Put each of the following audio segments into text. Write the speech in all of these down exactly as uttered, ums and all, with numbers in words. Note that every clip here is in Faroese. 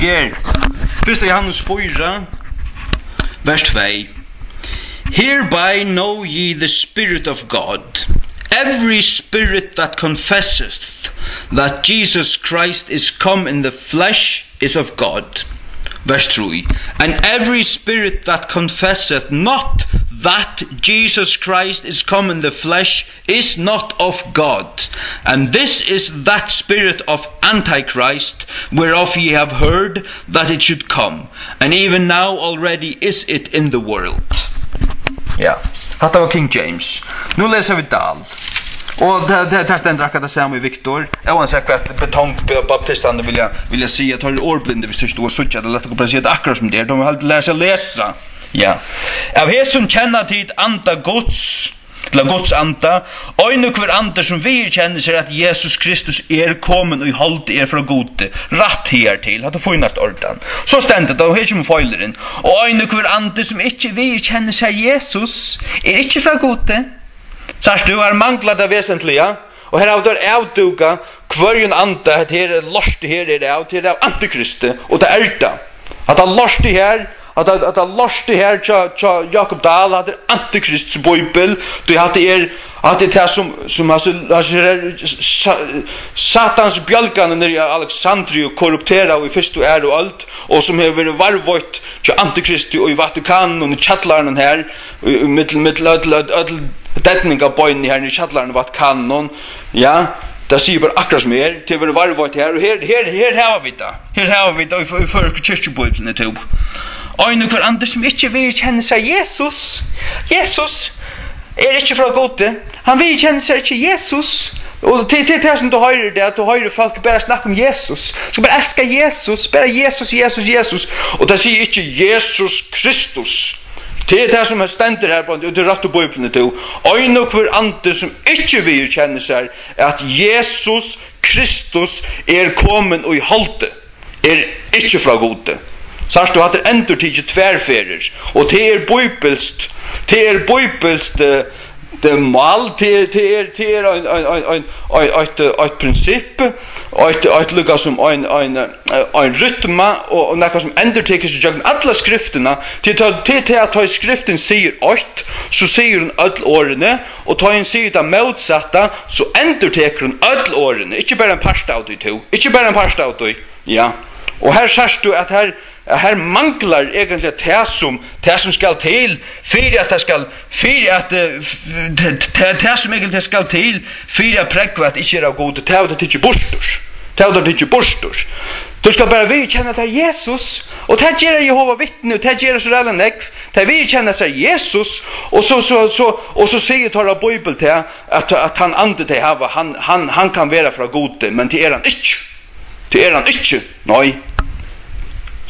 Her, fyrsta Jóhannes fýra, vers tvey. Hereby know ye the Spirit of God. Every spirit that confesseth that Jesus Christ is come in the flesh is of God. Verse three. And every spirit that confesseth not that Jesus Christ is come in the flesh is not of God. And this is that spirit of Antichrist, whereof ye have heard that it should come, and even now already is it in the world. Ja, hatta var King James. Nú lesa vit Dal. Og tað, tað, tað stendur akkurát tað sama í Viktor. Óansett hvat betongbaptistarnir vilja, vilja siga, teir eru orðblindir, viss tú ikki dugir at síggja tað, lat okkum bara siga tað akkurát sum tað er. Teir hava heldur lært seg at lesa. Ja. Av hesum kenna tit anda Guds, ella Guds anda, ein og hvør andi sum viðurkennir sær, at Jesus Kristus er komin í holdi, er frá Gudi. Rætt higartil, hatta er fínasta ordan. So stendur tað, og her kemur feilurin. Og ein og hvør andi sum ikki viðurkennir sær Jesus, er ikki frá Gudi. Sært tú, her manglar tað vesentliga. Og her hava teir avdúkað hvørjum anda, hetta her er lortið her er av, tað er av antikristi, og tað er tað. Hatta lortið her, hatta, hatta lortið her hjá, hjá Jákup Dahl, hatta er antikrists bíbel, tí hatta er, hatta er tað sum, sum hasir, hasir her sa-, Satans bjálkarnir niðri í Alexandriu korrupteraðu í fyrstu, aðru øld, og sum hevur verið varðveitt hjá antikristi og í Vatikaninum, í kjallaranum her, í, í millum, millum øll, øll, øll detningabeinini her niðri í kjallaranum í Vatikaninum, ja, tað sigur bara akkurát sum er, tað verður varðveitt her, og her, her, her hava vit tað, her hava vit tað í, í føroysku kirkjubíbliuni, tú. Ein og hvør andi sum ikki viðurkennir sær Jesus, Jesus er ikki frá Gudi, hann viðurkennir sær ikki Jesus, og til, til tað sum tú hoyrir, tað at tú hoyrir fólk bara snakka um Jesus, skal bara elska Jesus, bara Jesus, Jesus, Jesus, og tað sigur ikki Jesus Kristus. Tað er tað sum stendur her, bara, og tað er rætt í Bíbliuni, tú. Ein og hvør andi sum ikki viðurkennir sær, at Jesus Kristus er komin í holdi, er ikki frá Gudi. Sært tú, hatta er endurtikið tvær ferðir, og tað er bíbilskt, tað er bíbilskt, eh, tað er mál, tað er, tað er, tað er ein, ein, ein, ein, ein, eitt, eh, eitt prinsipp, eitt, eitt líka sum ein, ein, eh, ein rytma, og, og nakað sum endurtekur seg gjøgnum alla skriftina, til tá, til, til at tá skriftin sigur eitt, so sigur hon øll orðini, og tá hon sigur tað mótsatta, so endurtekur hon øll orðini, ikki bara ein part av tí, tú, ikki bara ein part av tí, ja. Og her sært tú, at her, at her manglar eigentliga tað sum, tað sum skal til, fyri at tað skal, fyri at, eh, f-, t-, t-, tað, tað sum eigentliga skal til, fyri at prógva, at ikki er av Gudi, tað hava teir tikið burtur. Tað hava teir tikið burtur. Tú skal bara viðurkenna, at tað er Jesus, og tað gera Jehova Vitni, og tað gera so ræðuliga nógv. Tey viðurkenna sær Jesus, og so, so, so, og so sigur teirra Bíbel tað, at, at tann andi tey hava, hann, hann, hann kann vera frá Gudi, men tað er hann ikki. Tað er hann ikki, nei.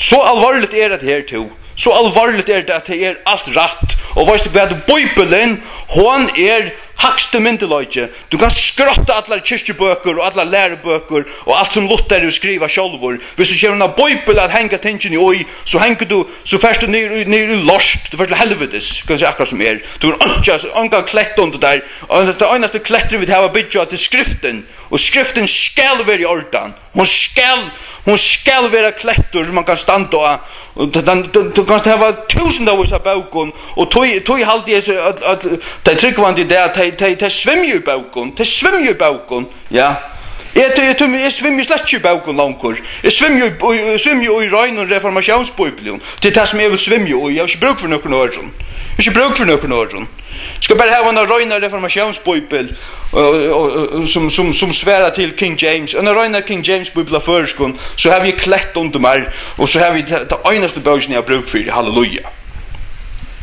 So alvorligt er hetta her, tú. So alvorligt er tað, at tað er alt rætt. Og veitst tú hvat, Bíbelin, hon er hægsti myndugleiki. Tú kanst skrotta allar kirkjubøkur og allar lærubøkur og alt sum Luther hevur skrivað sjálvur. Viss tú gevur eina bíbel at hanga tingini í, so hengur tú, so fert tú niður í, niður í lort. Tú fert til helvitis, kann eg siga akkurát sum er. Tú hevur einki, ongan klett undir tær. Og tað einasta klettur vit hava at byggja á, tað er skriftin. Og skriftin skal vera í ordan. Hon skal, hon skal vera klettur sum man kann standa á. Og tað, tað, tað, tú kanst hava túsundavís av bókum, og tí, tí haldi eg so at, at tey trúgvandi í dag, tey, tey, tey svimja í bókum, tey svimja í bókum, ja. Eg, eg, eg, eg svimji slett ikki í bókum longur. Eg svimji í, í, eg svimji í reinum reformatiónsbíblium. Tað er tað sum eg vil svimja í. Eg havi ikki brúk fyri nøkrum øðrum. Eg havi ikki brúk fyri nøkrum øðrum. Skal bara hava eina reina reformatiónsbíbel, og, og, og, sum, sum, sum svarar til King James. Eina reina King James bíbel á føroyskum, so havi eg klett undir mær, og so havi eg ta, ta einastu bókina eg havi brúk fyri. Halleluja.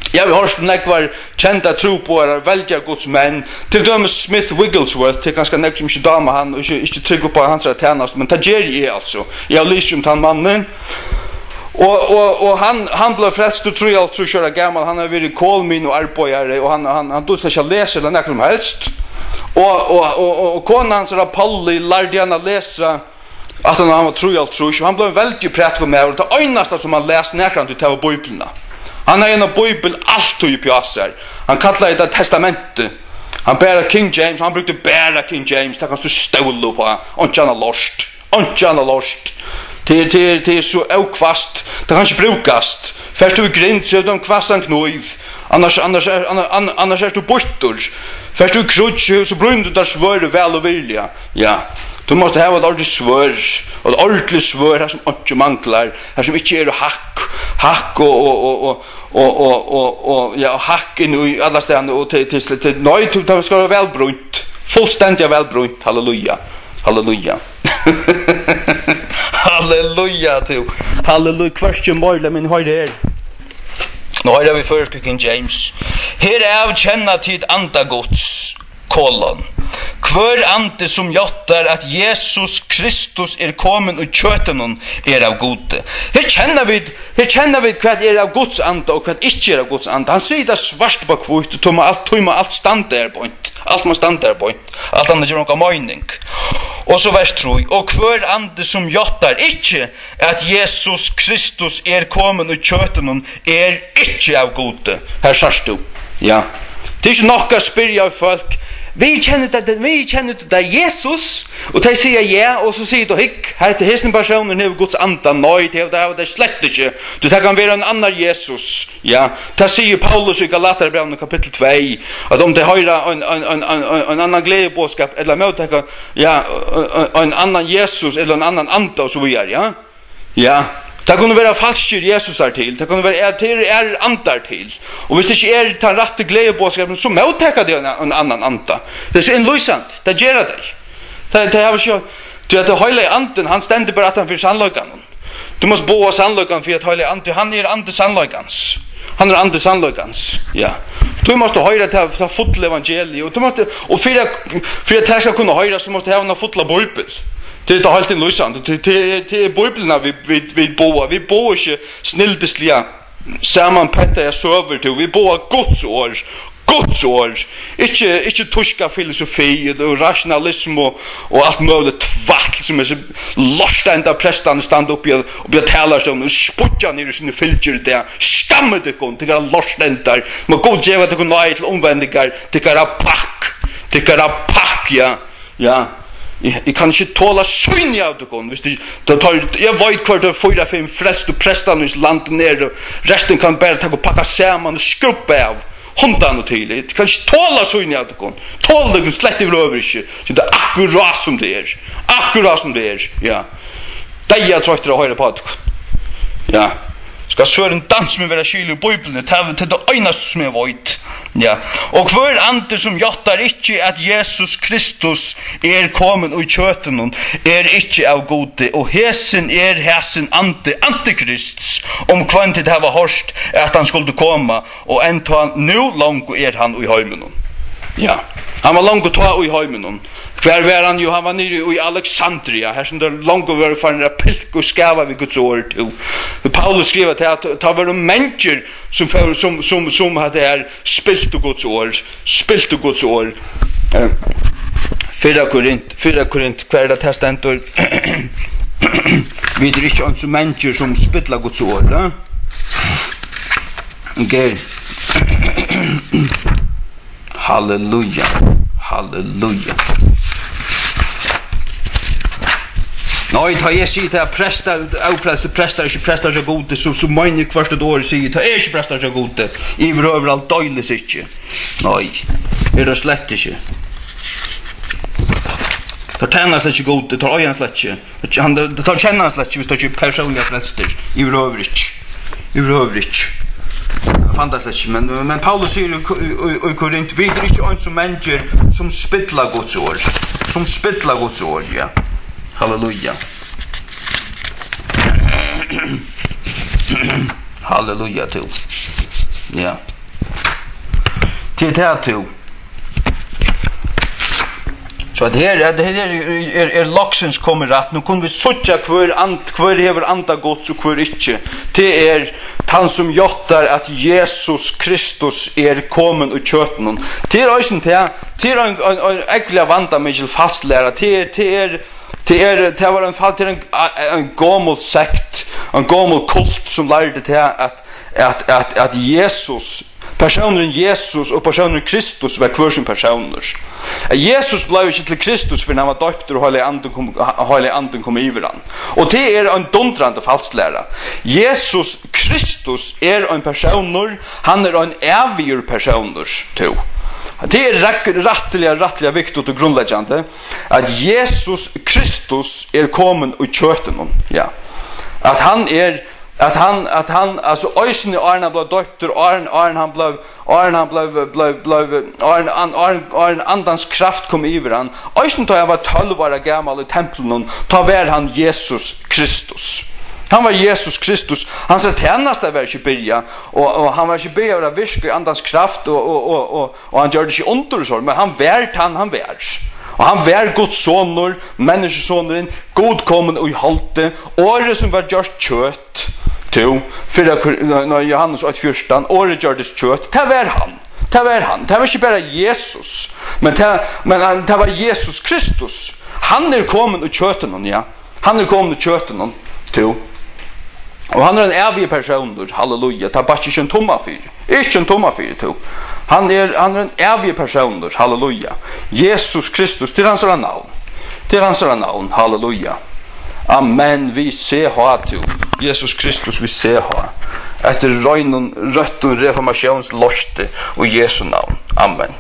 Eg havi hoyrt nógvar kendar trúboðarar, veldigar Guds menn, til dømis Smith Wigglesworth, tað er kanska nógv sum ikki dáma hann, og ikki, ikki trúgva upp á hansara tænastu, men tað geri eg altso. Eg havi lisið um tann mannin. Og, og, og hann, hann bleiv frelstur trýoghálvtrýss ára gamal, hann hevur verið kolmynuarbeiðari, og hann, hann, hann dugdi slett ikki at lesa ella nakað sum helst. Og, og, og, og, og kona hansara, Polly, lærdi hann at lesa, aftan á hann var trýoghálvtrýss, og hann bleiv ein veldigur prædikumaður, og tað einasta sum hann las nakrantíð, tað var Bíbliuna. Hann hevði eina bíbel altíð uppi á sær. Hann kallaði tað Testamentið. Hann bara King James, hann brúkti bara King James, tað kanst tú stóla upp á, einki annað lort. Einki annað lort. Tað er, tað er, tað er so óhvasst. Tað kann ikki brúkast. Fert tú í grind, so hevur tú ein hvassan knív. Annars, annars er, anna-, anna-, annars ert tú býttur. Fert tú í kríggj, so brýnir tú tær svørðið væl og virðiliga. Ja. Tú mást hava eitt ordiligt svørð, eitt ordiligt svørð, har sum einki manglar, har sum ikki eru hakk, hakk og, og, og, og, og, og, og, ja, og hakk inn í allastaðni, og til, til, til, nei, tú, tað skal vera væl brýnt, fullstendiga væl brýnt, halleluja, halleluja. Halleluja, tú, halleluja, hvørki meira, men hoyr her. Nú hoyra vit føroysku King James. Herav kenna tit anda Guds, kolon. Hvør andi sum játtar, at Jesus Kristus er komin í kjøtinum, er av Gudi. Her kenna vit, her kenna vit, hvat er av Guds anda og hvat ikki er av Guds anda. Hann sigur tað svart upp á hvítt, og tí má alt, tí má alt standa her beint. Alt má standa her beint. Alt annað gevur onga meining. Og so vers trý. Og hvør andi sum játtar ikki, at Jesus Kristus er komin í kjøtinum, er ikki av Gudi. Her sært tú. Ja. Tað er ikki nokk at spyrja fólk. Viðkennir tú tað, viðkennir tú tað Jesus? Og tey siga ja, og so sigur tú, hygg, hetta, hesin persónurin hevur Guds anda. Nei, tað hevur, tað hevur tað slett ikki. Tú, tað kann vera ein annar Jesus. Ja, tað sigur Paulus í Galatarabrævinum kapittul tvey, at um tey hoyra ein, ein, ein annan gleðiboðskap, ella móttaka, ja, ein, ein annan Jesus, ella ein annan anda, og so víðari, ja. Ja, tað kunnu vera falskir Jesusar til, tað kunnu vera, ja, tað eru aðrir andar til. Og hvis tað ikki er tann rætti gleðiboðskapurin, so móttaka tey ein, ein annan anda. Tað er so innlýsandi, tað gera tey. Tað, tað hava ikki, tí at heilagi andin, hann stendur bara aftan fyri sannleikanum. Tú mást boða sannleikan fyri at heilagi andi, hann er andi sannleikans. Hann er andi sannleikans. Ja. Tú mást hoyra tað, tað fulla evangeliið, og tú mást, og fyri at, fyri at tað skal kunna hoyrast, so mást hava eina fulla bíbel. Tað er tað heilt innlýsandi. Tað, tað er, tað er Bíbliuna, vit, vit, vit boða. Vit boða ikki snildisliga samanpentaðar søgur, tú. Vit boða Guds orð. Guds orð. Ikki, ikki týska filosofi og rasjonalismu og alt møguligt tvætl, sum hesir lortenda prestarnir standa uppi á, uppi á talarstolinum og spýggja niður í síni fylgir í dag. Skammið tykkum, tykkara lortendar. Má Gud geva tykkum náði til umvendingar, tykkara pakk, tykkara pakk, ja. Ja, eg, eg kann ikki tola sýnið av tykkum, viss tit, tá, tá, eg veit, hvør tey fýra, fimm frelstu prestarnir í landinum eru, restin kann bara taka og pakka saman og skrubba av, hundan og til. Eg kann ikki tola sýnið av tykkum, tola tykkum slett yvirhøvur ikki, tí tað er akkurát sum tað er, akkurát sum tað er, ja. Deyðatroyttur at hoyra uppá tykkum. Ja. Skal Søren Dans meg vera skil í Bíbliuni? Tað, tað er tað einasta, sum eg veit. Ja. Og hvør andi, sum játtar ikki, at Jesus Kristus er komin í kjøtinum, er ikki av Gudi. Og hesin er hesin andi, antikrists, um hvønn tit hava hoyrt, at hann skuldi koma, og enntá nú longu er hann í heiminum. Ja, hann var longu tá í heiminum. Hvar var hann? Jú, hann var niðri í Alexandria, har sum teir longu vóru farnir at pilka og skava við Guds orð, tú. Paulus skrivar til at tá vóru mangir, sum fóru, sum, sum, sum hatta her, spiltu Guds orð, spiltu Guds orð. Eh, fyrra Korint, fyrra Korint, hvar er tað, tað stendur? Vit eru ikki eins og mangir, sum spilla Guds orð, eh? Okay. Halleluja. Halleluja. Nei, tá eg sigi tað, prestar, ófrelstir prestar, ikki prestar hjá Gudi, so, so meini eg hvørt eitt orð eg sigi, tað er ikki prestar hjá Gudi. Yvirhøvur aldeilis ikki. Nei, er tað slett ikki. Teir tæna slett ikki Gudi, teir eiga hann slett ikki. Hann, teir kenna hann slett ikki, viss teir ikki eru persónliga frelstir. Yvirhøvur ikki. Yvirhøvur ikki. Eg fann tað slett ikki, men, men Paulus sigur í, í, í, í Korint, vit eru ikki eins og menn, sum spilla Guds orð. Sum spilla Guds orð, ja. Halleluja. Halleluja, tú. Ja. Til tað, tú. So at her, at her er, er, er loksins komið rætt. Nú kunnu vit síggja, hvør and-, hvør hevur anda Guds og hvør ikki. Tað er tann, sum játtar, at Jesus Kristus er komin í kjøtinum. Tað er eisini tað, tað er ein, ein, ein ógvuliga vandamikil falsk læra. Tað er, tað er, tað er, tað var ein fal-, tað er ein, ein gomul sekt, ein gomul kult, sum lærdi tað, at, at, at, at Jesus Persónurin Jesus og persónurin Kristus var hvør sín persónur. At Jesus bleiv ikki til Kristus, fyrr enn hann var doyptur og Heilagi Andin kom, Heilagi Andin kom yvir hann. Og tað er ein dundrandi falsklæra. Jesus Kristus er ein persónur, hann er ein ævigur persónur, tú. Tað er rætt-, rættiliga, rættiliga viktigt og grundleggjandi, at Jesus Kristus er komin í kjøtinum, ja. At hann er, at hann, at hann, altso, eisini áðrenn hann bleiv doyptur, áðrenn, áðrenn hann bleiv, áðrenn hann bleiv, bleiv, bleiv, áðrenn an-, áðrenn, áðrenn andans kraft kom yvir hann, eisini tá hann var tólv ára gamal í templinum, tá var hann Jesus Kristus. Hann var Jesus Kristus. Hansara tænasta var ikki byrjað, og, og hann var ikki byrjaður at virka í andans kraft, og, og, og, og, og hann gjørdi ikki undur og so, men hann var tann hann var. Og hann var Guds sonur, menniskjusonurin, Gud komin í holdi, orðið sum var gjørt kjøt, tú, fyrra Kor-, nei, nei, Jóhannes eitt fjúrtan, orðið gjørdist kjøt, tað var hann, tað var hann, tað var ikki bara Jesus, men tað, men hann, tað var Jesus Kristus, hann er komin í kjøtinum, ja, hann er komin í kjøtinum, tú, og hann er ein ævigur persónur, halleluja, tað bakki ikki ein tumma fyri. Ikki ein tumma fyri, tú. Hann er, hann er ein ævigur persónur. Halleluja. Jesus Kristus, tað er hansara navn. Tað er hansara navn. Halleluja. Amen. Við C H, tú. Jesus Kristus við C H. Eftir reinum, røttum reformatiónslorti og Jesu navn. Amen.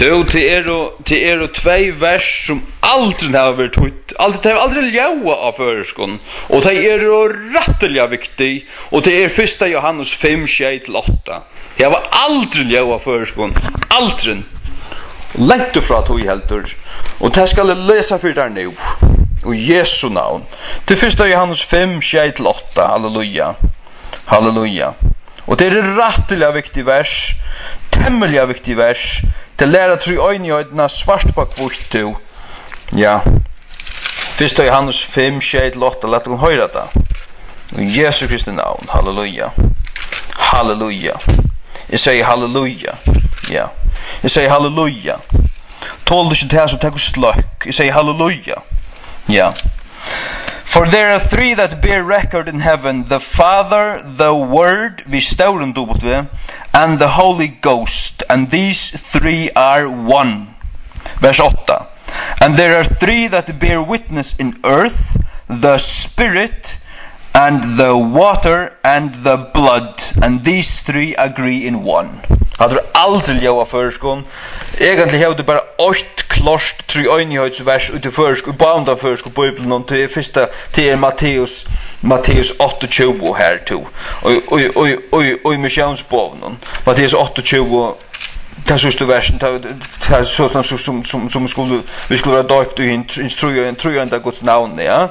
Tú, tað eru, tað eru tvey vers, sum aldrin hava verið týdd. Aldri, tey hava aldri ljóðað á føroyskum, og tey eru rættiliga viktig, og tað er fyrsta Jóhannes fimm, sjey til átta. Tey hava aldrin ljóðað á føroyskum, aldrin. Langt frá tí heldur. Og tað skal eg lesa fyri tær nú. Í Jesu navn. Til fyrsta Jóhannes fimm, sjey til átta. Halleluja. Halleluja. Og tað eru rættiliga viktig vers. Temmiliga viktig vers. Tey læra tríeinigheitina svart upp á hvítt, tú. Ja. Fyrsta Jóhannes fimm, sjey til átta, lat okkum hoyra tað. Í Jesu Kristi navn. Halleluja. Halleluja. Eg sigi halleluja. Ja. Eg sigi halleluja. Tol tú ikki tað, so tak og sløkk. Eg sigi halleluja. Ja. For there are three that bear record in heaven, the Father, the Word, við stórum W, and the Holy Ghost, and these three are one. Vers átta. And there are three that bear witness in earth, the Spirit, and the water, and the blood, and these three agree in one. Hatta er aldri ljóðað á føroyskum. Eigentliga hevur tú bara eitt klárt tríeinigheitisvers í tí føroysku, í báðum teimum føroysku bíbliunum, tað er fyrsta, tað er Matteus, Matteus áttaogtjúgu her, tú. Og, og, og, og, og í missiónsboðunum, Matteus áttaogtjúgu, tað síðsta versin, tað, tað er so, sum, sum, sum, sum skulu, vit skulu vera doypt í hin, hin tríein-, tríeina Guds navni, ja?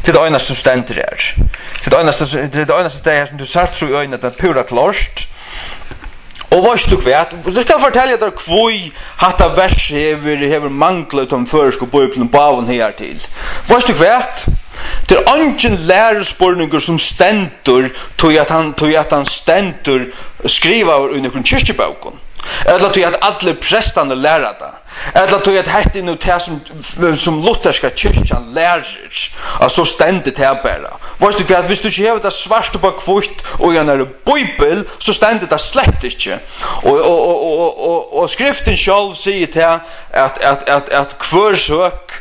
Tað er tað einasta sum stendur her. Tað er tað einasta, tað er tað einasta stað her, sum tú sært tríeina, tað er púra klárt. Og veitst tú hvat? Eg skal fortelja tær, hví hatta vers hevur, hevur manglað í teimum føroysku bíbliunum báðum higartil. Veitst tú hvat? Tað er eingin læruspurningur, sum stendur, tí at hann, tí at hann stendur skrivaður í nøkrum kirkjubókum. Ella tí at allir prestarnir læra tað. Ella tí at hetta er nú tað, sum, sum lutherska kirkjan lærir, at so stendur tað bara. Veitst tú hvat, viss tú ikki hevur tað svart upp á hvítt og í einari bíbel, so stendur tað slett ikki. Og, og, og skriftin sjálv sigur tað, at, at, at, at hvør søk,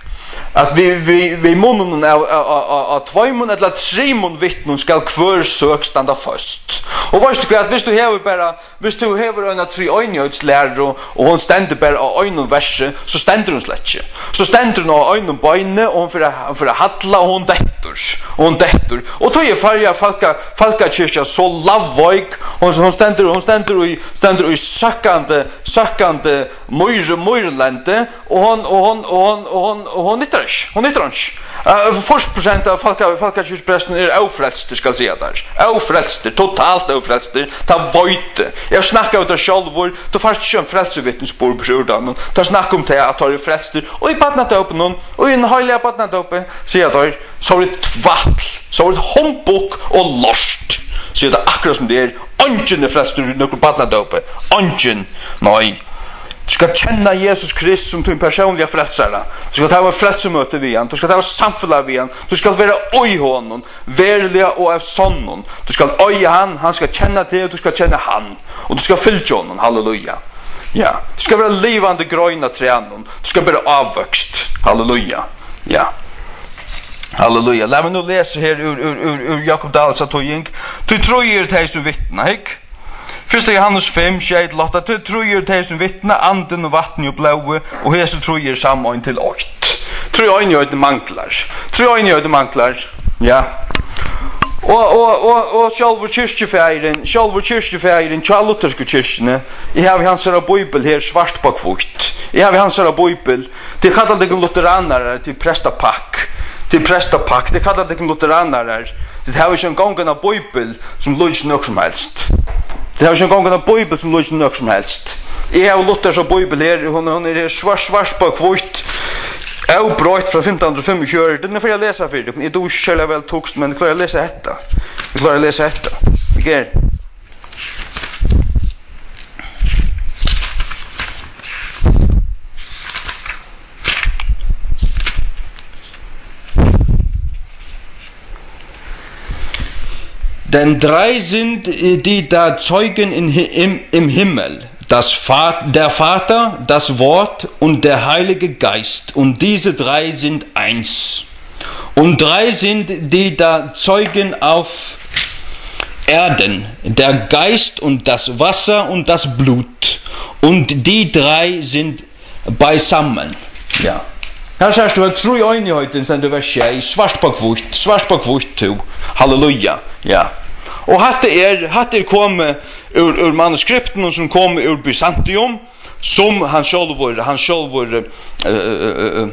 at við, við, við munninum av, av, av, av, av tveimum ella trimum vitnum skal hvør søk standa føst. Og veitst tú hvat, viss tú hevur bara Viss tú hevur eina tríeinigheitislæru, og hon stendur bara á einum versi, so stendur hon slett ikki. So stendur hon á einum beini, og hon fer at, hon fer at halla, og hon dettur, og hon dettur. Og tí er Føroya fólka-, fólkakirkja so lagveik, hon, hon stendur, hon stendur í, stendur í søkkandi, søkkandi mýri-, mýrilendi, og hon, og hon, og hon, og hon, og hon nyttar ikki. Hon nyttar hon ikki. Eh, fýrs prosent av fólka-, fólkakirkjuprestunum eru ófrelstir, skal eg siga tær. Ófrelstir, totalt ófrelstir. Tað veit eg. Eg snakki um tað sjálvur. Tú fært ikki ein frelsuvitnisburð úr teimum. Teir snakka um tað, at teir eru frelstir. Og í barnadópinum, og í ein heiliga barnadópi, siga teir, so er tað tvætl, so er tað humbug og lort. Siga tað akkurát sum tað er. Eingin er frelstur í nøkrum barnadópi. Eingin. Nei. Tú skalt kenna Jesus Krist sum tín persónliga frelsara. Tú skalt hava frelsumøti við hann. Tú skalt hava samfelag við hann. Tú skalt vera í honum, veruliga og av sonnum. Tú skalt eiga hann, hann skal kenna teg, og tú skalt kenna hann. Og tú skalt fylgja honum. Halleluja. Ja. Tú skalt vera livandi grein á trænum. Tú skalt bera ávøkst. Halleluja. Ja. Halleluja. Lat meg nú lesa her úr, úr, úr, úr Jákup Dahl sínari týðing. Tí trý eru tey, sum vitna, hygg. Fyrsta Jóhannes fimm, sjey til átta, tí trý eru tey, sum vitna, andin og vatnið og blóðið, og hesi trý eru sameind til eitt. Tríeinigheitin manglar. Tríeinigheitin manglar. Ja. Og, og, og, og sjálvur kirkjufaðirin, sjálvur kirkjufaðirin hjá luthersku kirkjuni, eg havi hansara bíbel her svart á hvítt. Eg havi hansara bíbel. Tit kalla tykkum lutheranar, tit prestapakk. Tit prestapakk, tit kalla tykkum lutheranar. Tit hava ikki eingong eina bíbel sum líkist nøkrum sum helst. Tit hava ikki eingong eina bíbel sum líkist nøkrum sum helst. Eg havi Luthers bíbel her, hon, hon er her svart, svart á hvítt. Avbroytt frá fimtan hundrað og fimmogfjøruti. Nú fari eg at lesa fyri tykkum. Eg dugi ikki serliga væl týskt, men eg klári at lesa hetta. Eg klári at lesa hetta. Eg er Denn drei sind, äh, die da Zeugen in, Hi- im, im Himmel, das Fa-, der Vater, das Wort und der Heilige Geist. Und diese drei sind eins. Und drei sind die da Zeugen auf Erden, der Geist und das Wasser und das Blut. Und die drei sind beisammen. Ja. Her sært tú at tríeinigheitin stendur í vers sjey, svart á hvítt, svart á hvítt, tú. Halleluja. Ja. Og hatta er, hatta er komið úr, úr manuskriptunum sum komu úr Byzantium, sum hann sjálvur, hann sjálvur, eh, eh, eh,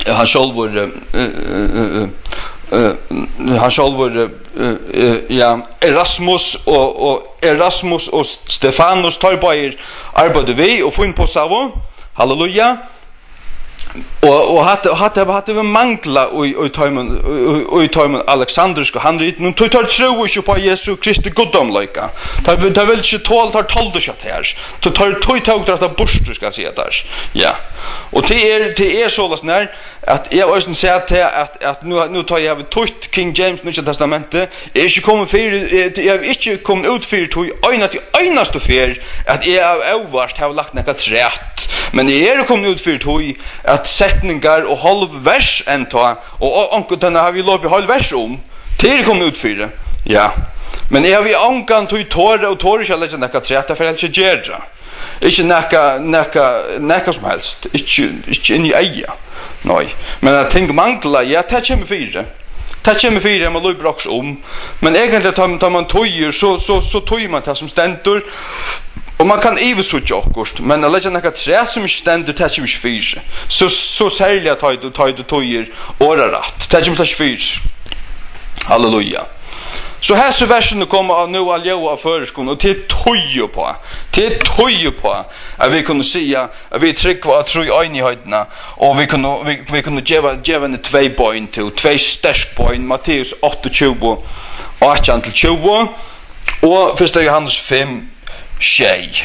eh, hann sjálvur, eh, eh, eh, eh, eh, hann sjálvur, eh, eh, ja, Erasmus og, og Erasmus og Stefanus, teir báðir arbeiddu við og fínpussaðu. Halleluja. Og, og hatta, hatta, hatta hevur manglað í, í teimum, í, í, í teimum aleksandrisku handritunum, tí teir trúðu ikki upp á Jesu Kristi guddómleika. Teir, teir vildu ikki tola, teir toldu ikki at her. Tí teir, tí tóku teir hatta burtur, skal eg siga tær. Ja. Og tað er, tað er soleiðis nær, at eg havi eisini sæð tað, at, at nú, nú tá eg havi týtt King James Nýggja Testamentið, eg er ikki komin fyri, eg, eg havi ikki komin út fyri tí eina, tí einastu ferð, at eg av óvart havi lagt nakað afturat. Men eg eri komin út fyri tí, at setningar og hálv vers enntá, og, og onkuntíð havi eg lopið heil vers um. Tað eri eg komin út fyri, ja. Men eg havi ongantíð torað og tori ikki at leggja nakað afturat, tað fer eg helst ikki at gera. Ikki nakað, nakað, nakað sum helst. Ikki, ikki inn í eygað. Nei. Men at ting mangla, ja, tað kemur fyri. Tað kemur fyri, at mann lýpur okkurt um. Men eigentliga, tá, tá mann týðir, so, so, so týðir mann tað sum stendur. Og mann kann yvirtsíggja okkurt, men at leggja nakað afturat sum ikki stendur, tað kemur ikki fyri. So, so serliga tá ið tú, tá ið tú týðir orðarætt. Tað kemur slett ikki fyri. Halleluja. So hesi versini koma á, nú at ljóða á føroyskum, og tað týðir upp á, tað týðir upp á, at vit kunnu siga, at vit trúgva á tríeinigheitina, og vit kunnu, vit, vit kunnu geva, geva henni tvey bein, tú, tvey sterk bein, Matteus áttaogtjúgu, átjan til tjúgu, og fyrsta Jóhannes fimm, sjey.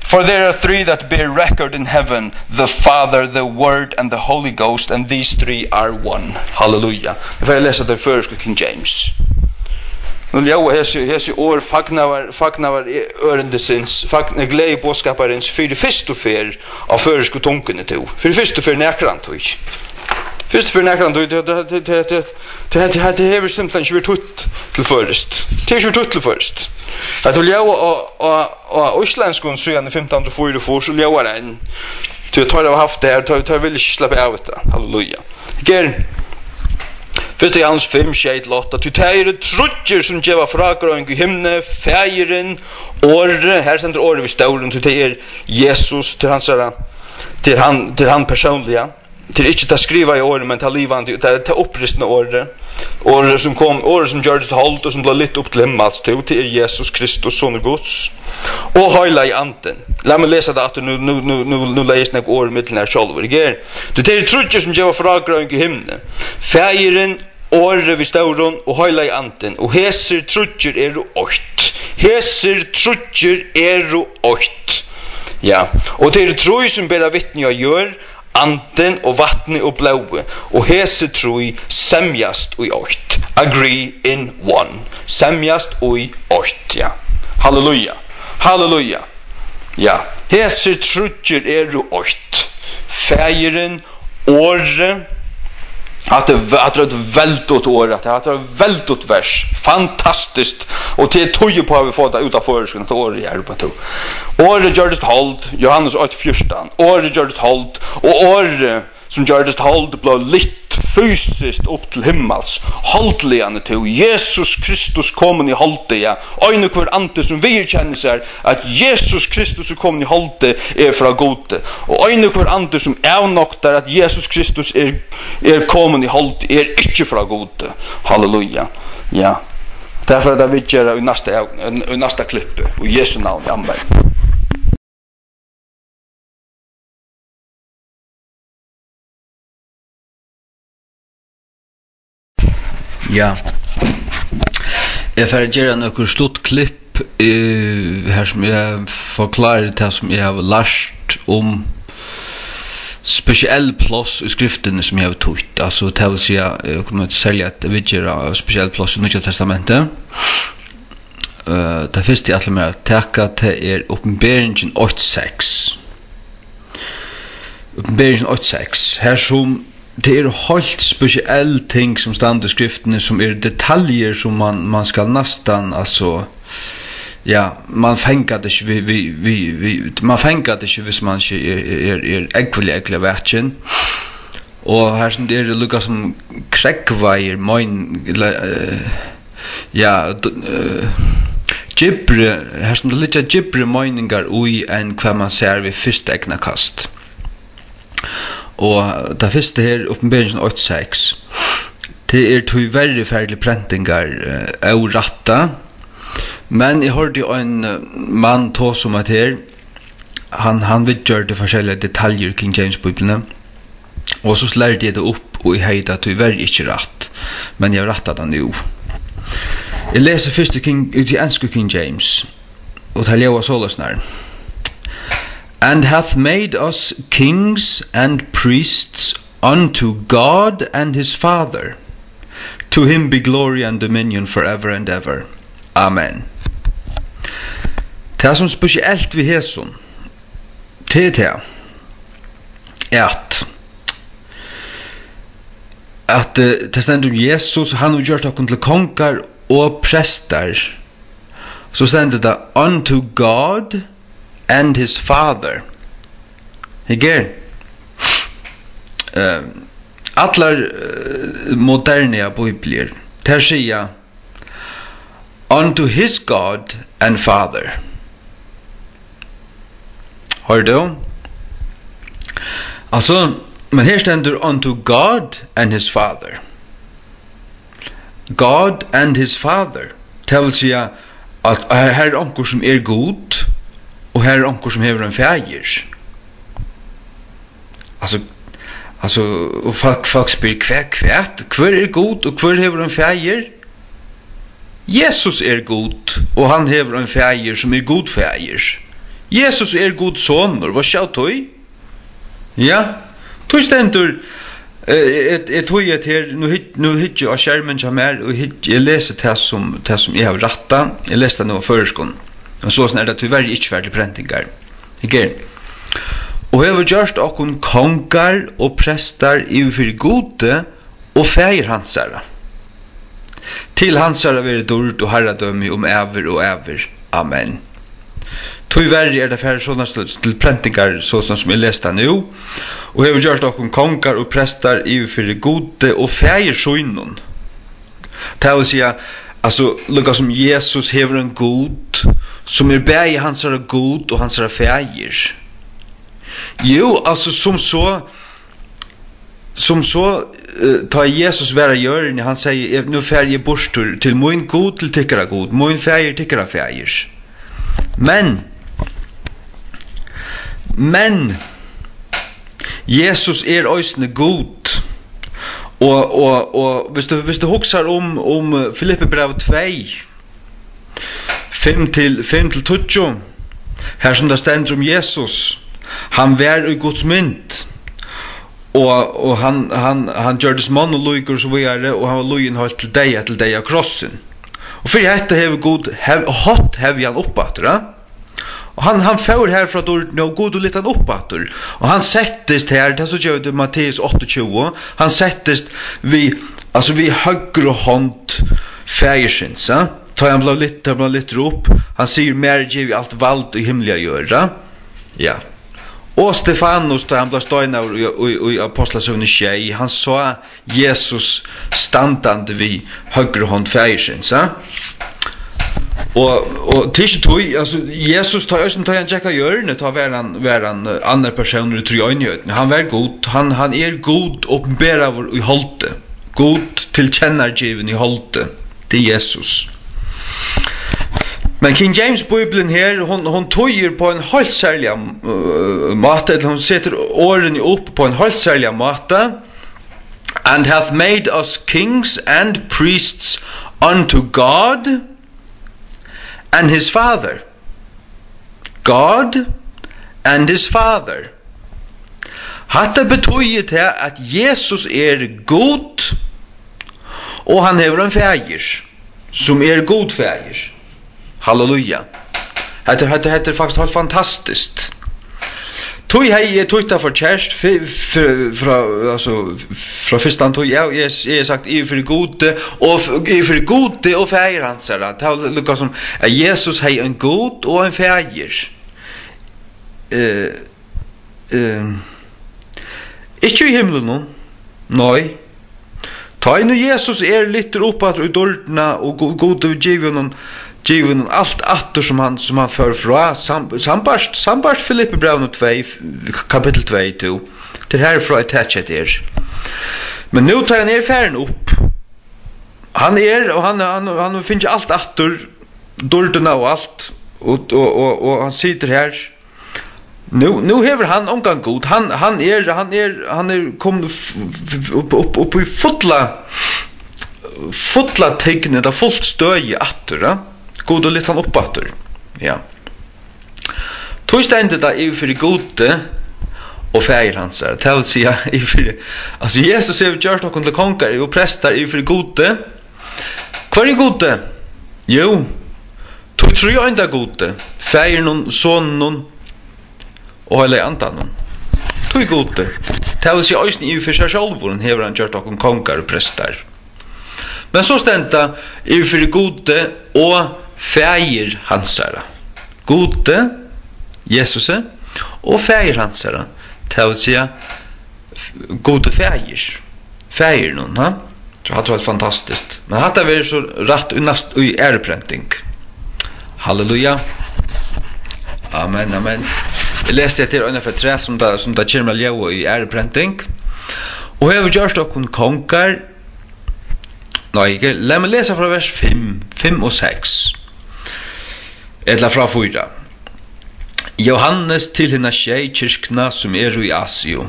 For there are three that bear record in heaven, the Father, the Word, and the Holy Ghost, and these three are one. Halleluja. Eg fari at lesa tað føroyska King James. Nú ljóða hesi, hesi orð fagnaðar, fagnaðar ørindisins, fagn-, gleðiboðskaparins fyri fyrstu ferð á føroysku tunguni, tú. Fyri fyrstu ferð nakrantíð. Fyrstu ferð nakrantíð, tað, tað hevur simpelthen ikki verið týtt til føroyskt. Tað hevur ikki verið týtt til føroyskt. At tú ljóðar á, á, á íslendskum síðan í fimtan hundrað og fýraogfýrs, so ljóðar enn. Tí at teir hava havt tað her, teir, teir vilja ikki sleppa av við tað. Halleluja. Her, fyrsta Jóhannes fimm, sjey til átta. Tí tað eru tríggir, sum geva frágreiðing í himni, Faðirin, Orðið, her stendur Orðið við stórum, tí tað er Jesus, tað er hansara, tað er hann, tað er hann persónliga. Tað er ikki tað skrivaða orðið, men tað livandi, tað, tað upprisna orðið. Orðið sum kom, orðið sum gjørdist hold og sum bleiv lyft upp til himmals, tú, tað er Jesus Kristus, Sonur Guds. Og Heilagi Andin. Lat meg lesa tað aftur, nú, nú, nú, nú, nú legði eg nógv orð millum her sjálvur. Her. Tí tað eru tríggir sum geva frágreiðing í himni. Faðirin, Orðið við stórum og Heilagi Andin, og hesir tríggir eru eitt. Hesir tríggir eru eitt. Ja, og tað eru trý, sum bera vitni á jørð, andin og vatnið og blóðið, og hesi trý semjast í eitt. Agree in one. Semjast í eitt, ja. Halleluja. Halleluja. Ja, hesir tríggir eru eitt. Faðirin, Orðið, hatta er ve-, hatta er eitt veldigt orð, hatta, hatta er eitt veldigt vers. Fantastiskt. Og tað er tíð uppá, at vit fáa tað út á føroyskum, hatta orðið her, uppá tú. Orðið gjørdist hold, Jóhannes eitt fjúrtan. Orðið gjørdist hold, og orðið, sum gjørdist hold, bleiv lyft fysiskt upp til himmals. Holdligani tú, Jesus Kristus, komin í holdið, ja. Ein og hvør andi, sum viðurkennir sær, at Jesus Kristus er komin í holdið, er frá Gudi. Og ein og hvør andi, sum avnoktar, at Jesus Kristus er, er komin í holdið, er ikki frá Gudi. Halleluja. Ja. Tað fara vit at viðgera í næsta av-, í næsta klippi. Í Jesu navni. Amen. Ja. Eg fari at gera nøkur stutt klipp, eh, her sum eg forklári tað, sum eg havi lært um spesiell pláss í skriftini, sum eg havi týtt. Altso, tað vil siga, eg komi serliga at viðgera spesiell pláss í Nýggja Testamenti. Eh, tað fyrsta, eg ætli mær at taka, tað er Opinberingin eitt seks. Opinberingin eitt seks. Her sum tað eru heilt spesiell ting, sum standa í skriftini, sum eru detaljur, sum man, man skal næstan, altso, ja, man fangar tað ikki við, við, við, við, man fangar tað ikki, viss man ikki er, er, er ógvuliga, ógvuliga vakin. Og her sum tað eru líka sum krógvaðar mein-, ella, eh, ja, d-, eh, djúpri, her sum tað liggja djúpri meiningar í, enn hvat man sær við fyrsta eygnakast. Og tað fyrsta her, Opinberingin eitt seks, tað er tíverri farið til prentingar, eh, órætta. Men eg hoyrdi ein, eh, mann tosa um at her, hann, hann viðgjørdi forskelligar detaljur í King James Bíbliuni, og so lærdi eg tað upp, og eg hevði tað tíverri ikki rætt, men eg havi rættað tað nú. Eg lesi fyrst í King, í tí ensku King James, og tað ljóðar soleiðis nær: "And hath made us kings and priests unto God and his Father. To him be glory and dominion forever and ever. Amen." Tað, sum spesielt við hesum, tað er tað, at, at, eh, tað stendur um Jesus, hann hevur gjørt okkum til kongar og prestar. So stendur tað, "Unto God and his Father." Hygg her. Eh, allar, eh, modernar bíbliur, tær siga, "Unto his God and Father." Hoyrir tú? Altso, men her stendur, "Unto God and his Father." God and his Father. Tað vil siga, at her, her er onkur, sum er Gud, og her er onkur, sum hevur ein faðir. Altso, altso, og fólk, fólk spyr, "Hvat, hvat? Hvør er Gud, og hvør hevur ein faðir?" Jesus er Gud, og hann hevur ein faðir, sum er Gud Faðir. Jesus er Guds sonur, veitst tú av tí? Ja, tí stendur, eh, eg, eg, eg, her, nú hygg-, nú hyggi eg á skermin hjá mær, og hygg-, eg lesi tað sum, tað sum eg havi rættað. Eg lesi tað nú á føroyskum. Men soleiðis er tað tíverri ikki farið til prentingar. Hygg her. "Og hevur gjørt okkum kongar og prestar yvir fyri Gudi og Faðir hansara. Til hansara verði dýrd og harradømi um ævir og ævir. Amen." Tíverri er tað farið soleiðis til, til prentingar, soleiðis sum eg lesi tað nú, "og hevur gjørt okkum kongar og prestar yvir fyri Gudi og Faðir sínum." Tað vil siga, altso, líka sum Jesus hevur ein Gud, sum er bæði hansara Gud og hansara Faðir. Jú, altso, sum so, sum so, eh, tá Jesus var á jørðini, hann segði, "Eg, nú fari eg burtur til mín Gud, til tykkara Gud, mín Faðir, tykkara Faðir." Men, men, Jesus er eisini Gud. Og, og, og viss tú, viss tú hugsar um, um, eh, Filippibræv tvey, fimm til, fimm til tíggju, Har sum tað stendur um Jesus, hann var í Guds mynd, og, og hann, hann, hann gjørdist monnum líkur og so víðari, og hann var lýðin heilt til deyða, til deyða á krossin. Og fyri hetta hevur Gud hev-, hátt hevði hann upp aftur, ja? Og hann, hann fór her frá dýrdini, og Gud líti hann upp aftur. Og hann settist her, tað síggja vit í Matteus áttaogtjúgu, hann settist við, altso við høgru hond Faðirsins, ja? Tá hann bleiv lyft-, tá hann bleiv lyftur upp, hann sigur: "Mær er givið alt vald í himli og jørð." Ja. Og Stefanus, tá hann bleiv steinaður í, í, í Apostlasøguni sjey, hann sá Jesus standandi við høgru hond Faðirsins, ja? Og, og tað er ikki tí, altso, Jesus, tá, eisini tá hann gekk á jørðini, tá var hann, var hann, eh, annar persónur í tríeinheitin. Hann var Gud, hann, hann er Gud opinberaður í holdi. Gud tilkennagivin í holdi. Tað er Jesus. Men King James Bíblian her, hon, hon týðir på en heilt serligan, øh, máta, ella hon setur orðini upp på en heilt serligan máta. "And hath made us kings and priests unto God and his Father." God and his Father. Hatta betýðir tað, at Jesus er Gud, og hann hevur ein faðir, sum er Gud Faðir. Halleluja. Hetta, hetta, hetta er faktiskt heilt fantastiskt. Tí hevði eg týtt tað forkert fy-, fy-, frá, altso, frá fyrstu tíð. Eg, eg, eg hevði sagt: "Yvir fyri Gudi, og f-, yvir fyri Gudi og Faðir hansara." Tað var líka sum at Jesus hevði ein Gud og ein faðir. Eh, eh, ikki í himlinum, nei. Tá ið nú Jesus er lyftur upp aftur í dýrdina, og Gu-, Gud hevur givið honum, givið honum alt aftur, sum hann, sum hann fór frá, sam-, sambært, sambært Filippibrævinum tvey, f-, kapittul tvey, tú. Tað er herfrá eg taki hetta her. Men nú tá hann er farin upp, hann er, og hann, hann, hann hevur fingið alt aftur, dýrdina og alt, og, og, og, og hann situr her. Nú, nú hevur hann ongan Gud. Hann, hann er, hann er, hann er komin f-, f-, upp, upp, upp í fulla, fulla tign, ella fult støði aftur, ja? Gud hevur lyft hann upp aftur. Ja. Tí stendur tað: "Yvir fyri Gudi og Faðir hansara." Tað vil siga, yvir fyri, altso, Jesus hevur gjørt okkum til kongar og prestar yvir fyri Gudi. Hvørjum Gudi? Jú, tí tríeinda Gudi, Faðirinum, Soninum og Heilaga Andanum. Tí Gudi. Tað vil siga, eisini yvir fyri sær sjálvum hevur hann gjørt okkum kongar og prestar. Men so stendur: "Yvir fyri Gudi og Faðir hansara." Gudi, Jesusi, og Faðir hansara. Tað vil siga, Gudi Faðir. Faðirinum, ha? So hatta var fantastiskt. Men hatta verður so rætt í næst-, í aðru prenting. Halleluja. Amen, amen. Eg lesi hetta her eina ferð afturat, sum tað, sum tað kemur at ljóða í aðru prenting. "Og hevur gjørt okkum kongar." Nei, ikki. Lat meg lesa frá vers fimm, fimm og seks. Ella frá fýra. "Jóhannes til hina sjey kirkjuna, sum eru í Asiu.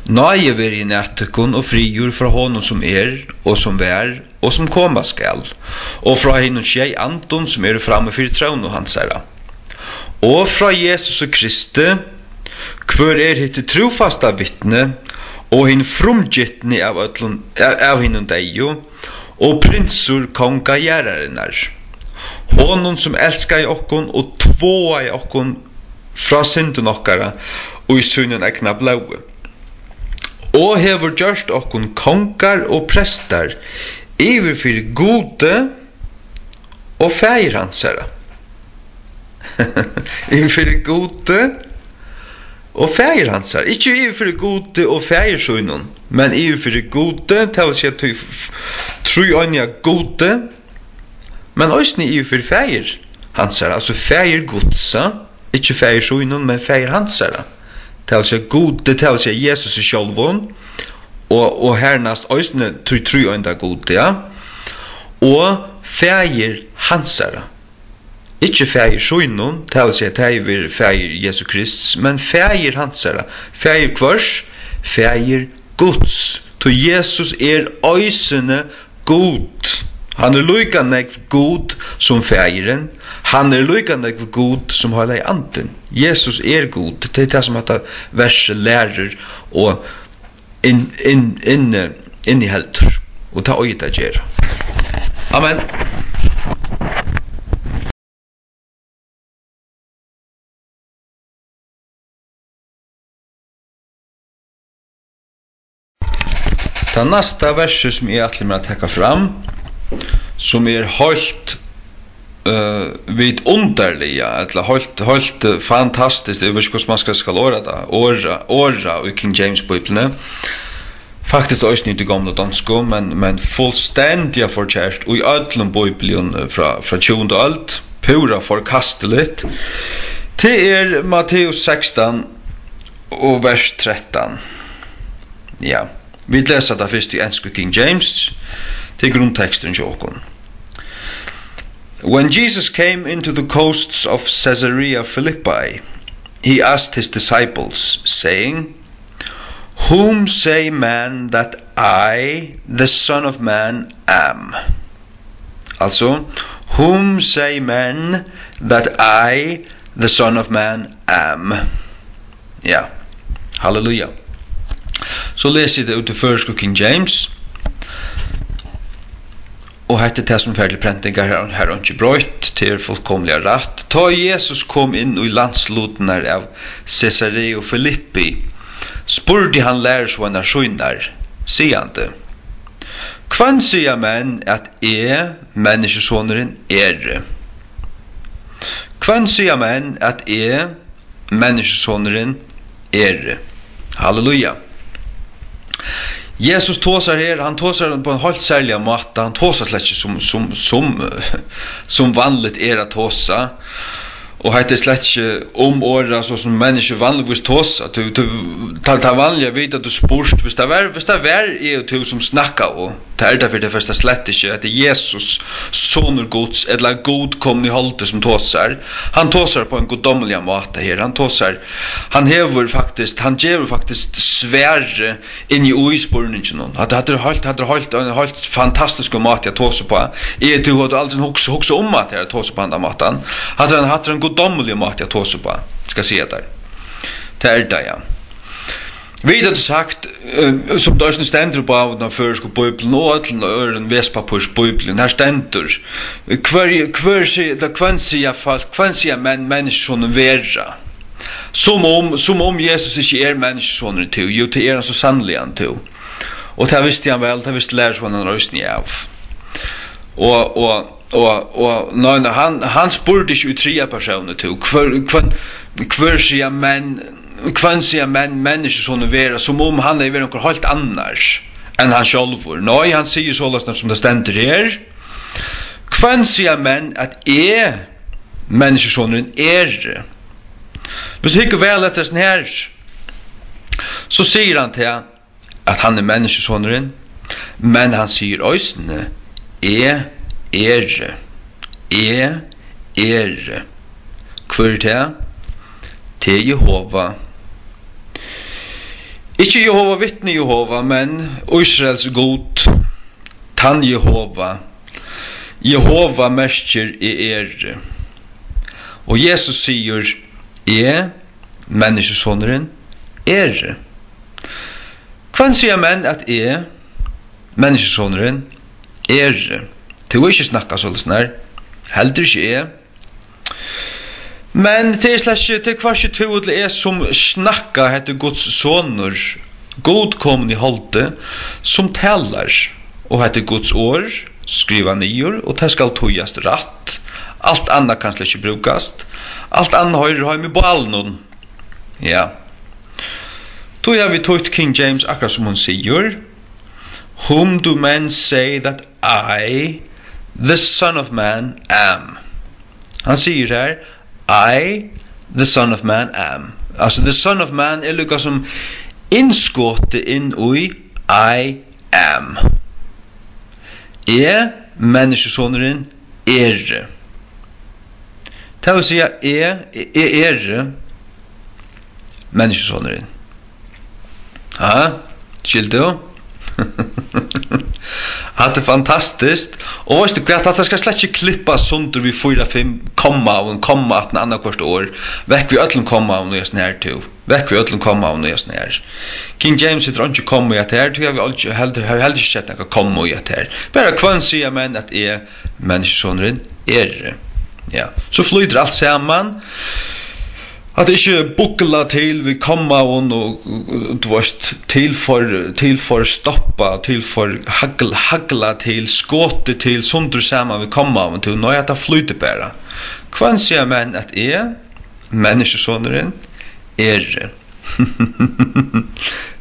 Náði veri nær tykkum og friður frá honum, sum er, og sum var, og sum koma skal, og frá hinum sjey andum, sum eru frammi fyri tróni hansara, og frá Jesusi Kristi, hvør er hitt trúfasta vitni, og hin frumgitni av øllum, av, av hinum deyðu, og prinsur konga jarðarinnar, honum, sum elskaði okkum og tváaði okkum frá syndum okkara í sínum egna blóði, og hevur gjørt okkum kongar og prestar yvir fyri Gudi og Faðir hansara." Yvir fyri Gudi og Faðir hansara. Ikki yvir fyri Gudi og Faðir sínum, men yvir fyri Gudi, tað vil siga, tí f-, f-, tríeiniga Gudi, men eisini yvir fyri Faðir hansara, altso Faðir Guds, ha? Ikki Faðir sínum, men Faðir hansara. Tað vil siga, Gudi, tað vil siga, Jesusi sjálvum, og, og hernæst eisini tí tríeinda Gudi, ja? Og Faðir hansara. Ikki Faðir sínum, tað vil siga, tað hevur verið Faðir Jesu Krists, men Faðir hansara. Faðir hvørs? Faðir Guds. Tí Jesus er eisini Gud. Hann er líka nógv Gud sum Faðirin, hann er líka nógv Gud sum Heilagi Andin. Jesus er Gud, tað er tað, sum hetta versið lærir og inn-, inn-, inn-, inniheldur, og tað eigur tað at gera. Amen. Tað næsta versið, sum eg ætli mær at taka fram, sum er heilt, øh, vidundarliga, ella heilt, heilt, øh, fantastiskt, eg veit ikki, hvussu man skal, skal orða tað, orða, orða í King James Bíbliuni. Faktiskt eisini í tí gomlu donsku, men, men fullstendiga forkert í øllum bíblium, eh, frá, frá tjúgundu øld, púra forkastiligt. Tað er Matteus sekstan og vers trettan. Ja, vit lesa tað fyrst í ensku King James. Tað er grundteksturin hjá okkum. When Jesus came into the coasts of Caesarea Philippi, he asked his disciples, saying, "Whom say men that I, the Son of Man, am?" Altso, "Whom say men that I, the Son of Man, am?" Ja, halleluja. So lesi eg tað út í føroysku King James. Og hetta er tað, sum fer til prentingar, har, har einki broytt, tað er fullkomiliga rætt. Tá Jesus kom inn í landslutirnar av Cesareu Filippi, spurdi hann lærisveinar sínar, sigandi: "Hvønn siga menn, at eg, Menniskjusonurin, eri? Hvønn siga menn, at eg, Menniskjusonurin, eri?" Halleluja. Jesus tosar her, hann tosar upp á ein heilt serligan máta, hann tosar slett ikki sum, sum, sum, sum vanligt er at tosa. Og hetta er slett ikki umorðað, so sum menniskju vanligvís tosa. Tú, tú, tað, tað vanliga vita, tú spurt, hvis tað var, hvis tað var eg og tú sum snakkaðu, tað er tað fyri tað fyrsta slett ikki, at tað er Jesus, sonur Guds, ella Gud komin í holdið, sum tosar. Hann tosar upp á ein guddómligan máta her. Hann tosar, hann hevur faktiskt, hann gevur faktiskt svarið inni í spurninginum. Hatta, hatta er heilt, hatta er heilt, ein heilt fantastiskur máti at tosa upp á. Eg, tú hevði aldrin hugsað, hugsað um at tosa upp á handan mátan. Hatta er ein, hatta er ein guddómligur máti at tosa upp á, skal eg siga tær. Tað er tað, ja. Vit høvdu sagt, eh, sum tað eisini stendur upp á den føroysku Bíbliuni og øllum øðrum vespappírsbíblium, her stendur, hvør, hvør sigur, ella hvønn siga fólk, hvønn siga menn, Menniskjusonurin vera? Sum um, sum um Jesus ikki er Menniskjusonurin, tú. Jú, tað er hann so sanniliga, tú. Og tað visti hann væl, tað visti lærisveinarnir eisini av. Og, og, og, og, nei, nei, hann, hann spurdi ikki í triðja persóni, tú. Hvør, hvønn, hvør siga menn, hvønn siga menn, Menniskjusonurin vera, sum um hann hevði verið onkur heilt annar enn hann sjálvur. Nei, hann sigur soleiðis, sum tað stendur her. Hvønn siga menn, at eg, Menniskjusonurin, eri? Hvis tú hyggur væl eftir hesum her, so sigur hann tað, at hann er Menniskjusonurin, men hann sigur eisini: "Eg eri, eg eri." Hvør er tað? Tað er Jehova. Ikki Jehova vitni Jehova, men Ísraels Gud, tann Jehova. Jehova merkir: "Eg eri." Og Jesus sigur: "Eg, Menniskjusonurin, eri." Hvønn siga menn, at eg, Menniskjusonurin, eri? Tú hevur ikki snakkað soleiðis, nei. Heldur ikki eg. Men tað er slett ikki, tað er hvørki tú ella eg, sum snakka, hetta er Guds sonur. Gud komin í holdið, sum talar, og hetta er Guds orð, skrivað niður, og tað skal týðast rætt. Alt annað kann slett ikki brúkast. Alt annað hoyrir heim í bálinum. Ja. Tí havi eg týtt King James, akkurát sum hon sigur: "Whom do men say that I, the Son of Man, am?" Hann sigur her: "I, the Son of Man, am." Altso, the Son of Man er líka sum innskotið inn í I am. Eg, Menniskjusonurin, eri. Tað vil siga, eg, eg, eg eri Menniskjusonurin. Ha? Skilti tú? Hatta er fantastiskt. Og veitst tú hvat, hatta skal slett ikki klippast sundur við fýra, fimm komma og ein komma aftan á annaðhvørt orð. Vekk við øllum kommaum í hesum her, tú. Vekk við øllum kommaum í hesum her. King James setir einki komma í hetta her, tí havi aldri, heldur, havi heldur ikki sett nakað komma í hetta her. Bara hvønn siga menn at eg, menniskjusonurin, eri. Ja, so flýtur alt saman. At ikki bugla til við kommaum og, og, og, tú veist, til for, til for stoppa, til for hagl-, hagla til, skoti til, sundur saman við kommaum, tú, nei, hetta flýtur bara. Hvønn siga menn at eg, menniskjusonurin, eri?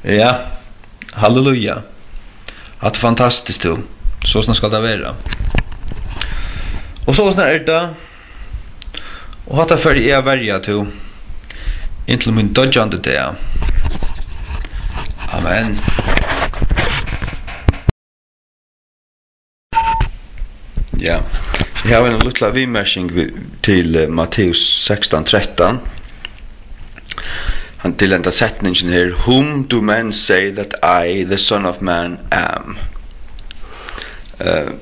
Ja, halleluja. Hatta er fantastiskt, tú. Soleiðis skal tað vera. Og soleiðis er tað. Og hatta fari eg at verja, tú, inntil mín doyggjandi dag. Amen. Ja, eg havi eina lítla viðmerking við, til, eh, Matteus sekstan trettan. Hann til henda setningin her: "Whom do men say that I, the Son of Man, am?" Eh,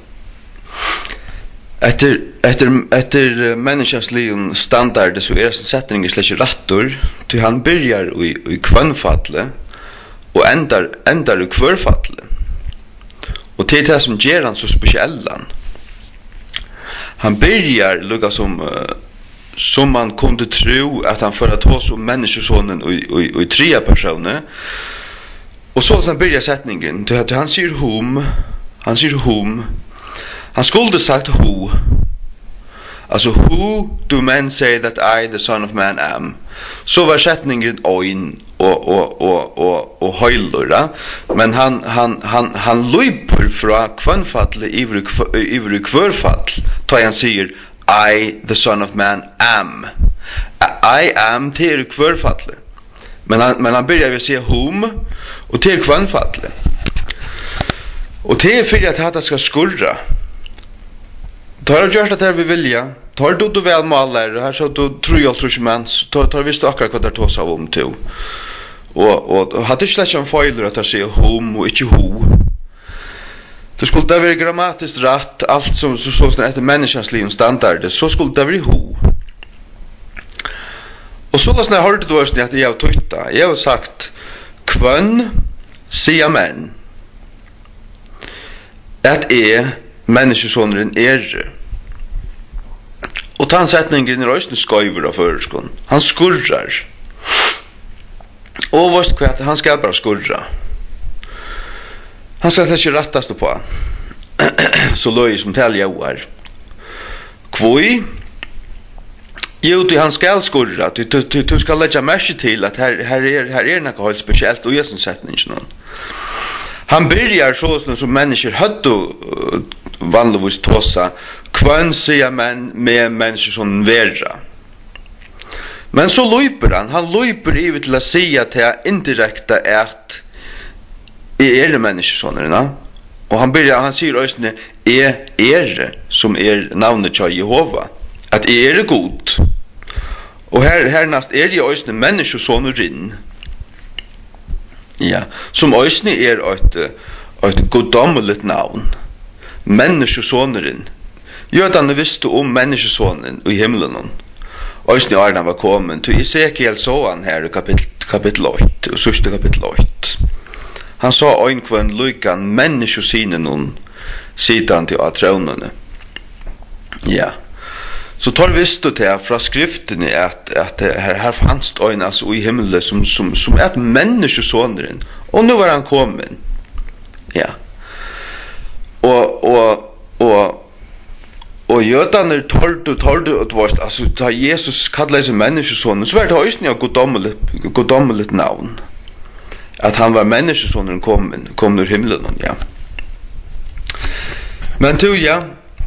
eftir, eftir, eftir, eh, menniskjansligum standardi, so er hesin setningur slett ikki rættur, tí hann byrjar í, í hvønnfalli og endar, endar í hvørfalli. Og tað er tað, sum ger hann so spesiellan. Hann byrjar líka sum, eh, sum man kundi trúð, at hann fór at tosa um menniskjusonin í, í, í triðja persóni. Og so, hann byrjar setningin, tí at hann sigur "whom", hann sigur "whom". Hann skuldi sagt "who". Altso, "Who do men say that I, the Son of Man, am?" So var setningurin ein og, og, og, og, og heilur, ja. Men hann, hann, hann, hann lýpur frá hvønnfalli yvir í hv-, yvir í hvørfall, tá hann sigur, "I, the Son of Man, am." I am, tað er í hvørfalli. Men hann, men hann byrjar við at siga "whom", og tað er hvønnfalli. Og tað er fyri, at hatta skal skurra. Teir hava gjørt hatta her við vilja. Teir dugdu væl mállæru, her sótu trýoghálvtrýss mans, teir, teir vistu akkurát, hvat teir tosaðu um, tú. Og, og, og hatta er slett ikki ein feilur, at teir siga "whom" og ikki "who". Tað skuldi tað verið grammatiskt rætt, alt sum, so, so, so eftir menniskjansligum standardi, so skuldi tað verið "who". Og soleiðis, nær hoyrdi tú eisini, at eg havi týtt tað. Eg havi sagt: "Hvønn siga menn at eg, menniskjusonurin, eri?" Og tann setningurin er eisini skeivur á føroyskum. Hann skurrar. Og veitst hvat, hann skal bara skurra. Hann skal slett ikki rættast uppá. So løgið sum tað ljóðar. Hví? Jú, tí hann skal skurra. Tí, tí, tí, tú skal leggja merki til, at her, her er, her er nakað heilt spesielt í hesum setninginum. Hann byrjar soleiðis, sum menniskjur høvdu, øh, vanligvis tosað: "Hvønn siga menn meg, menniskjusonin, vera?" Men so lýpur hann, hann lýpur yvir til at siga tað indirekta, at "Eg eri menniskjusonurin", ja. Og hann byrjar, hann sigur eisini: "Eg eri", sum er navnið hjá Jehova, at "Eg eri Gud." Og her, her næst eri eg eisini menniskjusonurin. Ja, sum eisini er eitt, eh, eitt guddómligt navn. Menniskjusonurin. Jødarnir vistu um menniskjusonin í himlinum, eisini áðrenn hann var komin, tí Esekiel sá hann her í kapitl-, kapittul eitt, og síðsta kapittul eitt. Hann sá ein hvønn líkan menniskjusyninum sitandi á trónuni. Ja. So teir vistu tað frá skriftini, at, at her, her fanst ein, altso, í himli, sum, sum, sum æt menniskjusonurin, og nú var hann komin. Ja. Og, og, og, og jødarnir tordu, tordu, og tú veitst, altso, tá Jesus kallaði seg menniskjusonin, so var tað eisini á guddómligt, guddómligt navn, at hann var menniskjusonurin komin, komin úr himlinum, ja. Men tú, ja,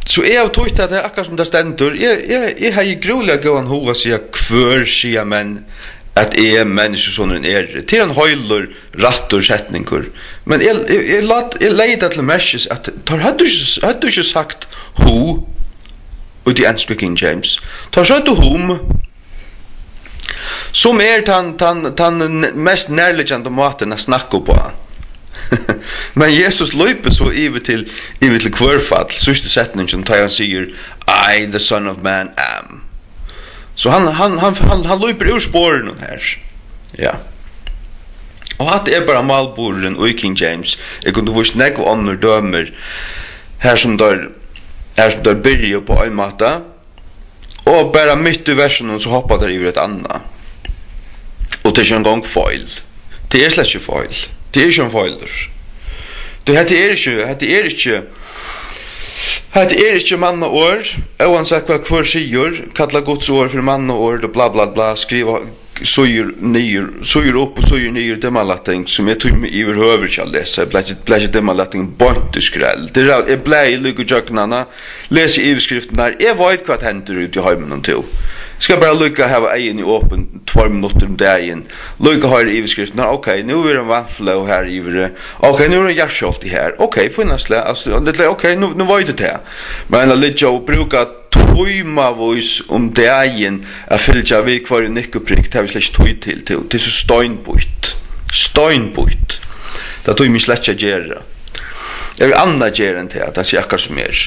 so eg havi týtt at tað er akkurát sum tað stendur. Eg, eg, eg hevði grúiliga góðan hug at siga: "Hvør siga menn at eg, menniskjusonurin, eri?" Tað er ein heilur, rættur setningur. Men eg, eg, eg lat, eg legði tað til merkis, at teir høvdu ikki, høvdu ikki sagt "who" í The English King James. Teir søgdu "whom", sum er tann, tann, tann n-, mest nærliggjandi mátin at snakka uppá. Men Jesus leypur so yvir til, yvir til hvørfall, síðstu setningin, tá hann sigur, "I, the Son of Man, am." So hann, hann, hann, hann, hann leypur úr sporinum her. Ja. Og hatta er bara málburðurin í King James. Eg kundi víst nógv onnur dømir, har sum teir, har sum teir byrja upp á ein máta, og bara mitt í versinum, so hoppa teir yvir eitt annað. Og tað er ikki eingong feil. Tað er slett ikki feil. Tað er ikki ein feilur. Tað, hetta er ikki, hetta er ikki, hetta er ikki mannaorð, óansett hvat hvør sigur, kalla Guds orð fyri mannaorð og bla, bla, bla, skriva síður niður, síður upp og síður niður, dimmalætting, sum eg tími yvirhøvur ikki at lesa. Eg blaki, blaki dimmalætting beint í skrell. Tað er, eg blaði líka ígjøgnum hana, lesi yvirskriftirnar, eg veit hvat hendir úti í heiminum, tú. Skal bara líka hava eyguni opin tveir minuttir um dagin, líka hoyra yvirskriftirnar, ok, nú er ein vatnflóð har yviri, ok, nú er ein jarðskjálvti har, ok, fínasta slag, altso, ok, nú, nú veit eg tað. Men at liggja og brúka tímavís um dagin at fylgja við hvørjum nikkuprikk, tað havi eg slett ikki tíð til, tú. Tað er so steinbýtt. Steinbýtt. Tað tími eg slett ikki at gera. Eg vil annað gera enn tað, tað sé akkurát sum er.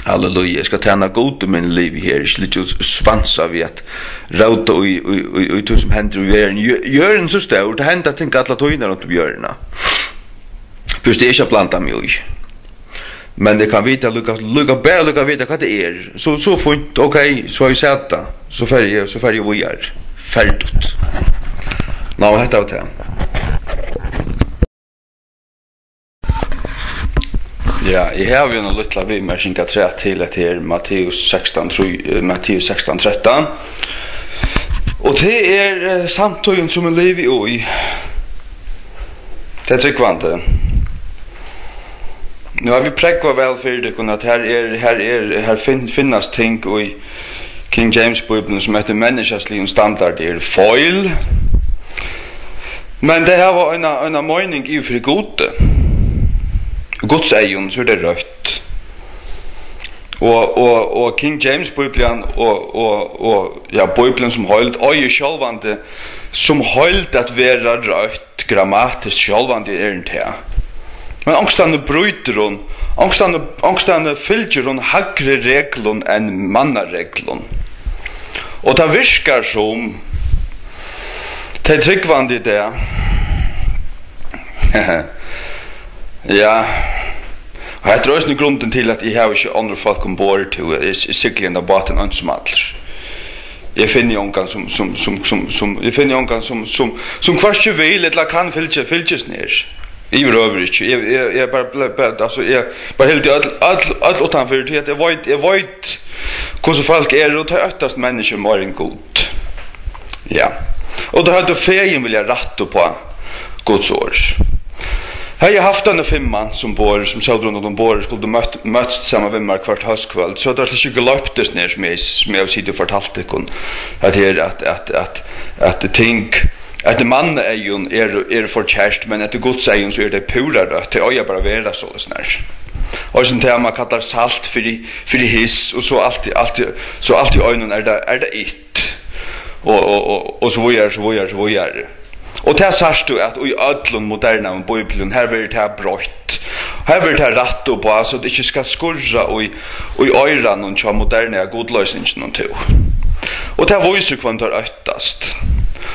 Halleluja, eg skal tæna Gud, men livi her, ikki liggja og svansa við at róta í, í, í, í tí sum hendir í verðini. Jø-, jørðin er so stór, tað henda ting alla tíðina runt um jørðina. Fyrst eg ikki at blanda meg í. Men eg kann vita líka, líka, bara líka vita hvat tað er. So, so fínt, ok, so havi eg sæð tað. So fari eg, so fari eg víðari. Ferdigt. Ná, hetta var tað. Ja, eg havi jú eina lítla viðmerking afturat til hetta her, Matteus sekstan trý, eh, Matteus sekstan trettan. Og tað er, eh, samtíðin sum eg livi í. Tað er trúgvandi. Nú havi eg prógvað væl fyri tykkum, at her er, her er, her finn-, finnast ting í King James Bíbliuni, sum eftir menniskjasligum standardi eru feil. Men tey hava eina, eina meining yvir fyri Gudi. Í Guds eygum, so er tað røtt. Og, og, og King James Bíblian og, og, og, ja, Bíblian sum heild eigur sjálvandi, sum heild at vera røtt, grammatiskt sjálvandi er hon tað. Men onkustaðni brýtur hon, onkustaðni, onkustaðni fylgir hon hægri reglum enn mannareglum. Og tað virkar sum tey trúgvandi í dag. Ja. Og hetta er eisini grundin til, at eg havi ikki onnur fólk umborð, tí eg, eg sigli hendan bátin einsamallur. Eg finni ongan sum, sum, sum, sum, sum, eg finni ongan sum, sum, sum hvørki vil ella kann fylgja, fylgjast nær. Yvirhøvur ikki. Eg, eg, eg bara ble-, ble-, altso, eg bara hildi øll, øll, øll uttanfyri, tí at eg veit, eg veit hvussu fólk eru, og tey óttast menniskju meira enn Gud. Ja. Og tey høvdu fegin viljað rætt upp á Guds orð. Hevði eg havt eina fimmans umborð, sum sótu rundan umborð, skuldu møtt, møtst saman við mær hvørt hóskvøld, so tað var slett ikki gloypt, tað sum eg, sum eg havi sitið og fortalt tykkum, at her, at, at, at, at ting, at í mannaeygum eru, eru forkert, men at í Guds eygum, so eru tey púra røtt, tey eiga bara at vera soleiðis nær. Og sum tað, man kallar salt fyri, fyri hiss, og so alt í, alt í, so alt í einum er tað, er tað ilt. Og, og, og, og so víðari, so víðari, so víðari. Og tað sært tú, at í øllum modernaðum bíblium, her verður tað broytt. Her verður tað rætt upp á, so tað ikki skal skurra í, í oyranum hjá modernaða gudloysinginum tú. Og tað vísir, hvønn teir óttast.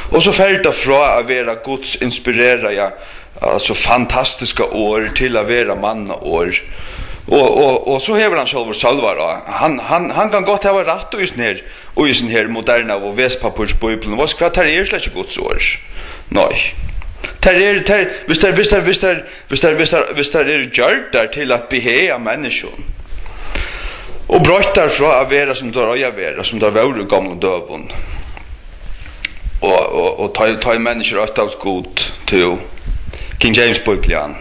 Og so fer tað frá at vera Guds inspireraða, altso fantastiska orð, til at vera mannaorð. Og, og, og so hevur hann sjálvur Sølvar á. Hann, hann, hann kann gott hava rætt í hesum her, í hesum her modernaðu vesipappírsbíblium. Veitst hvat, tær eru slett ikki Guds orð. Nei. Tær eru, tær, viss tær, viss tær, viss tær, viss tær, viss tær, viss tær eru gjørdar til at behaga menniskjum og broyttar frá at vera, sum tær eiga at vera, sum tær vóru í gomlum døgum. Og, og, og tá, tá ið menniskjur óttast Gud, tú, King James Bíblian.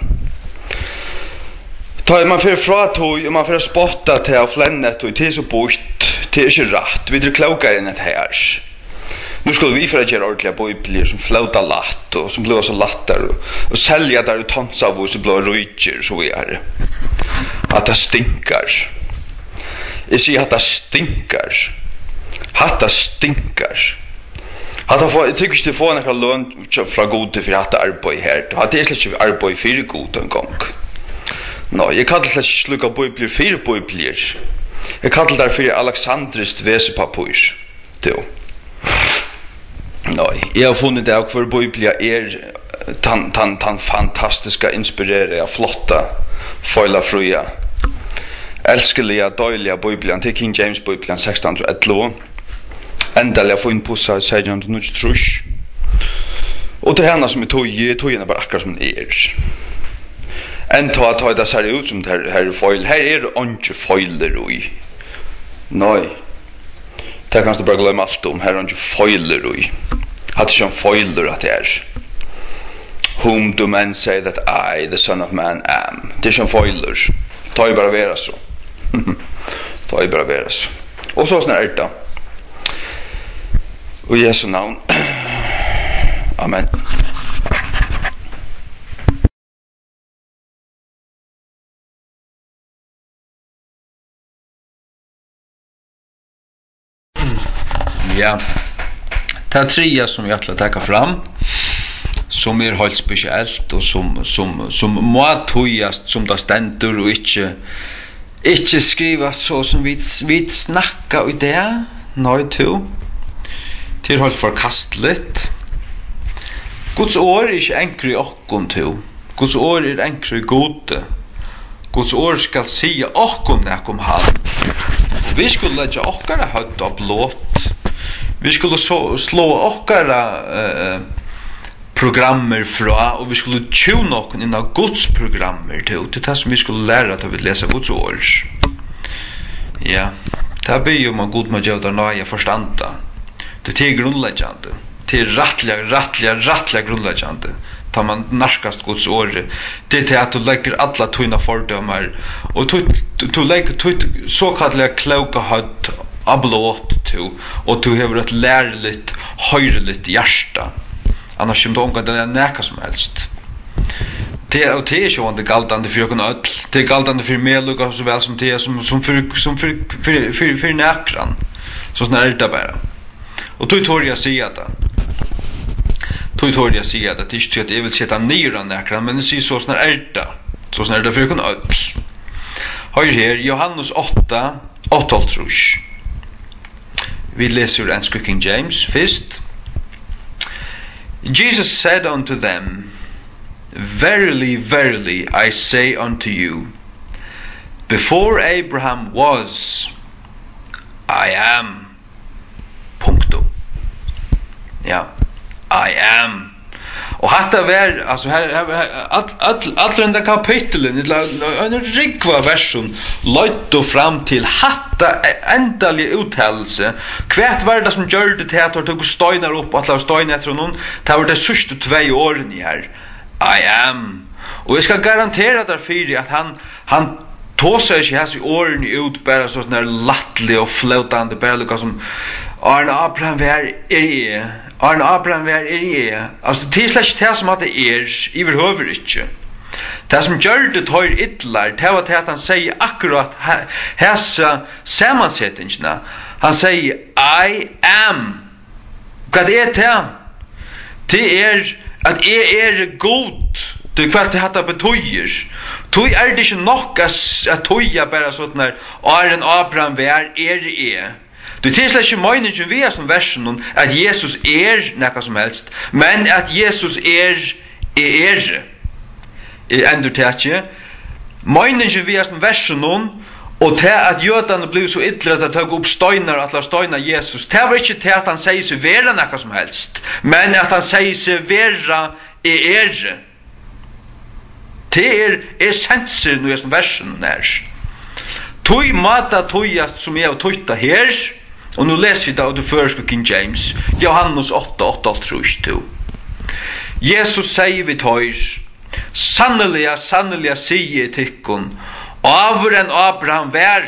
Tá ið man fer frá tí, og man fer at spotta tað og flenna tí, tað er so býtt, tað er ikki rætt, vit eru klókari enn hetta her. Nú skulu vit fara at gera ordiliga bíbliur sum flóta lætt, og sum blíva so lættar, og, og selja tær í tonsavís og blíva ríkir, og so víðari. Hatta stinkar. Eg sigi, hatta stinkar. Hatta stinkar. Hatta fáa, eg trúgvi ikki, tit fáa nakra løn hjá, frá Gudi fyri hatta arbeiðið her. Hatta er slett ikki arbeiði fyri Gud eingong. Nei, eg kalli slett ikki slíkar bíbliur fyri bíbliur. Eg kalli tær fyri aleksandriskt vesipappír. Tú. Nei, eg havi funnið av, hvør bíblia er tann, tann, tann fantastiska, inspireraða, flotta, feilafría, elskiliga, deiliga bíblian. Tað er King James Bíblian, sekstan hundrað og ellivu. Endaliga fínpussað í seytjan hundrað og níggjuogtrýss. Og tað er hana sum eg týði, eg týði hana bara akkurát sum hon er. Enntá tá tað sær út sum her, her er feil, her eru eingi feilir í. Nei. Tað kanst tú bara gloyma alt um, her er eingi feilir í. Hatta er ikki ein feilur, hatta er. Whom do men say that I, the Son of Man, am? Tað er ikki ein feilur. Tá eg bara vera so. Tá eg bara vera so. Og so snart er tað. Og í Jesu navn. Amen. Ja, tað triðja, sum eg ætli at taka fram, sum er heilt spesielt og sum, sum, sum má týðast, sum tað stendur, og ikki, ikki skrivast so, sum vit, vit snakka í dag. Nei, tú. Tað er heilt forkastiligt. Guds orð er ikki ankra í okkum, tú. Guds orð er ankra í Gudi. Guds orð skal siga okkum nakað um hann. Og vit skulu leggja okkara høvd á blot. Vit skulu so, sláa okkara, eh, programmir frá, og vit skulu tjúna okkum inn á Guds programmir, tú. Tað er tað, sum vit skulu læra, tá vit lesa Guds orð. Ja, tað biði eg um, at Gud má geva tær náði at forstanda. Tí tað er grundleggjandi. Tað er rættiliga, rættiliga, rættiliga grundleggjandi, tá man nærkast Guds orði. Tað er tað, at tú leggur allar tínar fordómar, og tú, tú, tú leggur títt sokallaða klóka høvd á blot, tú, og tú hevur eitt læruligt, hoyriligt hjarta. Annars kemur tú ongantíð at nakað sum helst. Tað, og tað er sjálvandi galdandi fyri okkum øll. Tað er galdandi fyri meg líka so væl sum tað er sum, sum fyri, sum fyri, fyri, fyri, fyri nakran. So snart er tað bara. Og tí tori eg at siga tað. Tí tori eg at siga tað. Tað er ikki tí, at eg vil seta niður á nakran, men eg sigi, so snart er tað. So snart er tað fyri okkum øll. Hoyr her, Jóhannes átta, áttaoghálvtrýss. Vit lesa úr ensku King James fyrst. Jesus said unto them, Verily, verily, I say unto you, before Abraham was, I am. Punktum. Ja. I am. Og hatta var, altso, her, her, her, all, all, allur hendan kapitulin, ella ein rúgva av versum, leiddu fram til hatta e-, endaliga úttalilsi. Hvat var tað, sum gjørdi tað, at teir tóku steinar upp og ætlaðu at steina eftir honum? Tað var tey síðstu tvey orðini her. I am. Og eg skal garantera tær fyri, at hann, hann tosar ikki hasi orðini út bara so, sånn her lættliga og flótandi, bara líka sum, "Áðrenn Abraham var, eri eg. Áðrenn Abraham var, eri eg." Altso, tað er slett ikki tað, sum hatta er, yvirhøvur ikki. Tað, sum gjørdi teir illar, tað var tað, at hann segði akkurát ha-, hasa samansetingina. Hann segði, "I am." Hvat er tað? Tað er, at eg eri Gud. Tað er, hvat hatta betýðir. Tí er tað ikki nokk at s-, at týða bara sånn her, "Áðrenn Abraham var, eri eg." Tí tað er slett ikki meiningin við hasum versunum, at Jesus er nakað sum helst, men at Jesus er, eg eri. Eg endurtaki, meiningin við hasum versunum, og tað, at jødarnir blivu so illir, at teir tóku upp steinar og ætlaðu at steina Jesus, tað var ikki tað, at hann segði seg vera nakað sum helst, men at hann segði seg vera, eg eri. Tað er essensurin í hesum versunum her. Tí má tað týðast, sum eg havi týtt tað her, og nú lesi eg tað út úr føroysku King James, Jóhannes átta, áttaoghálvtrýss, tú. Jesus segði við teir, Sanniliga, sanniliga, sigi eg tykkum, áður enn Abraham var,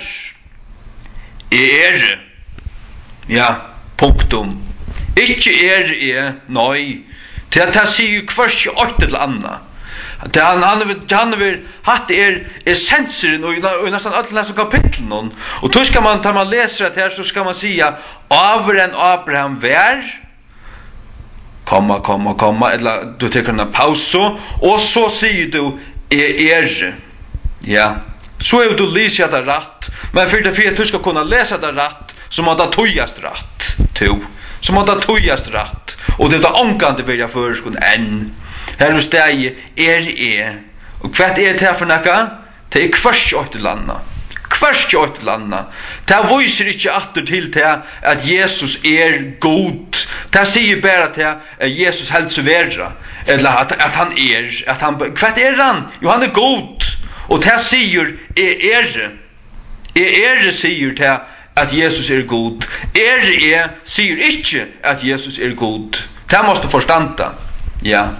eg eri. Ja, punktum. Ikki eri eg, nei. Tað, tað sigur hvørki eitt ella annað. Tað, hann, hann hevur, hann hevur, hatta er essensurin í, í næstan øllum hesum kapitlunum. Og tí skal man, tá man lesur hetta her, so skal man siga, áður enn Abraham var, komma, komma, komma, ella tú tekur eina pausu, og so sigur tú, "Eg eri." Ja, so hevur tú lisið hetta rætt, men fyri tað, fyri at tú skal kunna lesa hetta rætt, so má tað týðast rætt, tú, so má tað týðast rætt, og tað er tað ongantíð verið á føroyskum enn. Har er staðið, "Eri eg." Og hvat er tað fyri nakað? Tað er hvørki eitt ella annað. Hvørki eitt ella annað. Tað vísir ikki aftur til tað, at Jesus er Gud. Tað sigur bara tað, at Jesus helt seg vera, ella at, at hann er, at hann, hvat er hann? Jú, hann er Gud. Og tað sigur, "Eg eri." "Eg eri" sigur tað, at Jesus er Gud. "Eri eg" sigur ikki, at Jesus er Gud. Tað mást tú forstanda. Ja.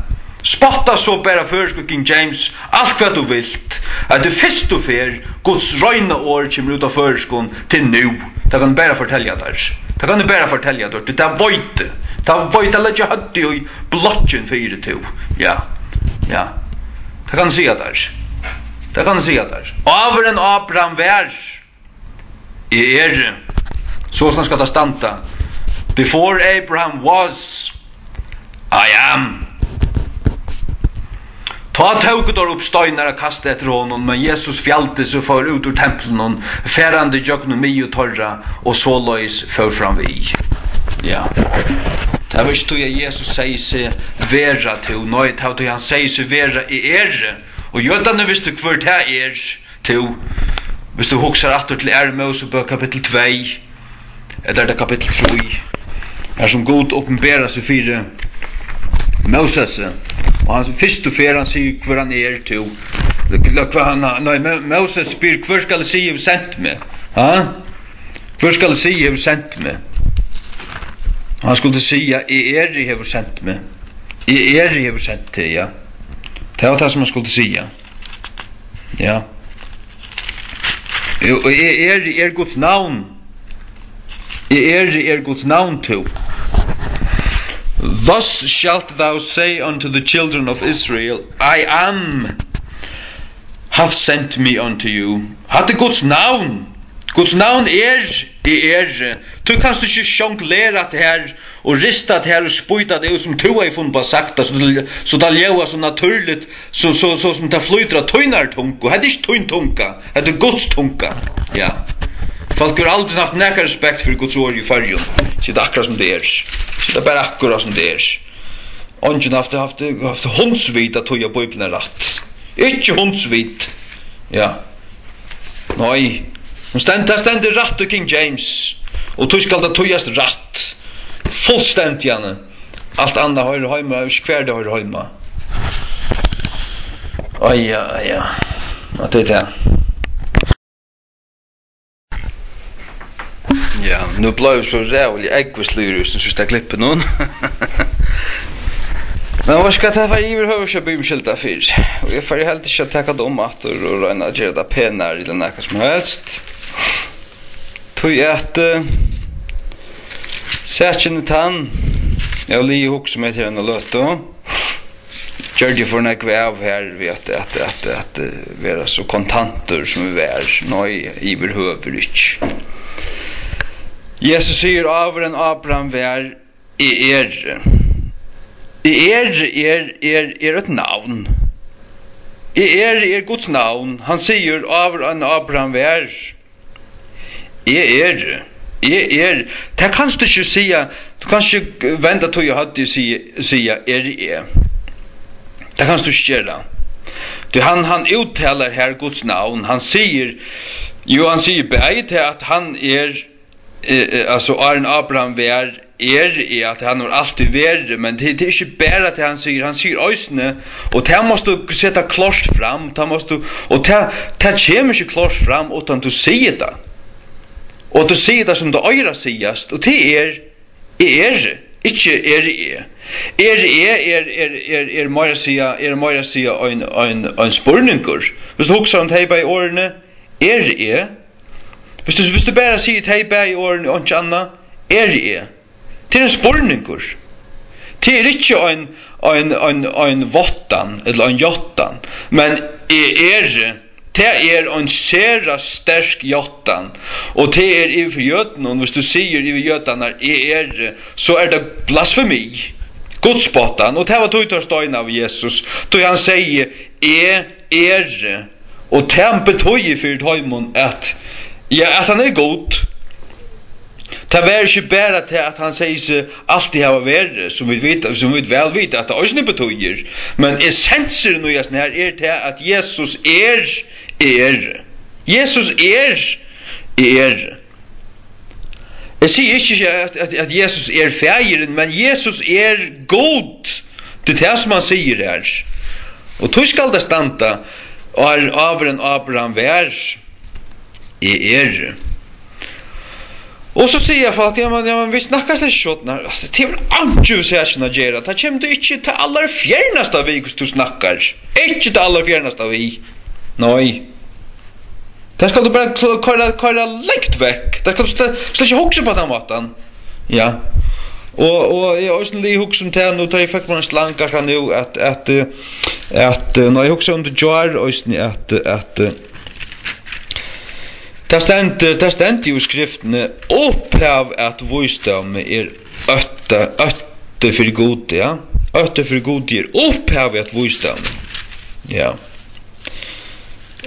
Spotta so bara føroysku King James alt hvat tú vilt. At tað fyrstu ferð Guds reina orð kemur út á føroyskum til nú. Tað kann eg bara fortelja tær. Tað kann eg bara fortelja tær. Tað veit eg. Tað veit eg, leggja høvdið í blokkin fyri tú. Ja. Ja. Tað kann eg siga tær. Tað kann eg siga tær. Áður enn Abraham var, eg eri. Sostatt skal tað standa. Before Abraham was, I am. Tá tóku teir upp steinar at kasta eftir honum, men Jesus fjaldi seg og fór út úr templinum, farandi gjøgnum miðju teirra, og soleiðis fór fram við. Ja. Tað var ikki tí, at Jesus segði seg vera tú, nei, tað var tí, hann segði seg vera, eg eri. Og jødarnir vistu, hvør tað er. Tú, viss tú hugsar aftur til Aðru Mósebók kapittul tvey, ella er tað kapittul trý, har sum Gud opinberar seg fyri Mósesi, og hann fyrstu ferð, hann sigur, hvør hann er, tú. Hvat hann, nei, Mó-, Móses spyr, "Hvør skal eg siga hevur sent meg?" Ha? "Hvør skal eg siga hevur sent meg?" Og hann skuldi siga, "Eg eri hevur sent meg. Eg eri hevur sent teg", ja. Tað var tað, sum hann skuldi siga. Ja. Og eg eri, er Guds navn. Eg eri, er Guds navn, tú. "Thus shalt thou say unto the children of Israel, I am hath sent me unto you." Hatta er Guds navn. Guds navn er, eg eri. Tú kanst ikki sjonglera tað her og rista tað her og spýta tað út, sum tú hevði funnið upp á at sagt tað, so tað, so tað ljóðar so natúrligt, so, so, so sum tað flýtur á tínari tungu. Hetta er ikki tín tunga, hetta er Guds tunga. Ja. Fólk hevur aldrin havt nakran respekt fyri Guds orð í Føroyum. Siga tað akkurát sum tað er. Siga tað bara akkurát sum tað er. Eingin haft, haft, haft hundsvit at týða Bíbliuna rætt. Ikki hundsvit. Ja. Nei. Hon stend-, tað stendur rætt í King James. Og tí skal tað týðast rætt. Fullstendiga. Alt annað hoyrir heima, ikki hvar tað hoyrir heima. Ai, ja, ai, ja. At tað er tað. Ja, nú bleiv eg so ræðuliga ógvusligur í hesum síðsta klippinum. Men veitst hvat, tað fari eg yvirhøvur ikki at biðja um umskylda fyri. Og eg fari heldur ikki at taka tað um aftur og royna at gera tað penari ella nakað sum helst. Tí at, eh, sakin er tann, eg havi ligið og hugsað um hetta her eina løtu. Gjørdi eg for nógv av her við at, at, at, at, eh, vera so kontantur sum eg var. Nei, yvirhøvur ikki. Jesus sigur, áður enn Abraham var, eg eri. Eg eri, er, er, er eitt navn. Eg eri, er Guds navn. Hann sigur, áður enn Abraham var, eg eri, eg eri. Tað kanst tú ikki siga, tú kanst ikki venda tí á høvdið og siga, siga, eri eg. Tað kanst tú ikki gera. Tí hann, hann úttalar her Guds navn, hann sigur, jú, hann sigur bæði tað, at hann er, eh, eh, altso, áðrenn Abraham var, eri eg, at hann hevur altíð verið, men tað, tað er ikki bara tað hann sigur, hann sigur eisini, og tað mást tú seta klárt fram, tað mást tú, og tað, tað kemur ikki klárt fram, uttan tú sigur tað. Og tú sigur tað sum tað eigur at sigast, og tað er, eg eri, ikki eri eg. Eri eg er, er, er, er meira at siga, er meira at siga ein, ein, ein spurningur. Viss tú hugsar um tey bæði orðini, eri eg, Viss tú, viss tú bara sigur tey bæði orðini og einki annað, eri eg. Tað er ein spurningur. Tað er ikki ein, ein, ein, ein váttan ella ein játtan, men eg eri, tað er ein sera sterk játtan, og tað er yvir fyri jødunum, viss tú sigur yvir jødarnar, eg eri, so er tað blasfemi. Gudsspottan, og tað var tí teir steinaðu Jesus, tí hann segði: "Eg eri." Og tað betýðir fyri teimum, at, ja, at hann er Gud. Tað var ikki bara tað, at hann segði seg altíð hava verið, sum vit vita, sum vit væl vita, at tað eisini betýðir. Men essensurin í hesum her er tað, at Jesus er, er. Jesus er, er. Eg sigi ikki, at, at, at Jesus er Faðirin, men Jesus er Gud. Tað er tað, sum hann sigur her. Og tí skal tað standa, ár-, áður enn Abraham var, eg eri. Og so siga fólk: "Ja, men, ja, men vit snakka slett ikki sovorðið." Altso, tað hevur einki við sakina at gera. Tað kemur tú ikki tað allarfjernasta við, hvussu tú snakkar. Ikki tað allarfjernasta við. Nei. Tað skal tú bara kl-, koyra, koyra langt vekk. Tað skal tú sle-, slett ikki hugsa upp á tann mátan. Ja. Og, og eg havi eisini ligið og hugsað um tað nú, tá eg fekk mær ein slang akkurát nú, at, at, eh, at, eh, nei, eg hugsaði um tað í gjár eisini, at, eh, at, eh, tað stendur, tað stendur jú í skriftini: "Upphav at vísdómi er ótti, ótti fyri Gudi", ja. "Ótti fyri Gudi er upphav at vísdómi." Ja.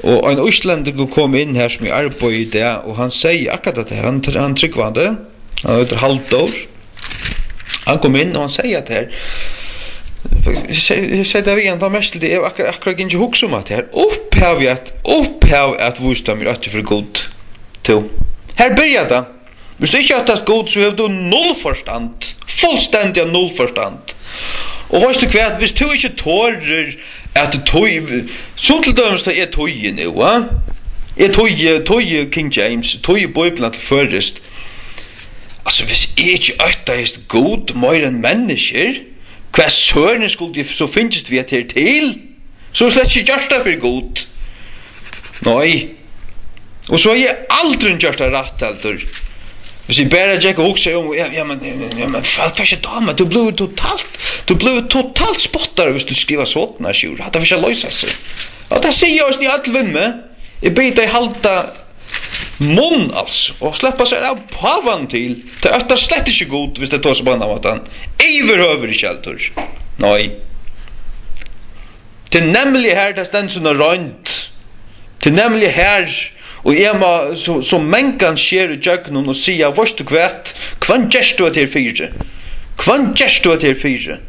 Og ein íslendingur kom inn her, sum eg arbeiði í dag, og hann segði akkurát tað her. Hann, hann trúgvandi, hann eitur Halldór. Hann kom inn, og hann segði at her, eg seg-, eg segði tað við hann, tá mest til tað, eg akkurát, akkurát gingið og hugsað um at her, upphav at, upphav at vísdómi er ótti fyri Gud. Tú, her byrjar tað. Viss tú ikki óttast Gud, so hevur tú null forstand. Fullstendiga null forstand. Og veitst tú hvat, viss tú ikki torir at tí, sum til dømis tá eg týði nú, va? Eg týði, týði King James, týði Bíbliuna til føroyskt. Altso, viss eg ikki óttaðist Gud meira enn menniskjur, hvat søren skuldi eg so fingist við at her til? So er slett ikki gjørt tað fyri Gud. Nei. Og so hevði eg aldrin gjørt tað rætt heldur. Viss eg bara gekk og hugsaði um, ja, ja, men, ja, men, ja, men, hvat, hvat er dáma? Tú blívur totalt, tú blívur totalt spottaður, viss tú skrivar sovorðnar, Sjúrður. Hatta fer ikki at loysa seg. Ja, tað sigi eg eisini í øll við meg. Eg biði tey halda munn, altso, og sleppa sær av pávan til. Tey óttast slett ikki Gud, viss tey tosa upp á annan máta. Yvirhøvur ikki heldur. Nei. Tað er nemliga her, tað stendur sum ein roynd. Tað er nemliga her, og eg má so, so mangan skera ígjøgnum og siga: "Veitst tú hvat? Hvønn gert tú hetta her fyri? Hvønn gert tú hetta her fyri?"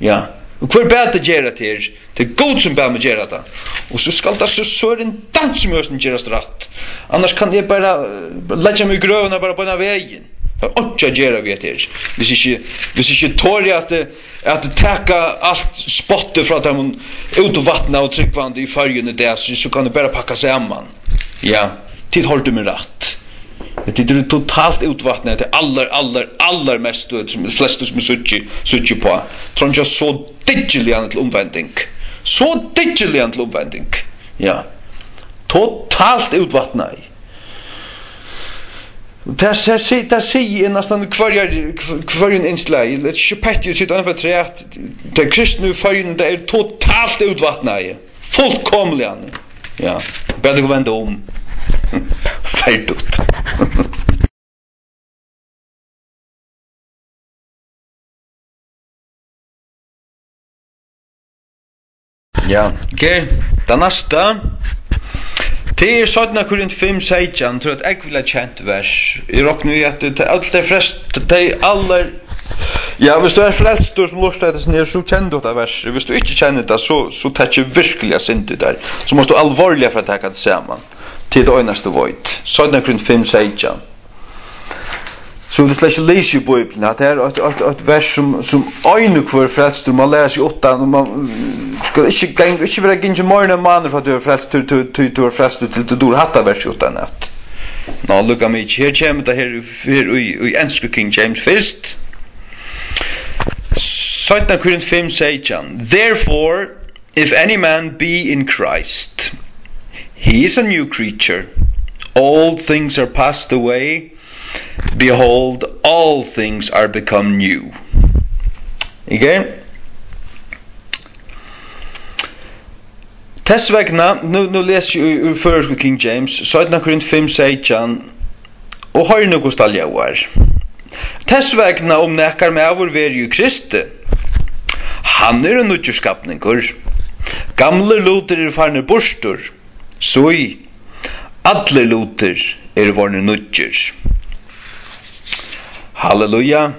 Ja. Og hvør bað teg gera hetta her? Tað er Gud, sum bað meg gera tað. Og so skal tað so søren dans um høstin gerast rætt. Annars kann eg bara, eh, leggja meg í grøvina bara beinan vegin. Tað er einki at gera við hetta her. Viss ikki, viss ikki tori at, eh, at taka alt spottið frá teimum útvatnaðu og trúgvandi í Føroyum í dag, so, so kann eg bara pakka saman. Ja, tit hoyrdu meg rætt. Tit eru totalt útvatnað, tey allar, allar, allar mestu, sum, flestu sum eg síggi, síggi uppá. Treingja so dyggiliga til umvending. So dyggiliga til umvending. Ja. Totalt útvatnað. Tað, tað, tað, tað sigi eg næstan í hvørjari, hvør-, hvørjum innslagi. Lat ikki petti sitt annað afturat. Tey kristnu í Føroyum, tey eru totalt útvatnaði. Fullkomiliga. Ja. Bara tykkum venda um. Ferdigt. Ja, ok. Tað næsta. Tað er seinna Korint fimm seytjan, trúgvi eg, eitt ógvuliga kent vers. Eg rokni við at tað, øll tey flest, tey allar, ja, viss tú ert frelstur sum lurtar eftir hesum her, so kennir tú hetta vers. Viss tú ikki kennir tað, so, so taki eg veruliga synd í tær. So mást tú álvarsliga fara at taka teg saman. Tað er tað einasta eg veit. Seinna Korint fimm seytjan. So tú slett ikki lesur í Bíbliuni, at tað er eitt, eitt, eitt vers sum, sum ein og hvør frelstur má læra seg uttan, og man, mm, skal ikki ganga, ikki vera gingin meira enn ein mánaður frá tú ert frelstur, tú, tú, tú, tú ert frelstur til tú dugir hatta vers uttanat. Ná, lukka meg ikki. Her kemur tað her, her í, í ensku King James fyrst. Seinna Korint fimm seytjan. Therefore, if any man be in Christ, he is a new creature. All things are passed away. Behold, all things are become new. Again. Tess vegna, nú, nú lesi eg úr, úr føroysku King James, seinna Korint fimm seytjan, og hoyr nú, hvussu tað ljóðar. Tess vegna, um nakar maður veri í Kristi, Hann er ein nýggjur skapningur. Gamlir lutir eru farnir burtur. Sý, allir lutir eru vorðnir nýggir. Halleluja.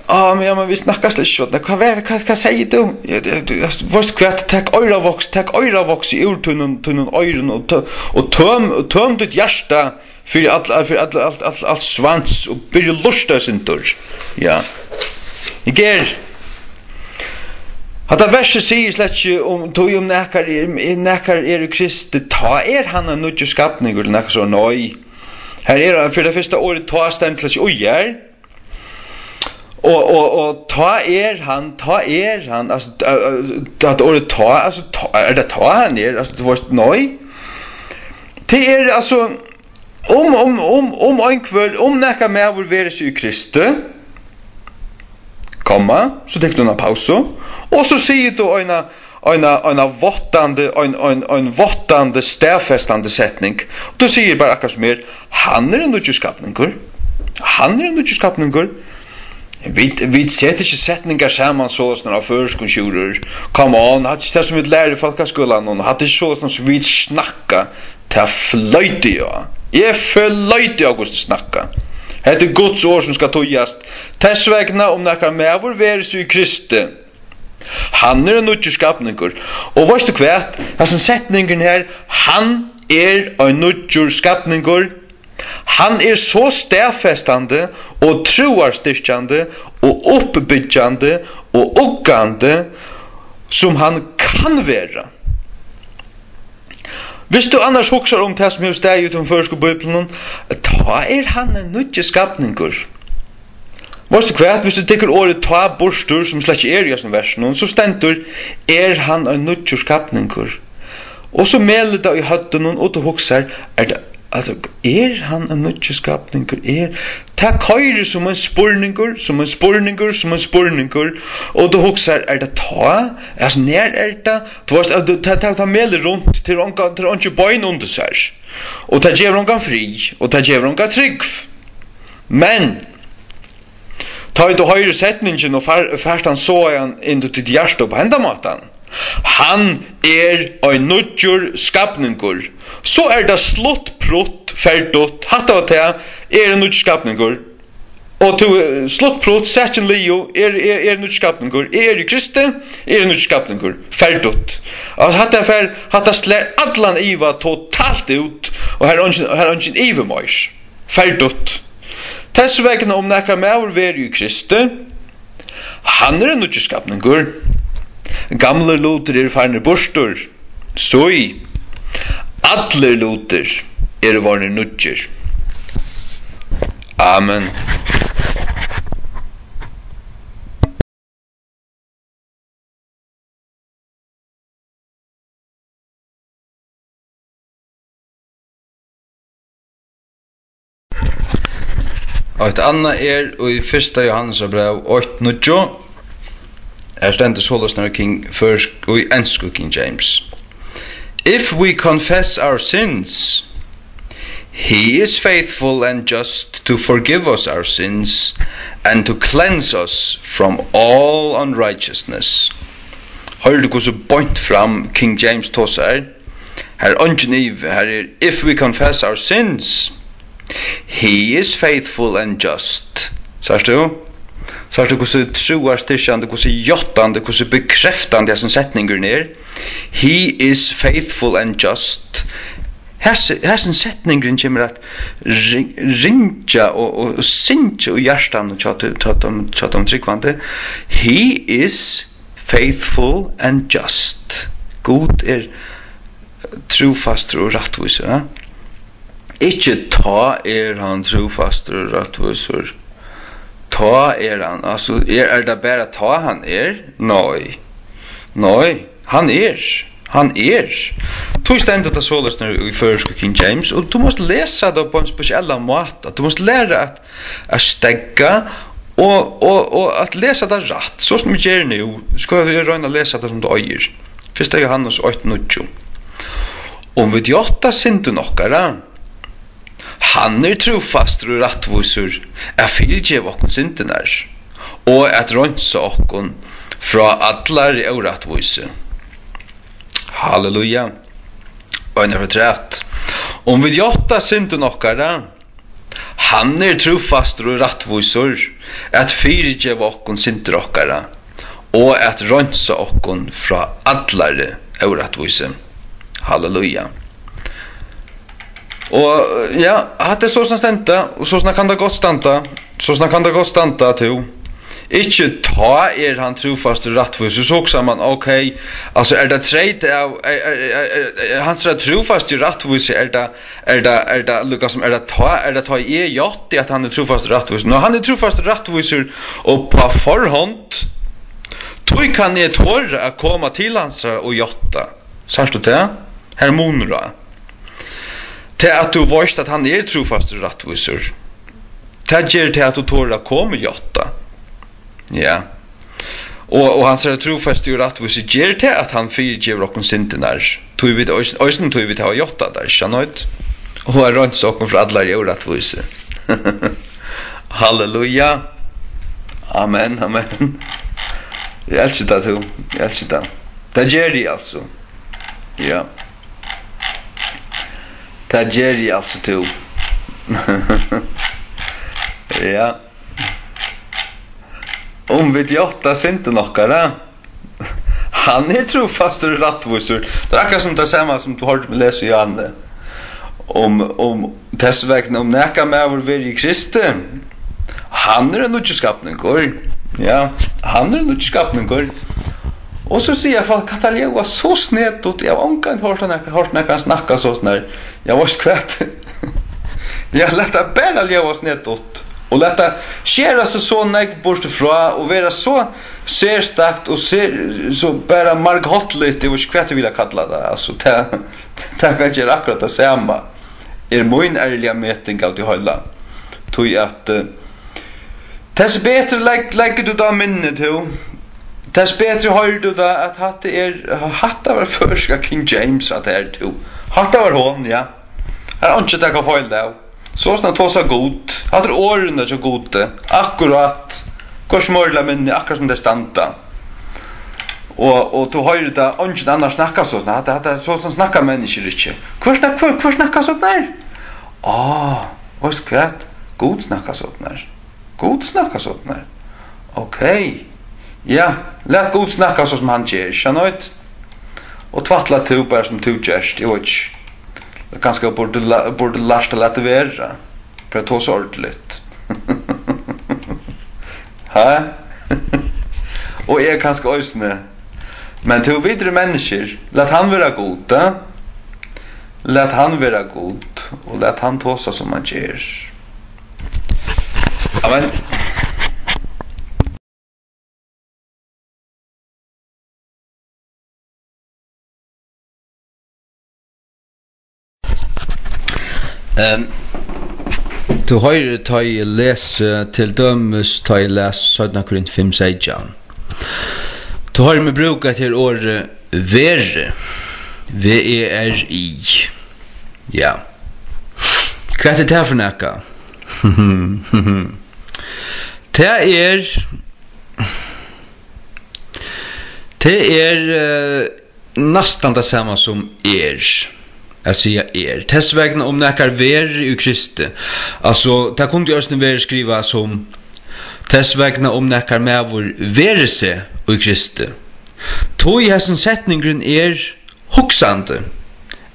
Á, men, ja, men vit snakka slett ikki, hvat, hvat var, hvat, hvat segði tú? Ja, ja, tú, ja, veitst hvat, tak oyravoks, tak oyravoks í úr tínum, tínum oyrum og tø-, og tøm, og tøm títt hjarta fyri all, fyri all, all, all, all svans og byrja at lurta eitt sindur. Ja. Eg ger. Hatta versið sigur slett ikki um, tí um nakar er, nakar er í Kristi, tá er hann ein nýggjur skapningur, ella nakað so, nei. Her er, fyri tað fyrsta, orðið tá stendur slett ikki í her. Og, og, og tá er hann, tá er hann, altso, øh, øh, at orðið tá, altso, tá, er tað tá hann er, altso, tú veitst, nei. Tað er, altso, um, um, um, um einhvør, um nakar maður verður seg í Kristi, komma, so tekur tú eina pausu, og so sigur tú eina, eina, eina váttandi, ein, ein, ein váttandi, staðfestandi setning. Og tú sigur bara akkurát sum er, hann er ein nýggjur skapningur. Hann er ein nýggjur skapningur. Vit, vit seta ikki setningar saman soleiðis á føroyskum, Sjúrður. Come on, hatta er ikki tað sum vit læra í fólkaskúlanum. Hatta er ikki soleiðis sum vit snakka. Tað floyt eg á. Eg floyt á, hvussu tit snakka. Hetta er Guds orð sum skal týðast. Tess vegna, um nakar maður verður seg í Kristi, hann er ein nýggjur skapningur. Og veitst tú hvat? Hasin setningurin her, hann er ein nýggjur skapningur. Hann er so staðfestandi og trúarstyrkjandi og uppbyggjandi og uggandi, sum hann kann vera. Viss tú annars hugsar um tað, sum hevur staðið í teimum føroysku bíbliunum, tá er hann ein nýggjur skapningur. Veitst tú hvat? Viss tú tekur orðið tá burtur, sum slett ikki er í hesum versinum, so stendur, er hann ein nýggjur skapningur. Og so melur tað í høvdinum, og tú hugsar, er tað, altso, er hann ein nýggjur skapningur? Er, tað koyrir sum ein spurningur, sum ein spurningur, sum ein spurningur, og tú hugsar, er tað tá? Altso, nær er tað? Tú veitst, at tú, tað, tað, tað melur runt, tað er onga, tað er einki bein undir sær. Og tað gevur ongan frið, og tað gevur onga trúgv. Men, tá ið tú hoyrir setningin og fær, fært hann soðaðan inn í títt hjarta upp á henda mátan, hann er ein nýggjur skapningur, so er tað slutt, prutt, ferdigt, hatta var tað, eg eri ein nýggjur skapningur. Og tú, eh, slutt, prutt, sakin liðug, er, er, er nýggjur skapningur, eg eri í Kristi, eg eri ein nýggjur skapningur, ferdigt. Altso, hatta fer, hatta slær allan iva totalt út, og her er eingin, her er eingin ivi meir. Ferdigt. Tess vegna, um nakar maður verður í Kristi, hann er ein nýggjur skapningur. Gamlir lutir eru farnir burtur. Sý, allir lutir eru vorðnir nýggir. Amen. Eitt annað er í fyrsta Jóhannesar bræv eitt níggju. Her stendur soleiðis, nú í King, føroysku, í ensku King James: "If we confess our sins, he is faithful and just to forgive us our sins and to cleanse us from all unrighteousness." Hoyrir tú hvussu beint fram King James tosar? Her er eingin ivi, her er: "If we confess our sins, he is faithful and just." Sært tú? Sært tú hvussu trúarstyrkjandi, hvussu játtandi, hvussu bekreftandi hasin setningurin er? "He is faithful and just." Hasi-, hasin setningurin kemur at ring-, ringja og, og, og syngja í hjartanum hjá tí, hjá teimum, hjá teimum trúgvandi. "He is faithful and just." Gud er trúfastur og rættvísur, ja? Ikki tá er hann trúfastur og rættvísur. Tá er hann, altso, er, er tað bara tá hann er? Nei. Nei, hann er. Hann er. Tí stendur tað soleiðis nú í føroysku King James, og tú mást lesa tað á ein spesiellan máta. Tú mást læra at, at steðga og, og, og at lesa tað rætt. So sum eg geri nú, skal eg royna at lesa tað sum tað eigur. Fyrsta Jóhannes eitt níggju. Um vit játta syndir okkara, hann er trúfastur og rættvísur at fyrigeva okkum syndirnar og at reinsa okkum frá allari órættvísi. Halleluja. Og ein afturat. Um vit játta syndum okkara, hann er trúfastur og rættvísur at fyrigeva okkum syndir okkara og at reinsa okkum frá allari órættvísi. Halleluja. Og, ja, hatta er so sum standa, og so sum kann tað gott standa, so sum kann tað gott standa, tú. Ikki tá er hann trúfastur og rættvísur, so hugsar mann, ok, altso, er tað treyt av, er, er, er, er, er hansara trúfasti og rættvísi, er tað, er tað, er tað líka sum, er tað tá, er tað tá eg játti, at hann er trúfastur og rættvísur? Nú, hann er trúfastur og rættvísur, og á forhond, tí kann eg tora at koma til hansara og játta. Sært tú tað? Har er munur á. Tað, at tú veitst, at hann er trúfastur og rættvísur, tað ger tað, at tú torir at koma og játta. Ja. Og, og hansara trúfasti og rættvísi ger tað, at hann fyrigevur okkum syndirnar. Tí vit eisini, eisini tí vit hava játtað tær, ikki sant? Og har reinsa okkum frá allari órættvísi. Halleluja. Amen, amen. Eg elski tað, tú. Eg elski tað. Tað ger eg, altso. Ja. Tað ger eg, altso, tú. Ja. Um vit játta syndina okkara, hann er trúfastur og rættvísur. Tað er akkurát sum tað sama sum tú hoyrdi meg lesa í Johannes. Um, um, tess vegna, um nakar maður verður í Kristi, hann er ein nýggjur skapningur. Ja, hann er ein nýggjur skapningur. Og so siga fólk, hatta ljóðar so snedigt, eg havi ongantíð hoyrt nakran, hoyrt nakran snakka so snar. Ja, veitst hvat? Ja, lat tað bara ljóða snedigt. Og lat tað skera seg so nógv burtur frá og vera so serstakt og ser, so bara margháttligt, eg veit ikki, hvat eg vil kalla tað. Altso, tað, tað kann gera akkurát tað sama. Er mín ærliga meting av tí heila. Tí at, eh, tess betri legg-, leggur tú tað á minni, tú, tess betri hoyrir tú tað, at hatta er, hatta var føroyska King James, at tað er, tú. Hatta var hon, ja. Har er einki at taka feil av. So sum tosar Gud. Hatta er orðini hjá Gudi. Akkurát. Hvørki meira ella minni, akkurát sum tey standa. Og, og tú hoyrir tað, eingin annar snakkar so. Hatta, hatta, so sum snakka menniskjur ikki. Hvør snak-, hvør, hvør snakkar so har? Á, veitst hvat? Gud snakkar so har. Gud snakkar so har. Ok. Ja, lat Gud snakka so sum hann ger, skjønner du? Og tvætla tú bara sum tú gerst, eg veit ikki. Kanska burdi la-, burdi lært at lata vera. Fyri at tosa ordiligt. Ha? Og eg kanska eisini. Men tú, vit eru menniskjur. Lat hann vera Gud, eh? Lat hann vera Gud, og lat hann tosa sum hann ger. Amen. Ehm, tú hoyrir, tá eg lesi, til dømis, tá eg les seinna Korint fimm seytjan. Tú hoyrir meg brúka hetta her orðið veri. V E R I. Ja. Hvat er tað fyri nakað? Tað er, tað er, eh, næstan tað sama sum er, at siga er. Tess vegna um nakar verður í Kristi. Altso, tað kundi eisini verið skrivað sum, tess vegna um nakar maður verður seg í Kristi. Tí hesin setningurin er hugsandi.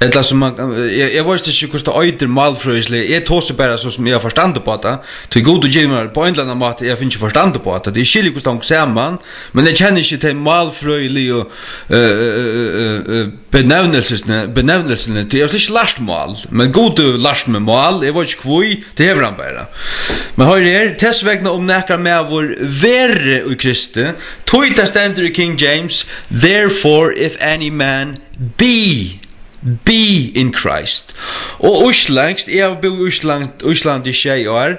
Ella sum man, eg, eg veit ikki, hvussu tað eitur málfrøðisliga. Eg tosi bara so sum eg havi forstand upp á tað. Tí Gud hevur givið mær á ein ella annan máta, eg havi fingið forstand upp á tað. Eg skilji, hvussu tað hongur saman, men eg kenni ikki tey málfrøðiligu, eh, eh, eh, eh, benevnelsini, benevnelsini. Tí eg havi slett ikki lært mál, men Gud hevur lært meg mál. Eg veit ikki hví, tað hevur hann bara. Men hoyr her, tess vegna um nakar maður verður í Kristi, tí tað stendur í King James, "Therefore, if any man be, be in Christ." Og íslendskt, eg havi búð í Ísland, Íslandi í sjey ár.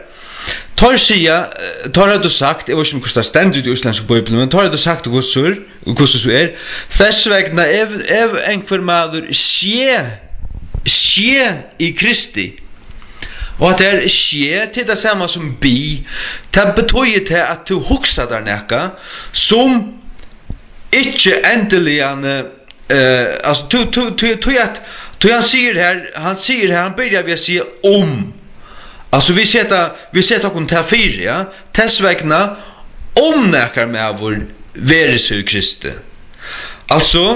Teir siga, eh, teir høvdu sagt, eg veit ikki um hvussu tað stendur í tí íslendsku bíbliuni, men teir høvdu sagt, hvussu, hvussu so er. Tess vegna, ef, ef einhvør maður sé, sé í Kristi, Og at tað er sjé, tað er tað sama sum bi. Tað betýðir tað, at tú hugsar tær nakað, sum ikki endiliga, eh, altso, tú, tú, tú, tú, at, tú, hann sigur her, hann sigur her, hann byrjar við at siga um. Altso, vit seta, vit seta okkum tað fyri, ja. Tess vegna, um nakar maður verður sær Kristi. Altso,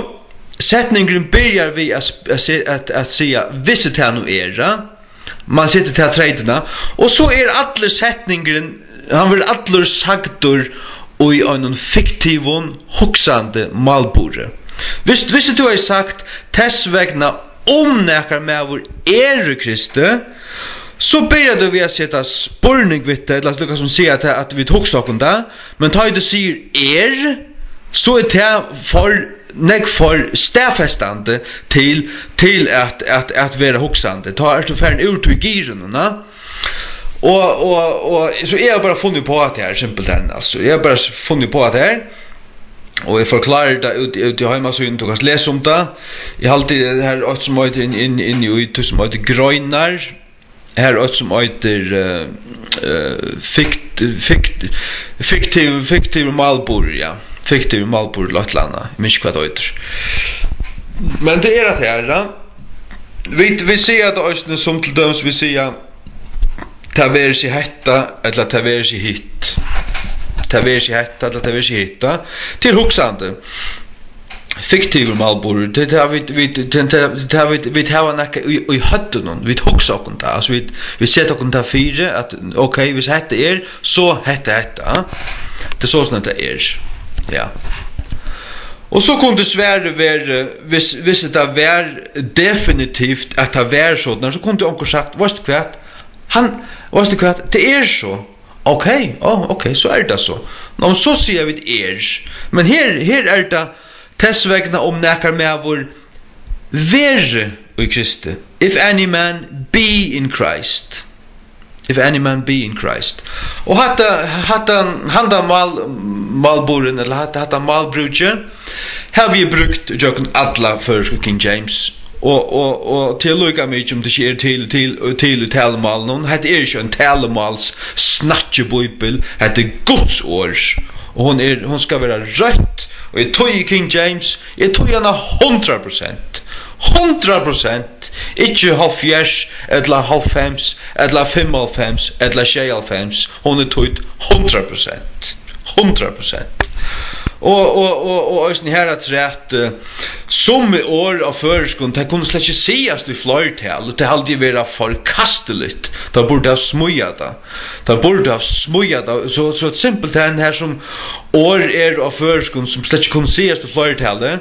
setningurin byrjar við at sp-, at se-, at, at siga, vissi tað nú er, ja. Man setur tað treytina, og so er allur setningurin, hann verður allur sagdur í einum fiktivum, hugsandi málburði. Vist, visti tú hevði sagt, tess vegna, um nakar maður er í Kristi, so byrjar tú við at seta spurning við tað, ella líka sum siga at, at vit hugsa okkum tað, men tá ið tú sigur er, so er tað for, nógv for staðfestandi til, til at, at, at vera hugsandi. Tá ert tú farin úr tí girðinum, na? Og, og, og, so eg havi bara funnið upp á tað her, simpelthen, altso. Eg havi bara funnið upp á tað her, og eg forklári tað út, út í heimasíðuni, tú kanst lesa um tað. Eg haldi, her er eitt sum eitur inn, inn, inn í, tí sum eitur Greinar. Her er eitt sum eitur, eh, eh, fikt-, fikt-, fiktiv, fiktivur málburður, ja. Fiktivur málburður, ella eitt ella annað. Eg minnist ikki, hvat tað eitur. Men tað er at her, ja. Vit, vit siga tað eisini sum til dømis, vit siga, tað verður seg hetta, ella tað verður seg hitt. Tað verður seg hetta, ella tað verður seg hitt, ja. Tað er hugsandi. Fiktivur málburður, tað er tað, vit, vit, tað, tað, tað, vit, vit hava nakað í, í høvdinum, vit hugsa okkum tað, altso, vit, vit seta okkum tað fyri, at, ok, viss hetta er, so hetta, hetta, ja. Tað er so, sum tað er, ja. Og so kundi svarið verið, viss, viss tað var definitivt, at tað var soleiðis, so kundi onkur sagt, veitst tú hvat, hann, veitst tú hvat, tað er so, ok, á, ok, so er tað so. Ná, so siga vit er, men her, her er tað, tess vegna um nakar maður veri í Kristi, if any man be in Christ. If any man be in Christ. Og hatta, hatta, handan mál-, málburðin, ella hatta, hatta málbrúkið, havi eg brúkt gjøgnum alla føroysku King James. Og, og, og til líka mikið um tað ikki er til, til, til í talumálinum. Hetta er ikki ein talumáls snakkibíbel, hetta er Guds orð. Og hon er, hon skal vera røtt, og eg týði King James, eg týði hana hundrað prosent. Hundrað prosent. Ikki hálvfjerðs, ella hálvfems, ella fimmoghálvfems, ella sjeyoghálvfems. Hon er týdd hundrað prosent. Hundrað prosent. Og, og, og, og eisini her afturat, eh, summi orð á føroyskum, tey kunnu slett ikki sigast í fleirtal, og tað haldi eg vera forkastiligt. Tað burdi havt smíðað tað. Tað burdi havt smíðað tað. So, so simpelthen her sum orð eru á føroyskum, sum slett ikki kunnu sigast í fleirtali,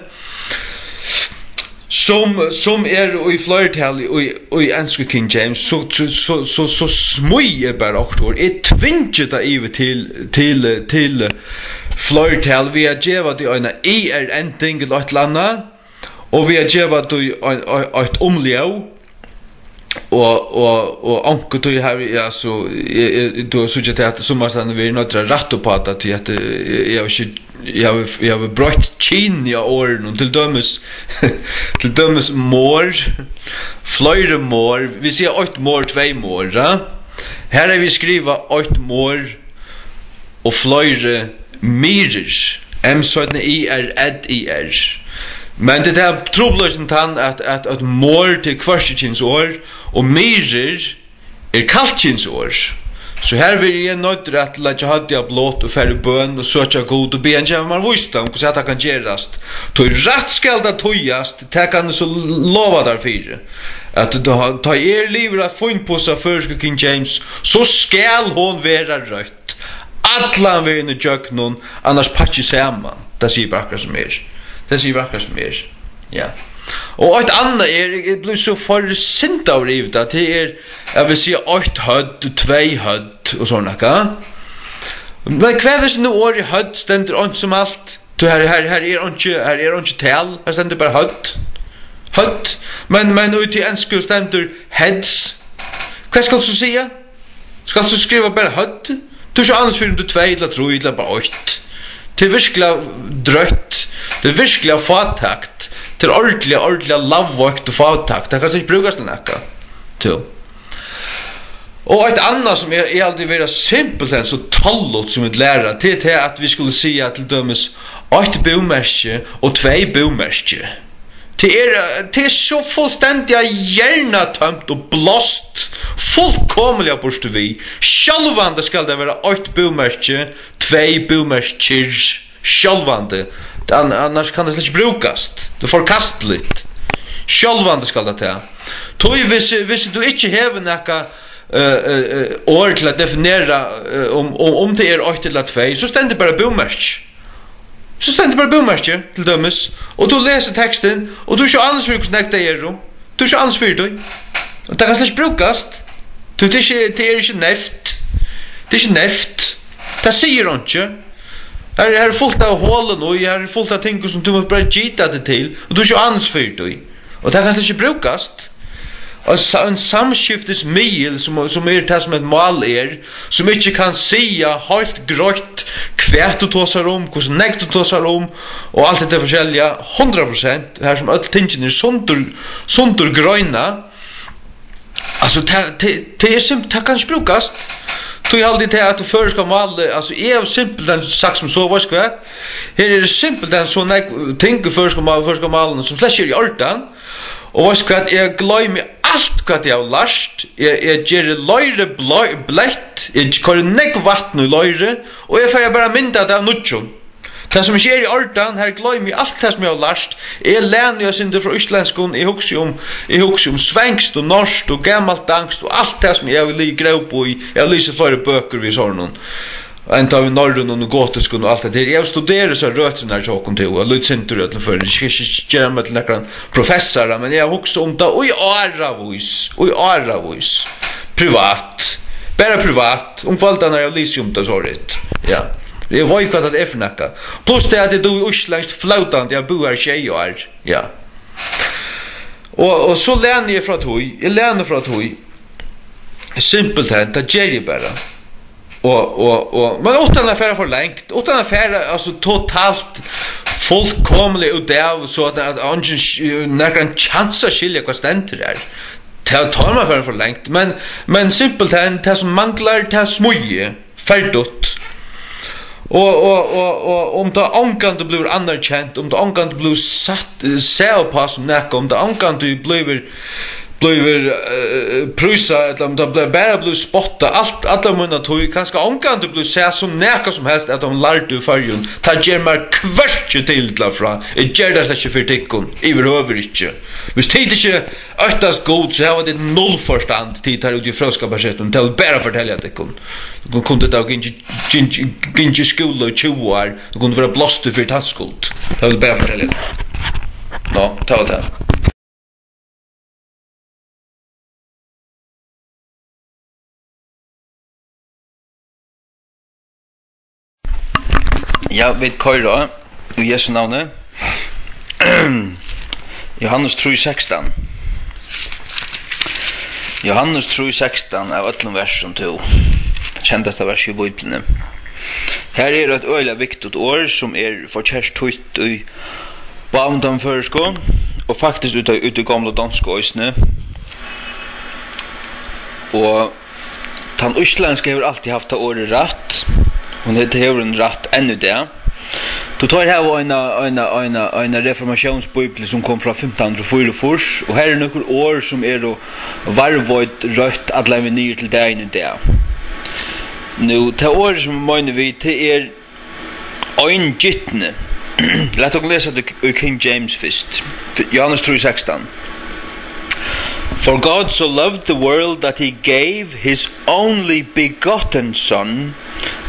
sum, sum eru í fleirtali í, í ensku King James, so, so, so, so, so smíði eg bara okkurt orð. Eg tvingi tað yvir til, til, til fleirtal við at geva tí eina er-ending ella eitt ella annað, og við at geva tí ein, ein, eitt umljóð, og, og, og onkuntíð havi eg, altso, eg, eg, tú hevur síggja tað, at summastaðni verið noyddur at rætta upp á tað, tí at, eh, eg, eg havi ikki, eg havi, eg havi broytt kynið á orðunum, til dømis, til dømis morð, fleiri morð, vit siga eitt morð, tvey morð, ja? Her havi eg skrivað eitt morð, og fleiri myrðir. M Y R D I R. Men tað er trupulleikin tann, at, at, at morð er hvørkikynsorð, og myrðir er kallkynsorð. So her verði eg noyddur at leggja høvdið á blot og fara í bøn og søkja Gud og biðja hann geva mær vísdóm, hvussu hetta kann gerast. Tí rætt skal tað týðast, tað kann eg so lova tær fyri, at tá, tá eg eri liðugur at fínpussa føroysku King James, so skal hon vera røtt. Allan vegin ígjøgnum, annars pakki saman. Tað sigur bara akkurát sum er. Tað sigur bara akkurát sum er. Ja. Og eitt annað er, eg, eg blívi so forsindaður yvir tað, tað er, at vit siga eitt høvd, tvey høvd og sovorðið nakað. Men hvat viss nú orðið høvd stendur eins og alt? Tú, her, her, her er einki, her er einki tal, her stendur bara høvd. Høvd. Men, men úti í ensku stendur heads. Hvat skalt tú siga? Skalt tú skriva bara høvd? Tú ert ikki annars fyri um tú tvey ella trý ella bara eitt. Tað er virkiliga drøygt. Tað er virkiliga fátækt. Tað er ordiliga, ordiliga lagvøgt og fátækt. Tað kann ikki brúkast til nakað. Tú. Og eitt annað, sum eg, eg haldi vera simpelthen so tollut, sum vit læra, tað er tað, at vit skulu siga til dømis eitt búmerki og tvey búmerki. Tað er, tað er so fullstendiga hjørnutømt og blást, fullkomiliga burtur við. Sjálvandi skal tað vera eitt búmerki, tvey búmerkir, sjálvandi. An-, annars kann tað slett ikki brúkast. Tað er forkastiligt. Sjálvandi skal tað tað. Tí hvis, hvis tú ikki hevur nakað, eh, eh, eh, orð til at definera, eh, um, um, um tað er eitt ella tvey, so stendur bara búmerki. So stendur bara búmerki, til dømis, og tú lesur tekstin, og tú ert ikki ánilsi fyri, hvussu nógv tey eru. Tú ert ikki ánilsi fyri tí. Og tað kann slett ikki brúkast. Tí tað er ikki, tað er ikki neyvt. Tað er ikki neyvt. Tað sigur einki. Her, her er fult av holum í, her er fult av ting, sum tú mást bara gita teg til, og tú ert ikki ánilsi fyri tí. Og tað kann slett ikki brúkast. Og sa-, ein samskiftismiðil, sum, sum er tað, sum eitt mál er, sum ikki kann siga heilt greitt, hvat tú tosar um, hvussu nógv tú tosar um, og alt hetta forskelliga, hundrað prosent, har sum øll tingini eru sundur, sundurgreinað. Altso, tað, tað, tað er simp-, tað kann ikki brúkast. Tí haldi eg tað, at tað føroyska málið, altso, eg havi simpelthen sagt sum so, veitst hvat? Her eru simpelthen so nógv ting í føroyska mál-, føroyska málinum, sum slett ikki er í ordan. Og veitst hvat, eg gloymi alt, hvat eg havi lært. Eg, eg geri leirið blei-, bleytt, eg koyri nógv vatn í leirið, og eg fari bara at mynda tað av nýggjum. Tað, sum ikki er í ordan, her gloymi eg alt tað, sum eg havi lært. Eg læni eitt sindur frá íslendskum, eg hugsi um, eg hugsi um svenskt og norskt og gamalt danskt og alt tað, sum eg havi ligið gróp í. Eg havi lisið fleiri bøkur við sovorðnum. Enntá við norrønum og gotiskum og alt hetta her. Eg havi studerað hesar røturnar hjá okkum, tú, og lítið sindur í øllum førum. Eg skal ikki gera meg til nakran professara, men eg havi hugsað um tað í áravís, í áravís. Privat. Bara privat. Um kvøldarnar havi eg lisið um tað so rætt. Ja. Eg veit, hvat tað er fyri nakað. Pluss tað, at eg dugi íslendskt flótandi, eg havi búð her sjey ár. Ja. Og, og so læni eg frá tí. Eg læni frá tí. Simpelthen, tað geri eg bara. Og, og, og, men uttan at fara for langt, uttan at fara, altso, totalt fullkomiliga út av, so at, at eingin sk-, nakran kjans at skilja, hvat stendur her. Tað, tá er man farin for langt. Men, men simpelthen, tað sum manglar, tað smíði. Ferdigt. Og, og, og, og um tað ongantíð blívur anerkent, um tað ongantíð blívur sett, eh, sæð uppá sum nakað, um tað ongantíð blívur, blívur, eh, prísað, ella um tað bli-, bara blívur spottað, alt, alla mína tíð, kanska ongantíð blívur sæð sum nakað sum helst, at teir lærdu í Føroyum, tað ger mær hvørki til ella frá. Eg ger tað slett ikki fyri tykkum, yvirhøvur ikki. Hvis tit ikki óttast Gud, so hava tit null forstand, tit har úti í fróðskaparsetrinum. Tað vil bara fortelja tykkum. Tit kundu, tit hava gingið, gingið, gingið í skúla í tjúgu ár, tit kundu verið blástir fyri tann skuld. Tað vil bara fortelja tykkum. Nå, tað var tað. Ja, vit koyra í Jesu navni. Johannes trý sekstan. Johannes trý sekstan, av øllum versum, tú. Kendasta vers í Bíbliuni. Her er eitt øgiliga viktigt orð, sum er forkert týtt í báðum teimum føroysku, og faktiskt út í, út í gomlu donsku eisini. Og tann íslendska hevur altíð havt tað orðið rætt. Hon het-, hevur ein rætt enn í dag. Tú, teir hava eina, eina, eina, eina reformatiónsbíbli, sum kom frá fimtan hundrað og fýraogfýrs, og her eru nøkur orð, sum eru varðveitt røtt allan vegin niður til dagin í dag. Nú, tað orðið, sum eg meini við, tað er eingitni. Lat okkum lesa tað í King James fyrst. Johannes trý sekstan. "For God so loved the world that he gave his only begotten Son,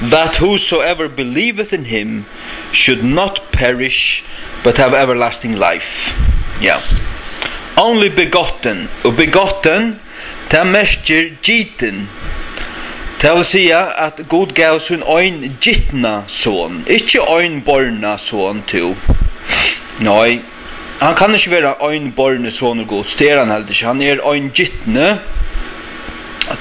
that whosoever believeth in him should not perish, but have everlasting life." Ja. Only begotten. Og begotten, tað merkir gitin. Tað vil siga, at Gud gav sín eingitna son, ikki einborna son, tú. Nei, hann kann ikki vera einborni sonur Guds, tað er hann heldur ikki. Hann er eingitni.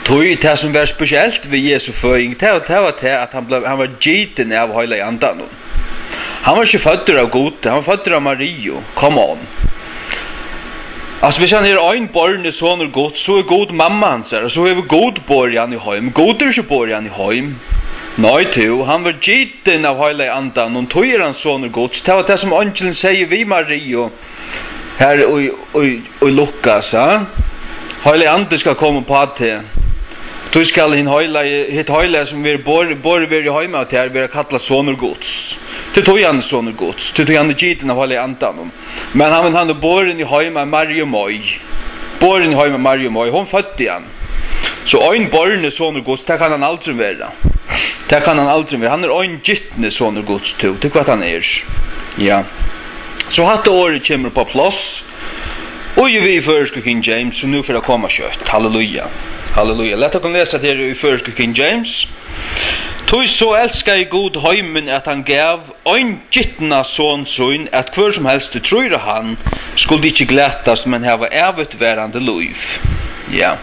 Tí tað, sum var spesielt við Jesu føðing, tað, tað var tað, at hann bleiv, hann var gitin av Heilaga Andanum. Hann var ikki føddur av Gud, hann var føddur av Mariu. Come on. Altso, hvis hann er einborni sonur Guds, so er Gud mamma hansara, so hevur Gud borið hann í heim. Gud hevur ikki borið hann í heim. Nei, tú, hann var gitin av Heilaga Andanum, tí er hann sonur Guds. Tað var tað, sum eingilin segði við Mariu her í, í, í Lukas, ha? Heilagi Andi skal koma upp á teg. Tí skal hin heilagi, hitt heilaga, sum verður borið, borið verður í heim av tær, verða kallað sonur Guds. Tí tí hann er sonur Guds, tí tí hann er gitin av Heilaga Andanum. Men hann, hann er borin í heim av Mariu Mái. Borin í heim av Mariu Mái. Hon føddi hann. So einborni sonur Guds, tað kann hann aldrin vera. Tað kann hann aldrin vera. Hann er eingitni sonur Guds, tú. Tað er hvat hann er. Ja. So hatta orðið kemur upp á pláss. Og eg við í føroysku King James, sum nú fer at koma skjótt. Halleluja. Halleluja. Lat okkum lesa tað her í føroysku King James. Tí so elskaði Gud heimin, at hann gav eingitna son sín, at hvør sum helst trýr á hann, skuldi ikki glatast, men hava evigtvarandi lív. Ja.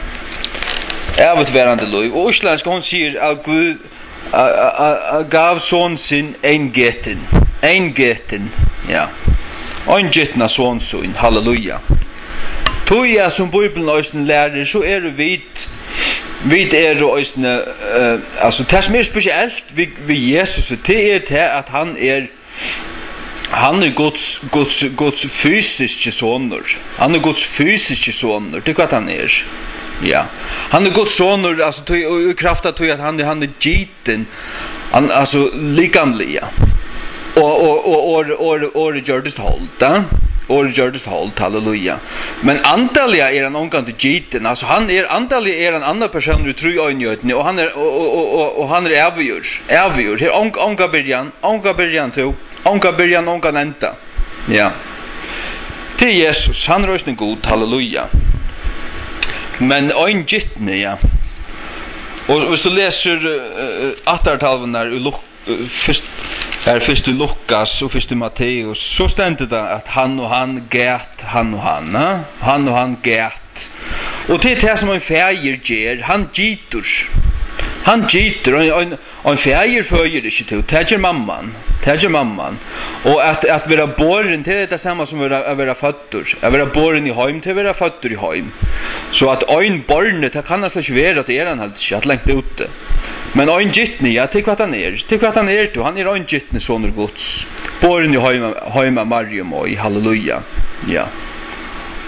Evigtvarandi lív. Og íslendska, hon sigur, at Gud, a, a, a, a gav son sin eingetin. Eingetin. Ja. Eingitna son sín. Halleluja. Tí at sum Bíblian eisini lærir, so eru vit, vit eru eisini, eh, altso, tað sum er spesielt við, við Jesus, tað er tað, at hann er, hann er Guds, Guds, Guds fysiski sonur. Hann er Guds fysiski sonur, tað er hvat hann er. Ja. Hann er Guds sonur, altso, tí, og í kraft av tí, at hann er, hann er gitin, hann, altso, likamliga. Og, og, og, og, og, og gjørdist hold, da. Og gjørdist hold, halleluja. Men andaliga er hann ongantíð gitin, altso, hann er, andaliga er hann annar persónur í tríeinigheitini, og hann er, og, og, og, og, og hann er ævigur, ævigur. Her, ong-, onga byrjan, onga byrjan, tú, onga byrjan, ongan enda. Ja. Tað er Jesus, hann er eisini Gud, halleluja. Men eingitni, ja. Og hvis tú lesur, eh, eh, ættartalvurnar í Luk-, eh, fyrst, her fyrst í Lukas og fyrst í Matteus, so stendur tað, at hann og hann gat, hann og hann, eh? Hann og hann gat. Og tað er tað, sum ein faðir ger, hann gitur. Hann gitur, ein, ein, ein faðir føðir ikki, tú. Tað ger mamman. Tað ger mamman. Og at, at vera borin, tað er tað sama sum vera, at vera føddur. At vera borin í heim, tað er at vera føddur í heim. So at einborni, tað kann hann slett ikki vera, at tað er hann helst ikki, at langt úti. Men eingitni, ja, tað er hvat hann er. Tað er hvat hann er, tú. Hann er eingitni sonur Guds. Borin í heim, heim av Mariu Mái, halleluja. Ja.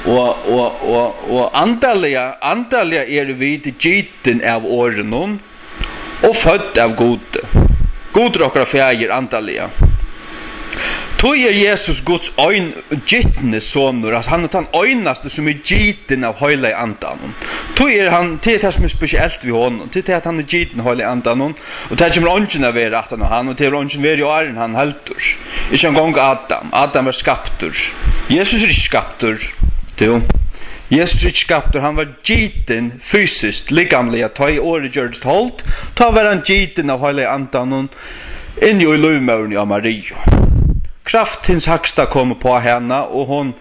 Og, og, og, og andaliga, andaliga eru vit gitin av orðinum og fødd av Gudi. Gud er okkara faðir andaliga. Tí er Jesus Guds eingitni sonur, altso, hann er tann einasti, sum er gitin av Heilaga Andanum. Tí er hann, tað er tað, sum er spesielt við honum, tað er tað, at hann er gitin av Heilaga Andanum, og tað kemur eingin at vera aftan á hann, og tað hevur eingin verið áðrenn hann heldur. Ikki eingong Adam. Adam var skaptur. Jesus er ikki skaptur. Tú. Jesus er ikki skaptur, hann var gitin fysiskt, likamliga, tá ið orðið gjørdist hold, tá var hann gitin av Heilaga Andanum, inni í lívmóðurini á Mariu. Kraft hins hægsta kom upp á hana, og hon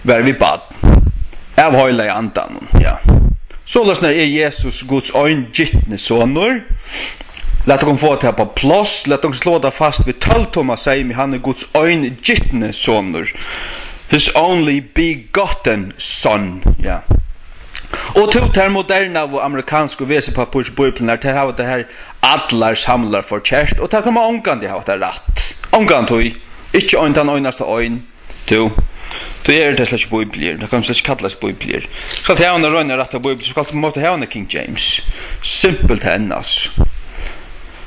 var við barn av Heilaga Andanum, ja. Soleiðis er Jesus Guds eingitni sonur. Lat okkum fáa tað upp á pláss, lat okkum sláa tað fast við tólv tumma seimi, hann er Guds eingitni sonur. His only begotten son, ja. Og tú, tær modernaðu amerikansku vesipappírs bíbliurnar, tær hava tað her allar samlar forkert, og tær koma ongantíð hava tað rætt. Ongantíð. Ikki ein, tann einasta ein. Tú, tú er tað slett ikki bíbliur, tað kann slett ikki kallast bíbliur. Skalt tú hava eina reina rætta bíbliu, so skalt tú, mást tú hava eina King James. Simpelt hen, altso.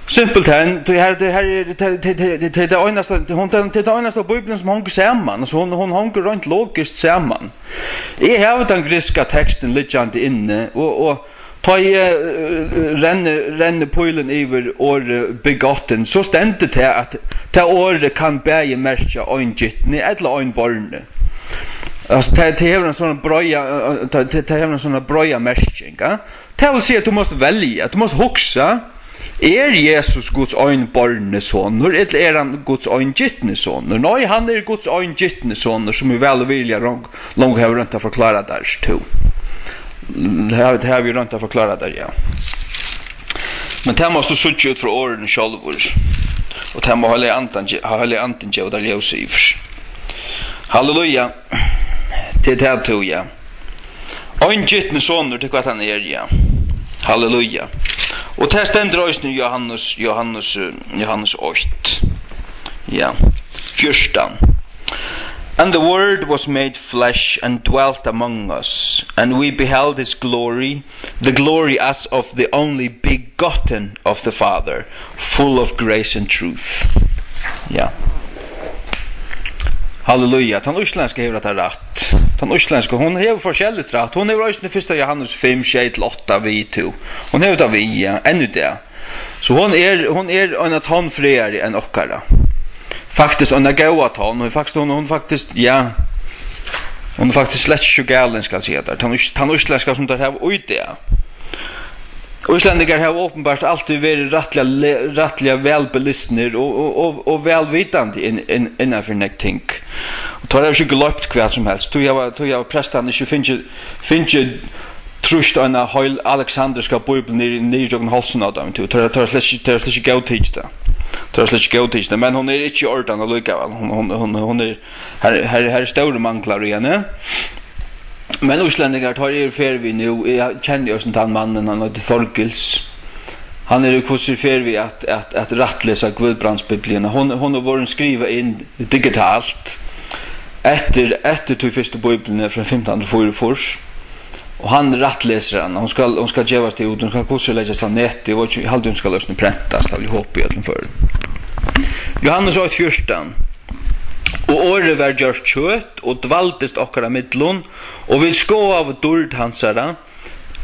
Simpelt hen, tí her, tí her er, tí, tí, tí, tí, tað einasta, hon, tað, tað er tað einasta bíblian sum hongur saman, altso, hon, hon hongur reint logiskt saman. Eg havi tann grikska tekstin liggjandi inni, og, og tá eg, eh, renni, renni pílin yvir orðið begotten, so stendur tað, at tað orðið kann bæði merkja eingitni ella einborni. Altso, tað, tað hevur ein sona breiða, eh, tað, tað, tað hevur ein sona breiða merking, ja? Tað vil siga, at tú mást velja, tú mást hugsa, er Jesus Guds einborni sonur, ella er hann Guds eingitni sonur? Nei, hann er Guds eingitni sonur, sum eg væl og virðiliga rong-, longu havi roynt at forklára tær, tú. Tað havi, tað havi eg roynt at forklára tær, ja. Men tað mást tú síggja út frá orðinum sjálvur. Og tað má Heilagi Andan ge-, Heilagi Andin geva tær ljós yvir. Halleluja. Tað er tað, tú, ja. Eingitni sonur, tað er hvat hann er, ja. Halleluja. Og tað stendur eisini í Jóhannes, Jóhannes, eh, Jóhannes eitt. Ja, fjúrtan. "And the word was made flesh and dwelt among us, and we beheld his glory, the glory as of the only begotten of the Father, full of grace and truth." Ja. Halleluja. Tann íslendska hevur hetta rætt. Tann íslendska, hon hevur forskelligt rætt. Hon hevur eisini fyrsta Jóhannes fimm, sjey til átta við, tú. Hon hevur tað við, ja, enn í dag. So hon er, hon er ein av tonn frægari enn okkara. Faktiskt ein av góða tonn. Hon er faktiskt, hon, hon faktiskt, ja. Hon er faktiskt slett ikki so galin, skal eg siga tær. Tann ís-, tann íslendska sum teir hava í dag. Íslendingar hava openbart altíð verið rættiliga le-, rættiliga væl belisnir og, og, og, og væl vitandi inn, inn, innanfyri nógv ting. Og teir hava ikki gloymt hvat sum helst. Tí hava, tí hava prestarnir ikki fingið, fingið trýst eina heil aleksandriska bíbel niður, niður gjøgnum hálsin á teimum. Tú, teir, teir hava slett ikki, teir hava slett ikki góðtikið tað. Teir hava slett ikki góðtikið tað, men hon er ikki í ordan allíkavæl. Hon, hon, hon, hon er, her, her, her er stórir manglar í henni. Men íslendingar, teir eru í ferð við nú, eg kenni eisini tann mannin, hann eitur Thorgils. Hann er í hvussu í ferð við at, at, at rættlesa Guðbrandsbibliuna. Hon, hon er vorðin skrivað inn digitalt eftir, eftir tí fyrstu bíbliuni frá fimtan hundrað og fýraogfýrs. Og hann rættlesur hana. Hon skal, hon skal gevast út, hon skal hvussu leggjast á netið, og eg haldi, hon skal eisini prentast, tað vil eg hopa í øllum førum. Jóhannes eitt fjúrtan. "Og orðið var gjørt kjøt og dvaldist okkara millum, og vit skoðaðu dýrd hansara,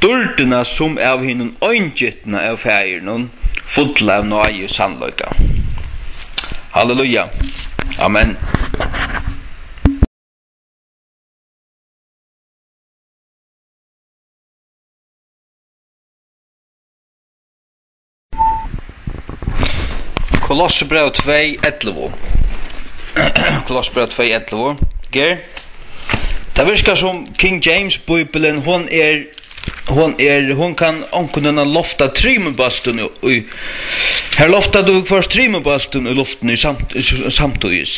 dýrdina, sum av hinum eingitna av Faðirinum, fulla av náði og sannleika." Halleluja. Amen. Kolossebræv tvey ellivu. Kolossebræv tvey ellivu. Ger. Tað virkar sum King James Bíblian, hon er, hon er, hon kann onkuntíð lofta trimum bóltum í, í, her loftar tú hvørt trimum bóltum í luftini í samt-, í s-, samtíðis.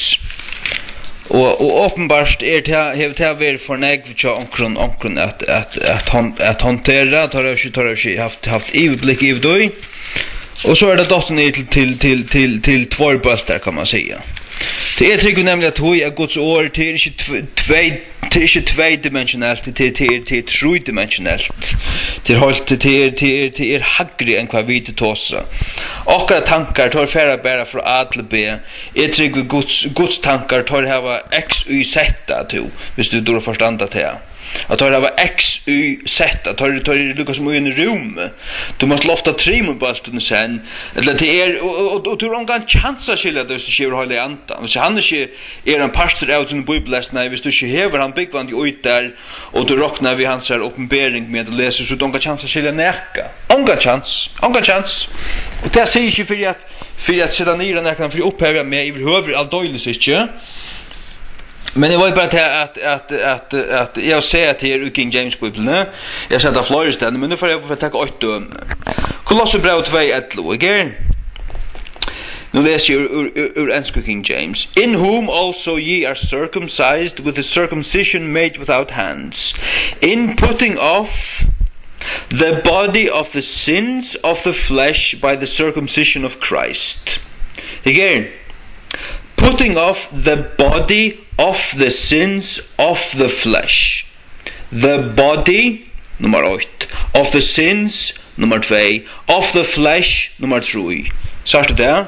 Og, og openbart er tað, hevur tað verið for nógv hjá onkrum, onkrum at, at, at hon-, at handtera, teir hava ikki, teir hava ikki havt, havt yvirblikk yvir tí. Og so er tað dottið niður til, til, til, til, til tveir bóltar, kann man siga. Tað er, trúgvi nemliga, at tí at Guds orð, tað er ikki tv-, tvey, tað er ikki tveydimensionelt, tað er, tað er, tað er trídimensionelt. Tað er heilt, tað er, tað er, tað er hægri enn hvat vit tosa. Okkara tankar, teir fara bara frá A til B. Eg trúgvi, Guds, Guds tankar, teir hava X, Y, Z, tú, viss tú dugir at forstanda tað. At teir hava X, Y, Z, at teir, teir eru líka sum í einum rúmi. Tú mást lofta trimum bóltum í senn. Ella tað er, og, og, og, og tú hevur ongan kjans at skilja tað, viss tú ikki hevur Heilaga Andan. Viss hann ikki er ein partur av tínum bíbellestri, viss tú ikki hevur hann búgvandi í tær, og tú roknar við hansara opinbering meðan tú lesur, so hevur tú ongan kjans at skilja nakað. Ongan kjans, ongan kjans. Og tað sigi eg ikki fyri at, fyri at seta niður á nakran, fyri at uppheva meg yvirhøvur, aldeilis ikki. Men eg veit bara tað at, at, at, at eg havi sæð tað her í King James Bíbliuni. Eg havi sæð tað fleiri staðni, men nú fari eg at taka eitt dømi. Kolossebræv tvey ellivu, eg ger. Nú lesi eg úr, úr, úr, úr ensku King James. "In whom also ye are circumcised with a circumcision made without hands, in putting off the body of the sins of the flesh by the circumcision of Christ." Again, "putting off the body of the sins of the flesh." The body, nummar eitt, of the sins, nummar tvey, of the flesh, nummar trý. Sært tú tað?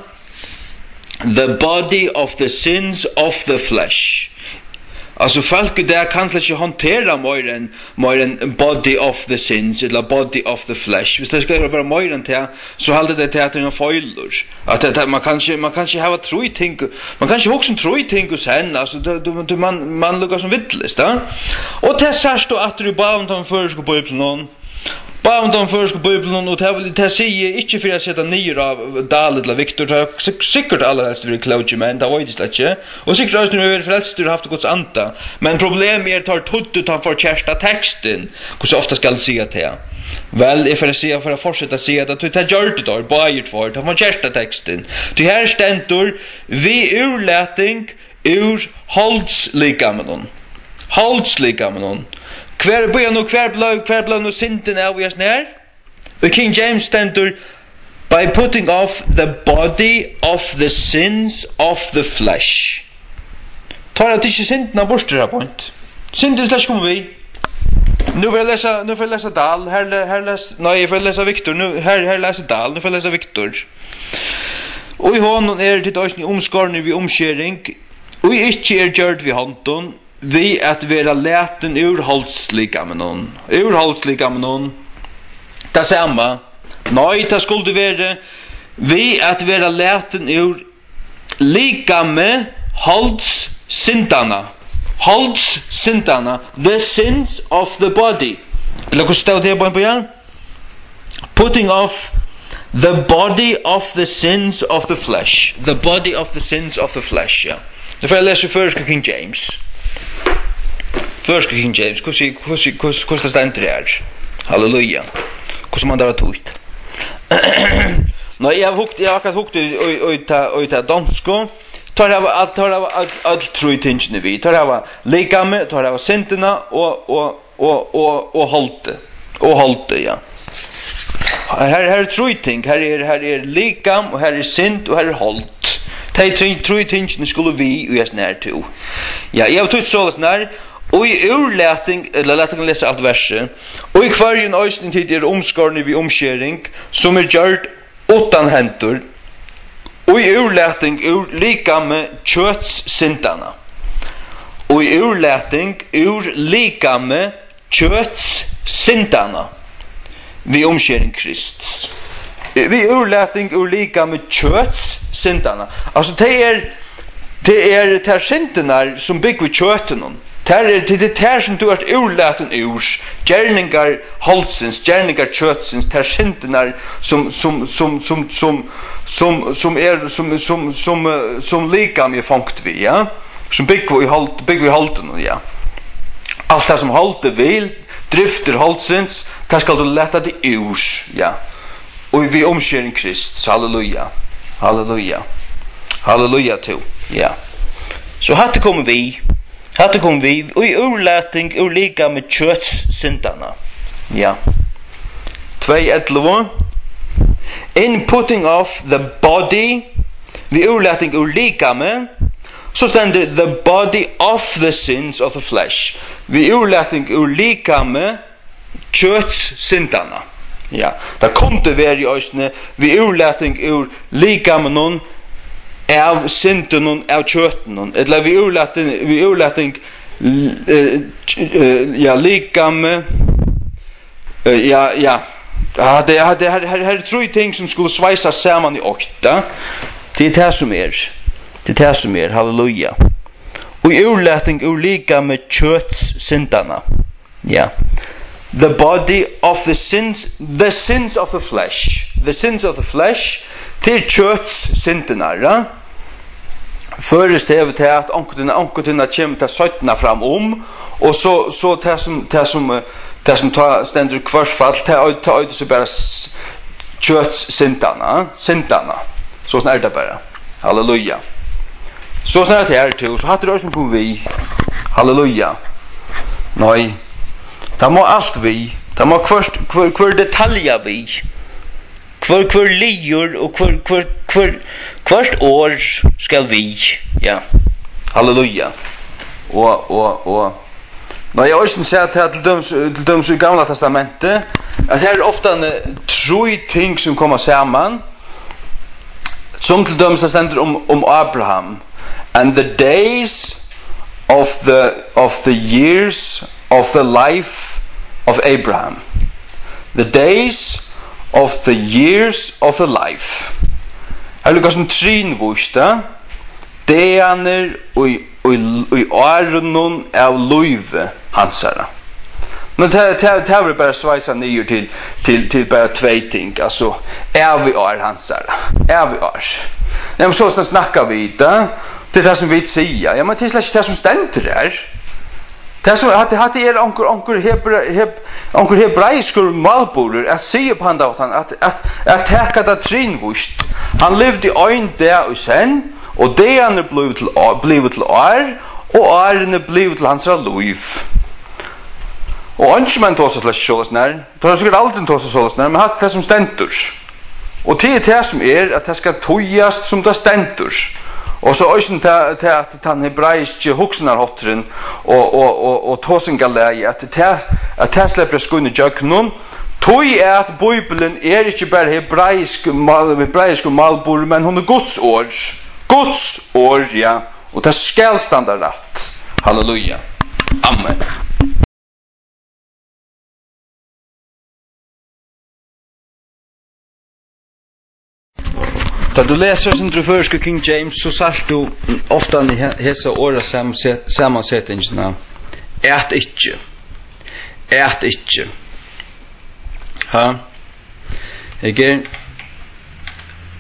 The body of the sins of the flesh. Altso, fólk í dag kann slett ikki handtera meir enn, meir enn body of the sins, ella body of the flesh. Viss tað skal vera meir enn tað, so halda tey, at tað er ein feilur. At tað, tað, man kann ikki, man kann ikki hava trý ting, man kann ikki hugsa um trý ting í senn, altso, tað, tú, tú, man, man lukkar sum villist, tá. Og tað sært tú aftur í báðum teimum føroysku bíbliunum. Báðum teimum føroysku bíbliunum, og tað vil, tað sigi eg ikki fyri at seta niður á Dahl ella Victor, tað hava sik-, sikkurt allarhelst verið klókir menn, tað veit eg slett ikki. Og sikkurt eisini verið frelstir og havt Guds anda. Men problemið er, teir týddu tann forkerta tekstin. Hvussu ofta skal eg siga tað? Vel, eg fari at siga, fari at fortseta at siga tað, tí tað gjørdu teir, báðir tveir, tann forkerta tekstin. Tí her stendur, við úrlating úr holdslikaminum. Holdslikaminum. Hvar, bíða nú, hvar bleiv, hvar bleiv nú syndin av í hesum her? Í King James stendur, "By putting off the body of the sins of the flesh." Teir hava tikið syndina burtur her beint. Syndin er slett ikki komin við. Nú fer eg lesa, nú fer eg lesa Dahl. Her le-, her les-, nei, eg fer lesa Victor. Nú, her, her lesur Dahl. Nú fer eg lesa Victor. "Og í honum eru tit eisini umskornir við umskering, ið ikki er gjørd við hondum, við at vera latin úr holdslikaminum." Úr holdslikaminum. Tað sama. Nei, tað skuldi verið við at vera latin úr likami holds syndanna. Holds syndanna. The sins of the body. Ella hvussu stavast tað her, Bjørn? Putting off the body of the sins of the flesh. The body of the sins of the flesh, ja. Nú fari eg at lesa í føroysku King James. Føroysku King James. Hvussu, hvussu, hvussu, hvussu tað stendur her? Halleluja. Hvussu man tað var týtt? Nei, eg havi hugt, eg havi akkurát hugt í, í, í ta, í ta donsku. Teir hava, teir hava øll, øll trý tingini við. Teir hava likami, teir hava syndina og, og, og, og, og holdið. Og holdið, ja. Her, her eru trý ting. Her er, her er likam, og her er synd, og her er hold. Tey trý, trý tingini skulu við í hesum her tú. Ja, eg havi týtt soleiðis nær. Og í úrlating, ella lat okkum lesa alt versið. Og í hvørjum eisini tit eru umskornir við umskering, sum er gjørd uttan hendur, í úrlating úr likami kjøts syndanna. Og í úrlating úr likami kjøts syndanna við umskering Krists. Við úrlating úr likami kjøts syndanna. Altso, tað er, tað er tær syndirnar, sum búgva í kjøtinum. Tær er, tað er tær, sum tú ert úrlatin úr. Gerningar holdsins, gerningar kjøtsins, tær syndirnar, sum, sum, sum, sum, sum, sum, sum er, sum, sum, sum, eh, sum likam er fangt við, ja? Sum búgva í hold, búgva í holdinum, ja. Alt tað, sum holdið vil, driftir holdsins, tað skal tú lata teg úr, ja. Og við umskering Krists, halleluja, halleluja, halleluja, tú, ja. So hatta er komið við, hatta er komið við, í úrlating úr likami kjøts syndanna, ja. Tvey ellivu. In putting off the body, við úrlating úr likami, so stendur the body of the sins of the flesh. Við úrlating úr likami kjøts syndanna. Ja, tað kundi verið eisini við úrlating úr likaminum av syndunum av kjøtinum, ella við úrlating, við úrlating, eh, eh, ja, likami, eh, ja, ja. Ja, tað, ja, tað, her, her, her eru trý ting, sum skulu sveisast saman í eitt, ja. Tað er tað, sum er. Tað er tað, sum er. Halleluja. Og úrlating úr likami kjøts syndanna. Ja. The body of the sins, the sins of the flesh. The sins of the flesh, tað er kjøts syndirnar, ja. Føroyskt hevur tað, at onkuntíð, onkuntíð kemur tað seinna fram um, og so, so tað sum, tað sum, eh, tað sum tá stendur í hvørsfall, tað eit-, tað eitur so bara s-, kjøts syndanna, syndanna. So er tað bara. Halleluja. So snart er tú, so hatta er eisini komið við. Halleluja. Nei. Tað má alt við. Tað má hvørt, hvør, hvør detalja við. Hvør, hvør liður og hvør, hvør, hvør, hvørt orð skal við. Ja. Halleluja. Og, og, og. Nei, eg havi eisini sæð tað til dømis, til dømis í Gamla Testamenti, at her er ofta, eh, trý ting sum koma saman, sum til dømis tað stendur um, um Abraham. "And the days of the, of the years of the life of Abraham." The days of the years of the life. Her er líka sum trinvíst, ja. Dagarnir í, í, í árunum av lívi hansara. Men tað, tað, tað verður bara sveisað niður til, til, til bara tvey ting, altso, æviár hansara, æviár. Nei, men soleiðis snakka vit, ja. Tað er tað, sum vit siga. Ja, men tað er slett ikki tað, sum stendur her. Tað sum, hatta, hatta er onkur, onkur hebra-, heb-, onkur hebraiskur málburður at siga upp handan, at, at, at taka tað trinvíst. Hann livdi ein dag í senn, og dagarnir blivu til á-, blivu til ár, og árini blivu til hansara lív. Og eingin menn tosa slett ikki soleiðis nær. Teir hava sikkurt aldrin tosað soleiðis nær, men hatta er tað sum stendur. Og tað er tað sum er, at tað skal týðast sum tað stendur. Og so eisini tað, tað at tann hebraiski hugsanarhátturin og, og, og, og tosingarlagið, at tað, at tað sleppur at skína ígjøgnum, tí at Bíblian er ikki bara hebraisk mál, hebraiskur málburður, men hon er Guds orð. Guds orð, ja. Og tað skal standa rætt. Halleluja. Amen. Tá tú lesur sum tú føroysku King James, so sært tú ofta í he-, hesa orða sam-, se-, samansetingina. At ikki. At ikki. Ha? Her er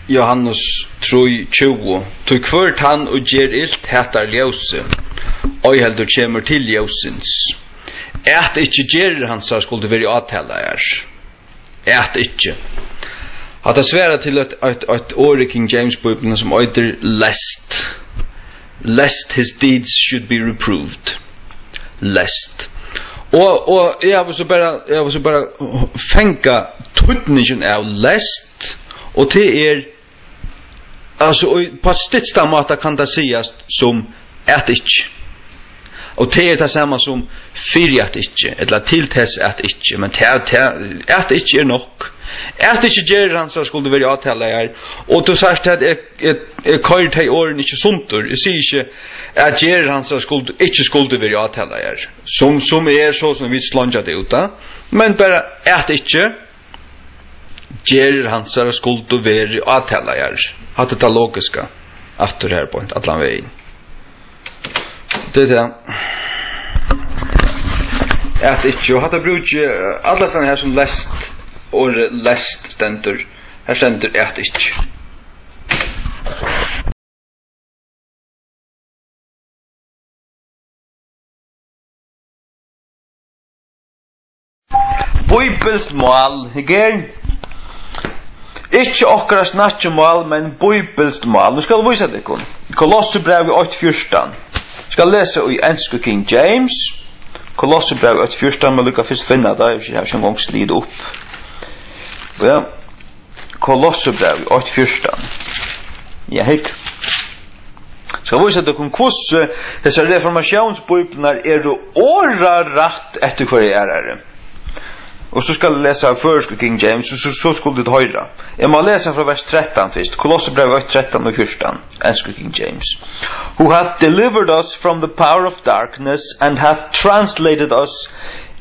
Johannes trý tjúgu. Tí hvør tann, og ger ilt, hatar ljósið, ei heldur kemur til ljósins. At ikki gerir hansara skuldu verið átalaðar. At ikki. Hatta svarar til eitt, eitt, eitt orð í King James Bíbliuni sum eitur lest. Lest his deeds should be reproved. Lest. Og, og eg havi so bara, eg havi so bara fanga týdningin av lest, og tað er, altso, og á stytsta máta kann tað sigast sum at ikki. Og tað er tað sama sum fyri at ikki, ella til tess at ikki, men tað, tað, at ikki er nokk. At ikki gerir hansara skuldu verið átalaðar, og tú sært at eg, eg, eg koyri tey orðini ikki sundur. Eg sigi ikki at gerir hansara skuldu, ikki skuldu verið átalaðar, sum, sum er so sum vit sleingja tað út, tá. Men bara at ikki, gerir hansara skuldu verið átalaðar. Hatta er tað logiska. Aftur her beint allan vegin. Tað er tað. At ikki, og hatta brúki eg allastaðni har sum lest, orðið lest stendur. Her stendur at ikki. Bíbilskt mál, her. Ikki okkara snakkimál, men bíbilskt mál. Nú skal eg vísa tykkum. Kolossebrævið eitt fjúrtan. Skal lesa í ensku King James. Kolossebrævið eitt fjúrtan, men líka fyrst finna tað, eg havi ikki eingong slitið upp. Ja. Kolossebrævið eitt fjúrtan. Ja, hygg. Skal vísa tykkum, hvussu hesar reformatiónsbíbliurnar eru orðarætt eftir hvørji aðrari. Og so skal eg lesa føroysku King James, so, so, so skulu tit hoyra. Eg má lesa frá vers trettan fyrst. Kolossebrævið eitt trettan og fjúrtan, ensku King James. "Who hath delivered us from the power of darkness and hath translated us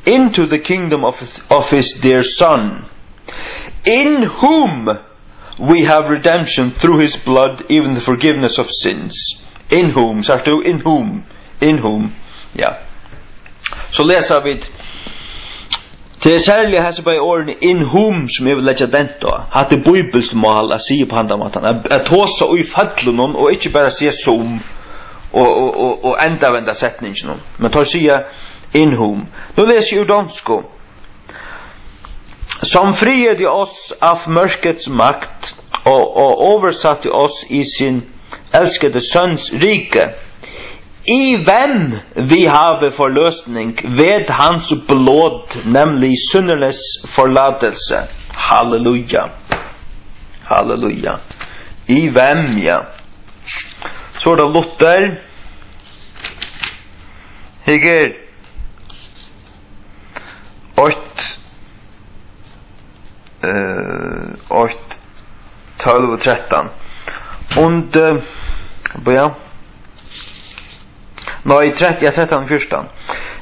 into the kingdom of, of his dear Son, in whom we have redemption through his blood, even the forgiveness of sins." In whom, sært tú? In whom. In whom. Ja. So lesa vit. Tað er serliga hesi bæði orðini "in whom" sum eg vil leggja dent á. Hatta er bíbilskt mál at siga upp á handan mátan. At, at tosa í føllunum og ikki bara siga "sum" og, og, og, og endavenda setninginum. Men teir siga "in whom". Nú lesi eg úr donsku. "Som friede os af mørkets magt og, og oversatte os i sin elskede søns rike, i hvem vi have forløsning ved hans blod, nemlig syndernes forladelse." Halleluja. Halleluja. "I hvem", ja. So er tað Luther. Her er eitt, eh, eitt, tólv og trettan. Und, eh, ja. Nei, trettan, ja, trettan og fjúrtan.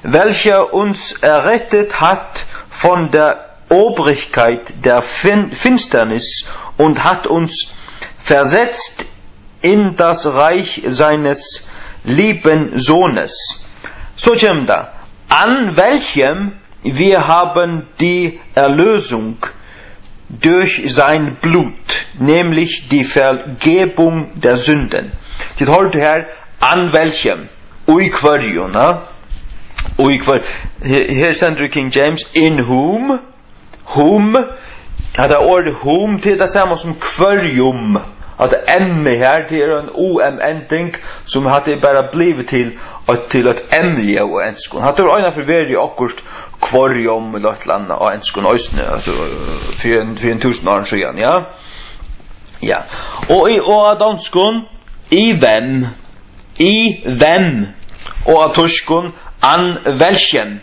"Welcher uns errettet hat von der Obrigkeit der Fin-, Finsternis und hat uns versetzt in das Reich seines lieben Sohnes." So kemur tað: "An welchem wir haben die Erlösung durch sein Blut, nämlich die Vergebung der Sünden." Tit hoyrdu her, "an welchem", í hvørjum, na? Í hvør-, her, her stendur í King James, "in whom", whom, hetta orðið "whom", tað er tað sama sum "hvørjum", Hatta M her, tað er ein U M ending, sum hatta er bara blivið til eitt, til eitt M-ljóð á enskum. Hatta er einaferð verið í okkurt, hvørjum, ella eitt ella annað á enskum eisini, altso, fyri ein, fyri ein túsund árum síðan, ja? Ja. Og í, og á donskum, í hvem, í hvem, og á týskum, an welchem.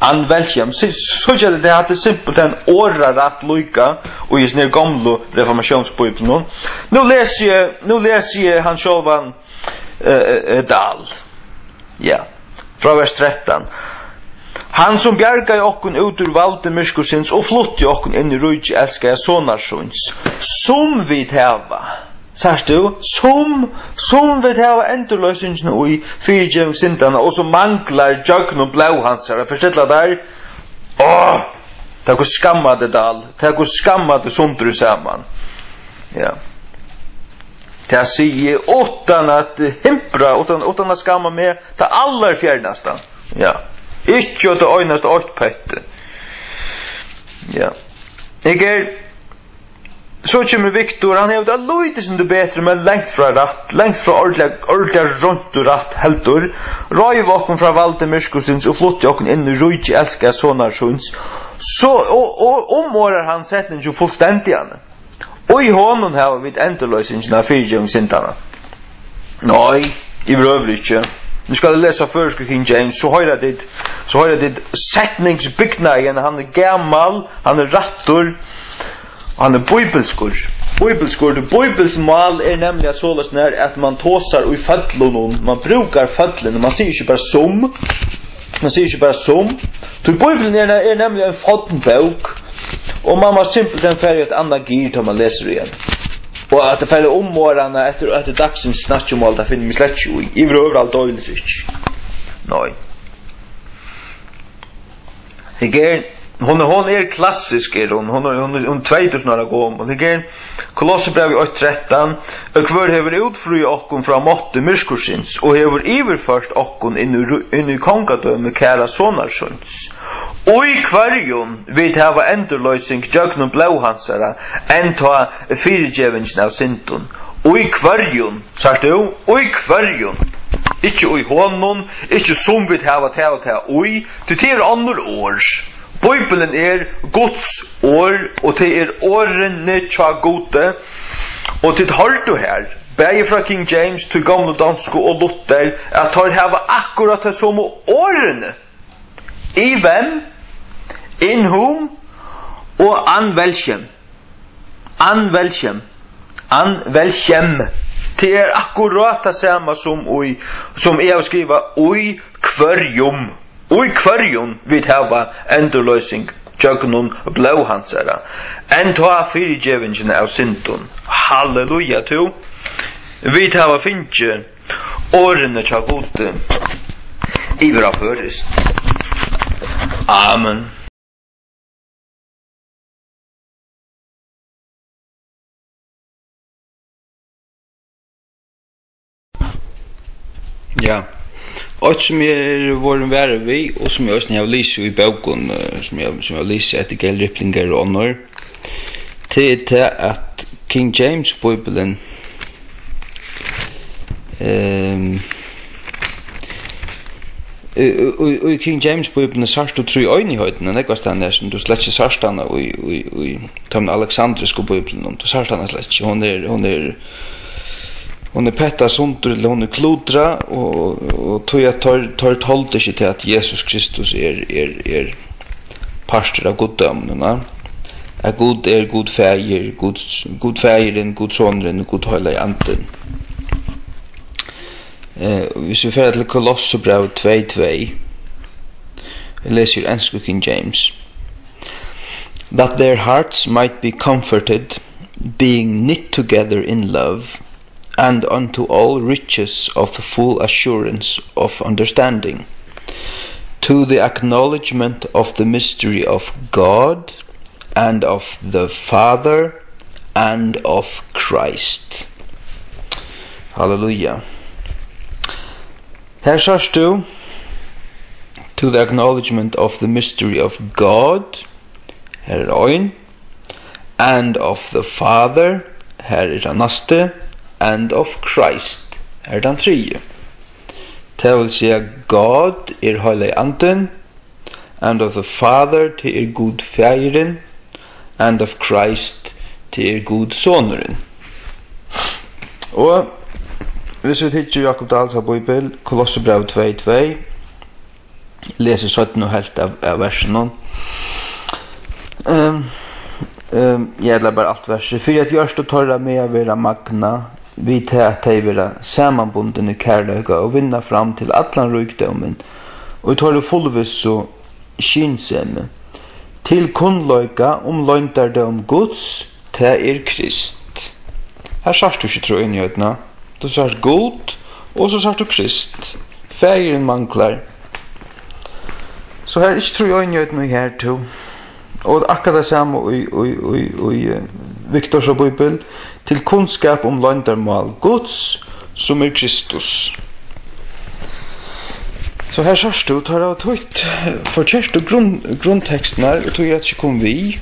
An welchem. Sí, síggja tit, tey hava simpelthen orðarætt líka í hesum her gomlu reformatiónsbíbliunum. Nú lesi eg, nú lesi eg hann sjálvan, eh, eh, eh, Dahl. Ja, frá vers trettan. Hann, sum bjargaði okkum út úr valdi myrkursins og flutti okkum inn í ríki elskaða sonar síns, sum vit hava. Sært tú? Sum, sum vit hava endurloysingina í fyrigeving syndanna, og sum manglar gjøgnum blóð hansara. Forstilla tær? Áh, tað er skammat, Dahl. Tað er skammat sundur og saman. Ja. Tað sigi eg uttan at himbra, uttan, uttan at skamma meg, tað allarfjernasta. Ja. Ikki at tað einasta eitt petti. Ja. Eg er So kemur Viktor, hann hevur tað lítið sindur betri, men langt frá rætt, langt frá ordiliga, ordiliga reint og rætt heldur. Reiv okkum frá valdi myrkursins og flutti okkum inn í ríki elskaða sonar síns. So, og, og umorðar hann setningin fullstendiga. Og í honum hava vit endurloysingina, fyrigeving syndanna. Nei, yvirhøvur ikki. Nú skal eg lesa føroysku King James, so hoyra tit, so hoyra tit setningsbygnaðin, hann er gamal, hann er rættur, hann er bíbilskur. Bíbilskur, tí Bíbilsmál er nemliga soleiðis nær, at mann tosar í føllunum, mann brúkar føllini, mann sigur ikki bara sum, mann sigur ikki bara sum, tí Bíbilin er, er nemliga ein forn bók, og mann má simpelthen fara í eitt annað gir, tá mann lesur í henni. Og at tað fer umorðana eftir, eftir dagsins snakkimál, tað finnur meg slett ikki í. Yvirhøvur aldeilis ikki. Nei. Hygg her, hon, hon er klassisk, er hon. Hon er, hon er, hon er tvey túsund ára gomul. Hygg her, Kolossebrævið eitt trettan: Og hvør hevur útfríað okkum frá mátti myrkursins, og hevur yvirført okkum inn í ru-, inn í kongadømi kæra sonar síns, í hvørjum vit hava endurloysing gjøgnum blóð hansara, enntá fyrigevingin av syndum. Í hvørjum, sært tú? Í hvørjum? Ikki í honum, ikki sum vit hava tað og tað í, tí tað eru onnur orð. Bíbilin er Guds orð, og tað er orðini hjá Gudi. Og tit hoyrdu her, bæði frá King James, tí gomlu donsku, og Luther, at teir hava akkurát tey somu orðini. Í hvønn, in whom og an welchem. An welchem. An welchem. Tað er akkurát tað sama sum í, sum eg havi skrivað, í hvørjum. Í hvørjum vit hava endurloysing gjøgnum blóð hansara, enntá fyrigevingina av syndum. Halleluja, tú. Vit hava fingið orðini hjá Gudi yvir á føroyskt. Amen. Ja. Eitt sum eg eri vorðin varur við, og sum eg eisini havi lisið í bókum, eh, sum eg, sum eg havi lisið eftir Gail Riplinger og onnur, tað er tað, at King James Bíbilin, ehm, í, í, í King James Bíbilini sært tú tríeinigheitina, nógvastaðni, sum tú slett ikki sært hana í, í, í teimum aleksandrisku bíblunum. Tú sært hana slett ikki. Hon er, hon er, hon er pettað sundur, ella hon er kludrað, og, og, og tí at teir, teir toldu ikki til, at Jesus Kristus er, er, er partur av guddóminum, na? At Gud er Gud Faðir, Gud, Gud Faðirin, Gud Sonurin, Gud Heilagi Andin. Eh, hvis vi fer til Kolossebrævið tvey tvey, eg lesi úr ensku King James. That their hearts might be comforted, being knit together in love, and unto all riches of the full assurance of understanding, to the acknowledgement of the mystery of God, and of the Father, and of Christ. Halleluja. Her sært tú, to the acknowledgement of the mystery of God, her er ein, and of the Father, Her er tann næsti, and of Christ, her er tann triði. Tað vil siga, God er Heilagi Andin, and of the Father, tað er Gud Faðirin, and of Christ, tað er Gud Sonurin. Og hvis vit hyggja í Jákup Dahls bíbel, Kolossebræv tvey tvey, lesi seinnu helvt av, av versinum. Ehm, ehm, eg ella bara alt versið. Fyri at hjørtu teirra mega vera magnað, við tað at tey vera samanbundin í kærleika og vinna fram til allan ríkdómin, og í teirri fullvissu skynsemi, til kunnleika um loyndardóm Guds, tað er Krist. Her sært tú ikki tríeinigheitina. Tú sært Gud, og so sært tú Krist. Faðirin manglar. So her er ikki tríeinigheit nú her, tú. Og akkurát tað sama í, í, í, í, eh, Viktors bíbel, til kunnskap um loyndarmál Guds, sum er Kristus. So her sært tú, teir hava týtt forkertu grunn-, grundtekstirnar, og tí er hetta ikki komið við.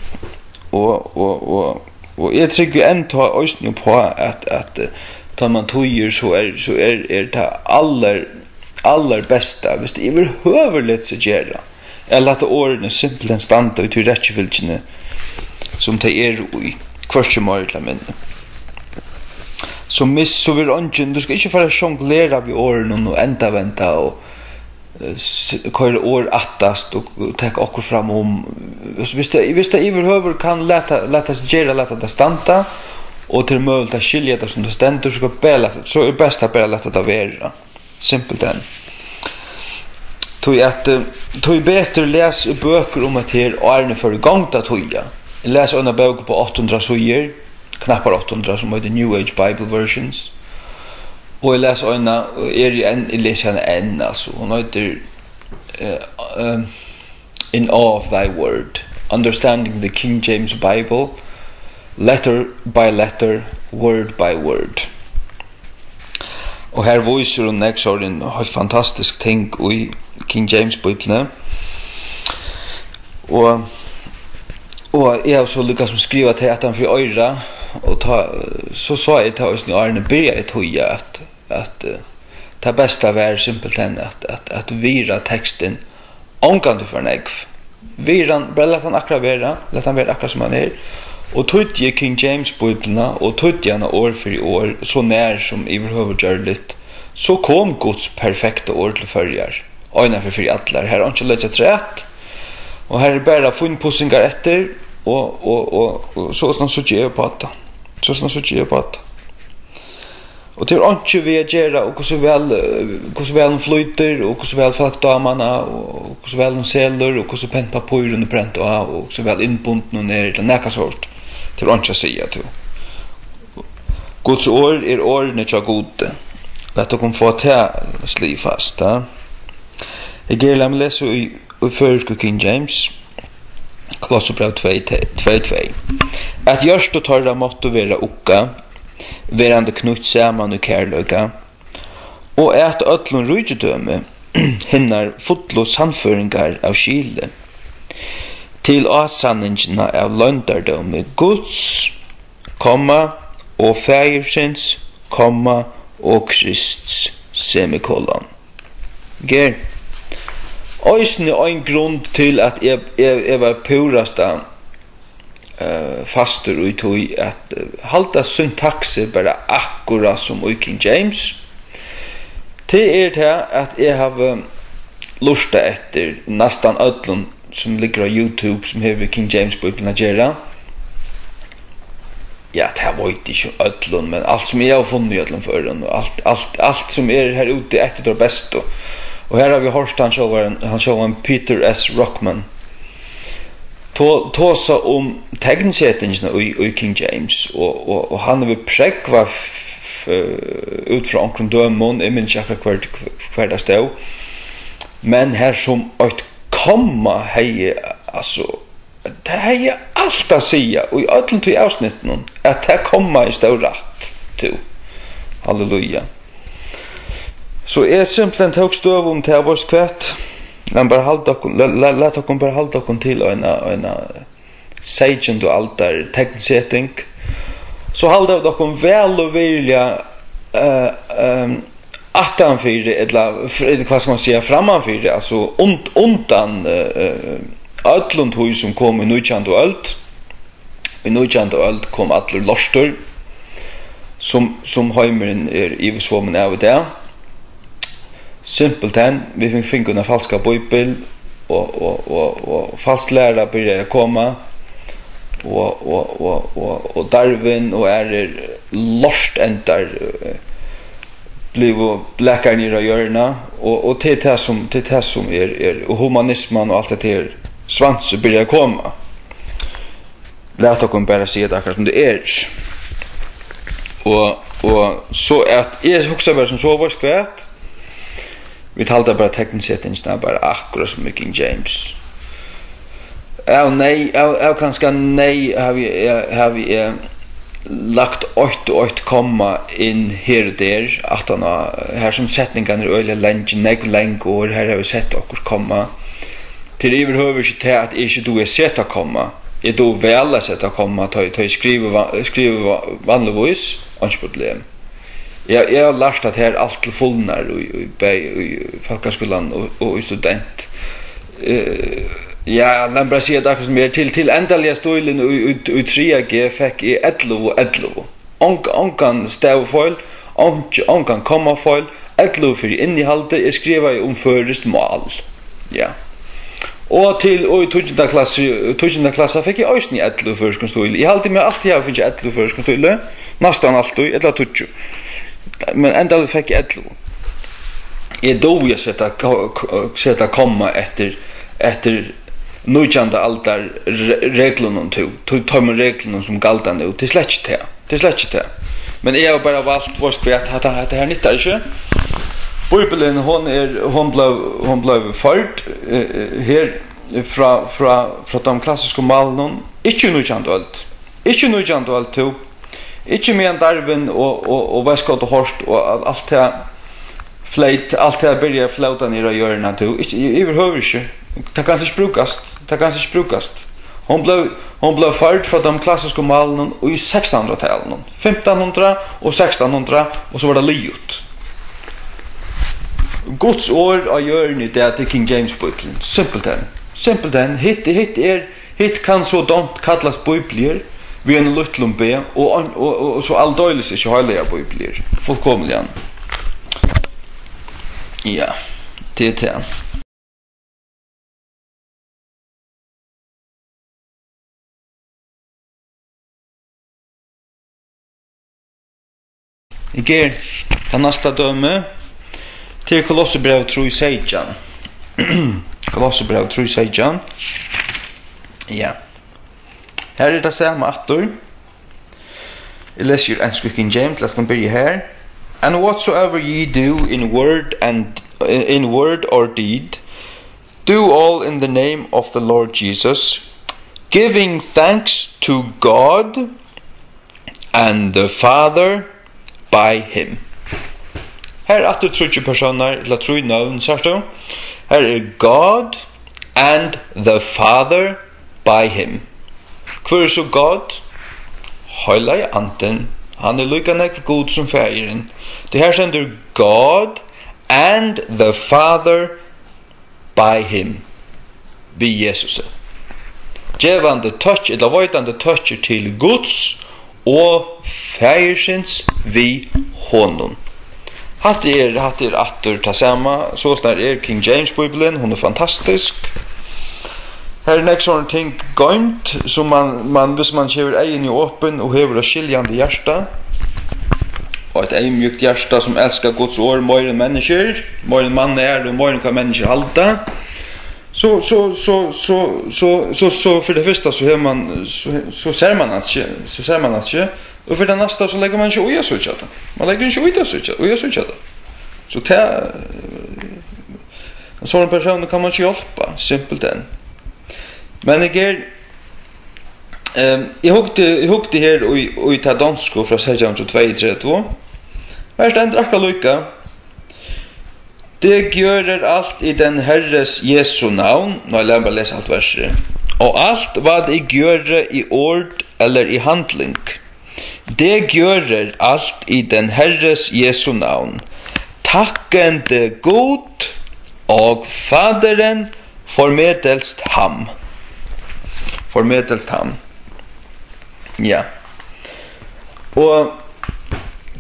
Og, og, og, og eg trúgvi enntá eisini uppá, at, at, eh, tá man týðir, so er, so er, er tað allar, allarbesta, viss tað yvirhøvur letur seg gera, at lata orðini simpelthen standa í tí rækkifylgjuni, sum tey eru í, hvørki meira ella minni. So miss, so verður eingin, tú skalt ikki fara at jonglera við orðunum og endavenda og, eh, s-, koyra orð aftast og, og taka okkurt fram um. Viss, viss tað, viss tað yvirhøvur kann lata, lata seg gera, lata tað standa, og tað er møguligt at skilja tað sum tað stendur, so bara lata, so er best at bara lata tað vera. Simpelthen. Tí at, eh, tí betur les eg bøkur um hetta her, áðrenn eg fór í gongd at týða. Eg las eina bók upp á átta hundrað síður, knappar átta hundrað, sum eitur New Age Bible Versions. Og eg las eina, og eri enn, eg lesi hana enn, altso. Hon eitur, eh, eh, In Awe of Thy Word, Understanding the King James Bible, Letter by Letter, Word by Word. Og her vísir hon nógv sovorðin heilt fantastisk ting í King James Bíbliuni. Og, og eg havi so líka sum skrivað tey aftan fyri oyra, og tá, so sá eg tað eisini, áðrenn eg byrjaði at týða, at, at, eh, tað besta var simpelthen at, at, at virða tekstin ongantíð for nógv. Virða hann, bara lat hann akkurát vera, lat hann vera akkurát sum hann er. Og týddi eg King James Bíbliuna, og týddi hana orð fyri orð, so nær sum yvirhøvur gjørligt, so kom Guds perfekta orð til Føroyar, eina ferð fyri allar. Har er einki at leggja afturat, og har er bara fínpussingar eftir, og, og, og, og sostatt síggi eg upp á tað. Sostatt síggi eg upp á tað. Og tað er einki við at gera, og hvussu væl, eh, hvussu væl hon flýtur, og hvussu væl fólk dáma hana, og hvussu væl hon selur, og hvussu pent pappír hon er prent á, og hvussu væl innbundin hon er, ella nakað sort. Tað er einki at siga, tú. Guds orð er orðini hjá Gudi. Lat okkum fáa tað sligið fast, ha? Eg geri, lat meg lesa í, í føroysku King James. Kolossebræv tvey, tvey tvey. At hjørtu teirra máttu vera uggað, verandi knýtt saman í kærleika, og at øllum ríkidømi hinnar fullu sannføringar av skili, til ásanningina av loyndardómi Guds, komma, og Faðirsins, komma, og Krists, semikolon. Ger eisini ein grund til, at eg, eg, eg var púrasta, eh, fastur í tí at, eh, halda syntaksið bara akkurát sum í King James. Tað er tað, at eg havi lurtað eftir næstan øllum sum liggur á YouTube, sum hevur við King James Bíbliuna at gera. Ja, tað veit eg ikki um øllum, men alt sum eg havi funnið í øllum førum, og alt, alt, alt sum er her úti eftir teir bestu. Og her havi eg hoyrt hann sjálvan, hann sjálvan Peter S. Ruckman to-, tosa um teknsetingina í, í King James, og, og, og hann hevur prógvað f-, f-, út frá onkrum dømum, eg minnist ikki akkurát hvar, hvar tað stóð, men har sum eitt komma hevði, altso, tað hevði alt at siga í øllum tí avsnittinum, at tað kommaið stóð rætt, tú. Halleluja. So eg simpelthen tók støðu um tað, veitst hvat? Lat bara halda okkum, la-, la-, lat okkum bara halda okkum til eina, eina seytjandu aldar teknseting. So halda vit okkum væl og virðiliga, eh, ehm, aftanfyri, ella fr-, ella hvat skal man siga, frammanfyri, altso und-, undan, eh, eh, øllum tí sum kom í nítjandu øld. Í nítjandu øld kom allur lortur, sum, sum heimurin er yvirsvomin av í dag. Simpelthen, vit fing-, fingu eina falska bíbel, og, og, og, og falsk læra byrjaði at koma, og, og, og, og, og Darwin og aðrir lortendar, eh, blivu blakaðir niður á jørðina, og, og tað er tað sum, tað er tað sum er, er, og humanisman og alt hetta her svansi byrjaði at koma. Lat okkum bara siga tað akkurát sum tað er. Og, og so at eg hugsi bara sum so, veitst hvat? Vit halda bara teknisetingina bara akkurát sum í King James. Av neyð, av, av kanska neyð havi eg, havi eg lagt eitt og eitt komma inn her og der, aftan á, har sum setningarnir eru øgiliga langir, nógv long orð, har havi eg sett okkurt komma. Tað er yvirhøvur ikki tað, at eg ikki dugi at seta komma. Eg dugi væl at seta komma, tá eg, tá eg skrivi va-, skrivi va-, vanligvís, einki problem. Eg, eg havi lært, at her er alt til fulnar í, í, bæði í fólkaskúlanum og, og í student. Eh, ja, lat meg bara siga tað akkurát sum er. Til, til endaliga stílin í, í, í triðja G fekk eg ellivu, ellivu. Ong-, ongan stavifeil, ongi-, ongan kommafeil, ellivu fyri innihaldið, eg skrivaði um føroyskt mál. Ja. Og til, og í tíggjunda klassu, tíggjunda klassa fekk eg eisini ellivu í føroyskum stíli. Eg haldi meg altíð hava fingið ellivu í føroyskum stíli, næstan altíð, ella tíggju. Men endaliga fekk eg ellivu. Eg dugi at seta ko-, ko-, seta komma eftir, eftir nítjandu aldar re-, reglunum, tú, tú, teimum reglunum sum galda nú. Tað er slett ikki tað. Tað er slett ikki tað. Men eg havi bara valt, veitst hvat, hatta, hatta her nyttar ikki. Bíblian, hon er, hon bleiv, hon bleiv førd, eh, eh, her frá, frá, frá teimum klassisku málunum, ikki í nítjandu øld. Ikki í nítjandu øld, tú. Ikki meðan Darwin og, og, og Westcott og Hort og al-, alt tað fleyt, alt tað byrjaði at flóta niður á jørðina, tú. Ikki, y-, yvirhøvur ikki. Tað kann ikki brúkast. Tað kann ikki brúkast. Hon bleiv, hon bleiv førd frá teimum klassisku málunum í sekstanhundraðtalinum. Fimtanhundrað og sekstanhundrað, og so var tað liðugt. Guds orð á jørðini í dag, tað er King James Bíblian. Simpelthen. Simpelthen. Hitt, hitt er, hitt kann so dámt kallast bíbliur við einum lítlum b, og, og, og, og so aldeilis ikki heilagar bíbliur. Fullkomiliga. Ja, tað er tað. Eg ger tað næsta dømi. Til Kolossebræv trý seytjan. Kolossebræv trý seytjan. Ja. Her er tað sama aftur. Eg lesi úr ensku King James, lat okkum byrja har. "And whatsoever ye do in word and, in word or deed, do all in the name of the Lord Jesus, giving thanks to God and the Father by him." Her er aftur tríggir persónar, ella trý nøvn, sært tú? Her er God and the Father by him. Hvør er so God? Heilagi Andin. Hann er líka nógv Gud sum Faðirin. Tí her stendur God and the Father by him, við Jesusi. Gevandi tøkk, ella veitandi tøkkir til Guds og Faðirsins við honum. Hatta er, hatta er aftur tað sama. Sostatt er King James Bíblian, hon er fantastisk. Her er nógv sovorðin ting goymd, sum man, man, viss man gevur eyguni opin og hevur eitt skiljandi hjarta, og eitt eyðmjúkt hjarta, sum elskar Guds orð meira enn menniskjur, meira enn mann er og meira enn hvat menniskjur halda, so, so, so, so, so, so, so fyri tað fyrsta, so hevur man, so, so sær man alt ikki, so sær man alt ikki, og fyri tað næsta, so leggur man ikki í at síggja tað. Man leggur ikki í at síggja, í at síggja tað. So tað, ein sovorðnan persón kann man ikki hjálpa, simpelthen. Men eg er, ehm, eg hugdi, eg hugdi her í, í tað donsku frá seytjan hundrað og tveyogtretivu. Her stendur akkurát líka: "Det gjøres alt i den Herres Jesu navn." Nei, lat meg bara lesa alt versið. "Og alt, hvad I gjør i ord eller i handling, Det gjører alt i den Herres Jesu navn. Takkende Gud og Faderen formedelst ham. Formedelst ham. Ja. Og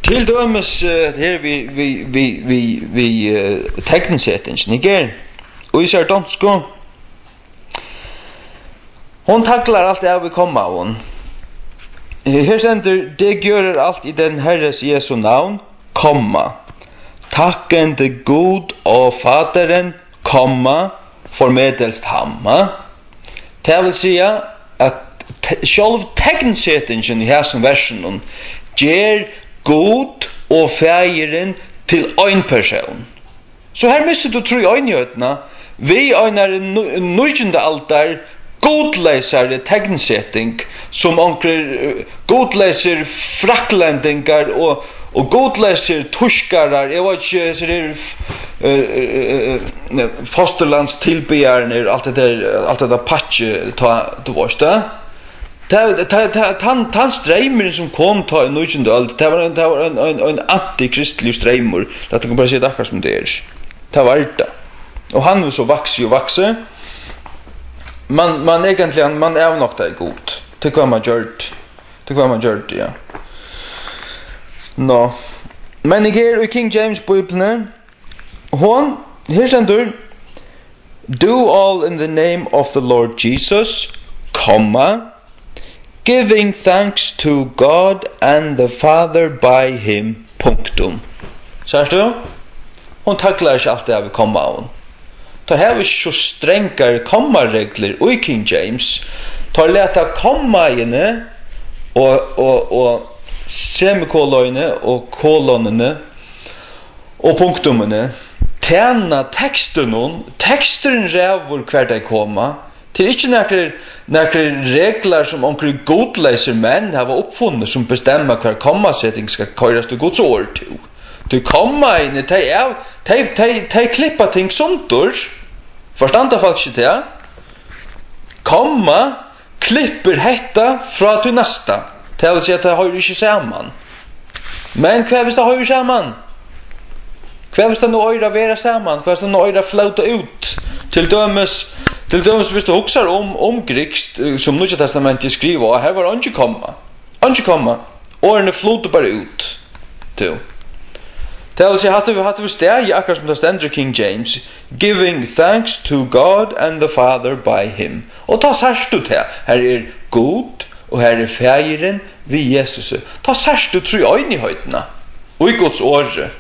til dømis, eh, her við, við, við, við, við, eh, teknsetingin, ikki? Og í sær donsku, hon taklar alt av í kommaum. Eh, her stendur, "Det gjører alt i den Herres Jesu navn, komma, takkende Gud og Faderen, komma, formedelst ham", ha? Tað vil siga, at te-, sjálv teknsetingin í hasum versinum ger Gud og Faðirin til ein persón. So her missir tú tríeinigheitina við einari nú-, nítjandu aldar gudleysari teknseting, sum onkrir, eh, gudleysir fraklendingar og, og gudleysir týskarar, eg veit ikki, hesir her, eh, eh, eh, eh, nei, fosturlandstilbiðararnir, alt hetta, alt hetta pakki, tá, tú veist tað. Tað, tað, tað, tann, tann streymurin, sum kom tá í nítjandu øld, tað var ein, tað var ein, ein, ein antikristligur streymur. Lat okkum bara siga tað akkurát sum tað er. Tað var tað. Og hann hevur so vaksið og vaksið. Man, man eigentliga, man avnoktaði Gud. Til hvat man gjørdi. Til hvat man gjørdi, ja. Nå. Men eg er í King James Bíbliuni. Hon, her stendur, "Do all in the name of the Lord Jesus, comma, giving thanks to God and the Father by him," punktum. Sært tú? Hon taklar ikki alt tað við kommaum. Teir hava ikki so strangar kommareglur í King James. Teir lata kommaini og, og, og semikoloni og kolonini og punktumini tæna tekstinum. Teksturin ræður, hvar tey koma. Tað er ikki nakrir, nakrir reglar, sum onkrir gudleysir menn hava uppfunnið, sum bestemma, hvar kommaseting skal koyrast í Guds orð, tú. Tí kommaini, tey av-, tey, tey, tey klippa ting sundur. Forstanda fólk ikki tað? Komma klippir hetta frá tí næsta. Tað vil siga, at tað hoyrir ikki saman. Men hvat hvis tað hoyrir saman? Hvat hvis tað nú eigur at vera saman? Hvat hvis tað nú eigur at flóta út? Til dømis, til dømis, hvis tú hugsar um, um grikskt, eh, sum Nýggja Testamentið er skrivað á, har var eingi komma. Eingi komma. Orðini flutu bara út. Tú. Tað vil siga, hatta, hatta vil staðið, akkurát sum tað stendur í King James, "Giving thanks to God and the Father by him." Og tá sært tú tað. Her er Gud, og her er Faðirin við Jesusi. Tá sært tú tríeinigheitina í Guds orði.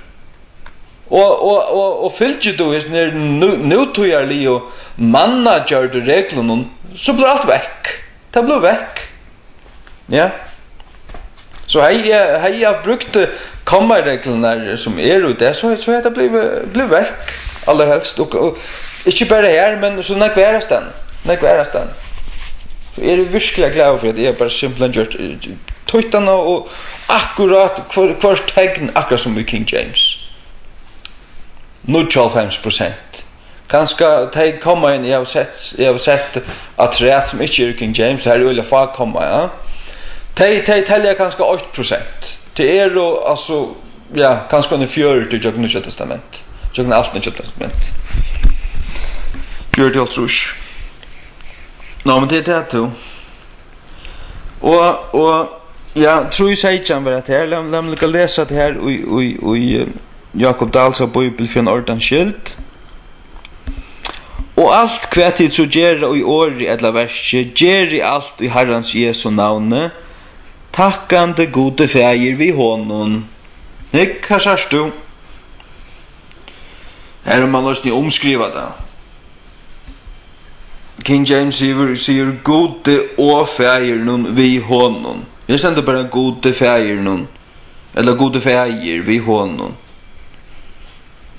Og, og, og, og fylgir tú hesum her nú-, nútíðarligu mannagjørdu reglunum, so blívur alt vekk. Tað blívur vekk. Ja. So hevði eg, hevði eg brúkt, eh, kommareglurnar, sum eru í dag, so, so hevði tað blivið, blivið vekk, allarhelst. Og, og ikki bara her, men so nógv aðrastaðni. Nógv aðrastaðni. So eg eri virkuliga glaður fyri, at eg havi bara simpelthen gjørt, eh, tøttan og akkurát hvør, hvørt tekn, akkurát sum í King James. Níggjuoghálvfems prosent. Kanska tey kommaini, eg havi sett, eg havi sett afturat, sum ikki eru í King James, har eru øgiliga fá komma, ja. Tey, tey telja kanska eitt prosent. Tey eru, altso, ja, kanska eini fjøruti gjøgnum Nýggja Testament. Gjøgnum alt Nýggja Testament. Fjøruti, hálvtrýss. Ná, men tað er tað, tú. Og, og, ja, trý seytjan var hetta her. Lat, lat meg líka lesa hetta her í, í, í, eh, Jákup Dahls Bíbel fyri ein ordans skyld. "Og alt, hvat tit so gera í orði ella verki, gerið alt í Harrans Jesu navni, takkandi Gudi Faðir við honum." Hygg, her sært tú. Her er man eisini umskriva tað. King James sigur, sigur, "Gudi og Faðirinum við honum." Her stendur bara "Gudi Faðirinum", ella "Gudi Faðir við honum".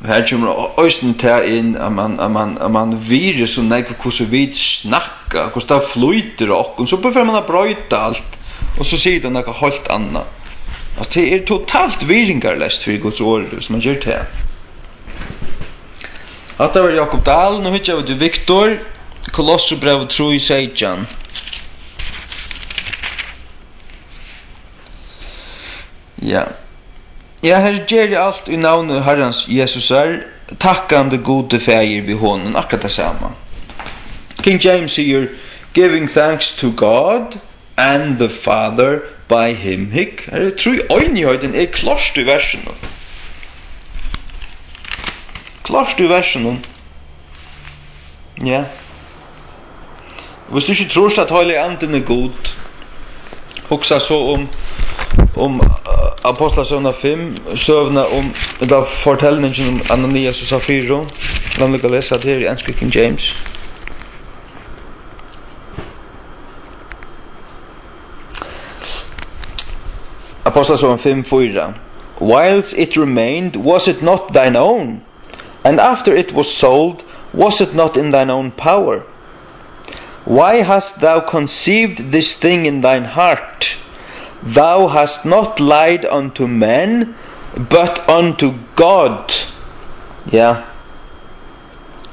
Og her kemur eisini tað inn, at man, at man, at man virðir so nógv, hvussu vit snakka, hvussu tað flýtur á okkum, so bara fer man at broyta alt, og so sigur tað nakað heilt annað. Altso, tað er totalt virðingarleyst fyri Guds orð, hvis man ger tað. Hatta var Jákup Dahl. Nú hyggja vit í Viktor, Kolossebrævið trý seytjan. Ja. Ja, her ger eg alt í navni Harrans Jesusar, takkandi Gudi Faðir við honum, akkurát tað sama. King James sigur, "Giving thanks to God and the Father by him." Hygg, her er tríeinigheitin er klárt í versinum. Klárt í versinum. Ja. Hvis tú ikki trýrt at Heilagi Andin er Gud, hugsa so um, um, eh, Apostlasøguna fimm, søguna um, ella fortelningin um Ananias og Safiru. Lat meg líka lesa tað her í ensku King James. Apostlasøguna fimm fýra. "Whilst it remained, was it not thine own? And after it was sold, was it not in thine own power? Why hast thou conceived this thing in thine heart? Thou hast not lied unto men, but unto God." Ja.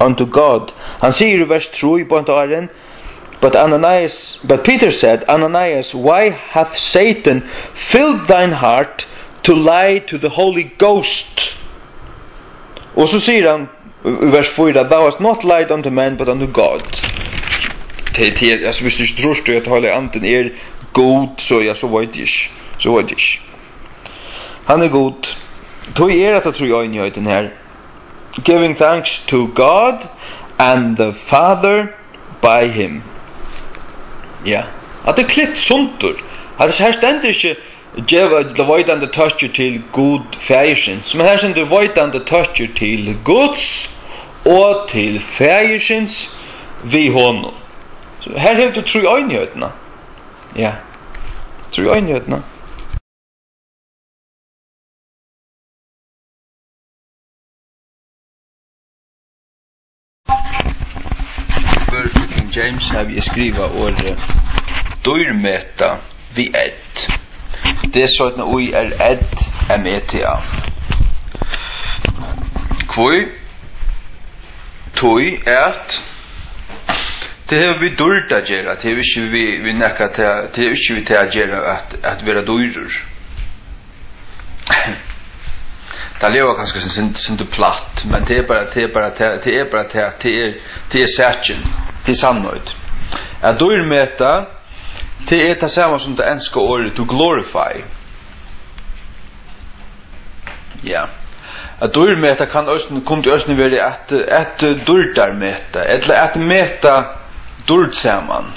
Unto God. Hann sigur í vers trý, beint áðrenn, "But Ananias, but Peter said, Ananias, why hath Satan filled thine heart to lie to the Holy Ghost?" Og so sigur hann í vers fýra, "Thou hast not lied unto men, but unto God." Tað, tað, altso, viss tú ikki trýrt at Heilagi Andin er Gud, so, ja, so veit eg ikki. So veit eg ikki. Hann er Gud. Tí er hetta tríeinigheitin her. "Giving thanks to God and the Father by him." Ja. At tað er klipt sundur. At tað her stendur ikki, geva, ella veitandi tøkkir til Gud Faðirsins, men her stendur veitandi tøkkir til Guds og til Faðirsins við honum. So her hevur tú tríeinigheitina. Ja. Tríeinigheitina. Føroyskur King James havi eg skrivað orðið dýrmeta við ð. D Z N O I R D M E T A. Hví? Tí at tað hevur við dýrd at gera, tað hevur ikki við, við nakað, tað, tað hevur ikki við tað at gera at, at vera dýrur. Tað ljóðar kanska sum, sum, sum tað er platt, men tað er bara, tað er bara, tað, tað er bara, tað, tað er, tað er sakin, tað er sannheit. At dýrmeta, tað er tað sama sum tað enska orðið to glorify. Ja. At dýrmeta kann eisini, kundi eisini verið at, at dýrdarmeta, ella at meta dýrd saman.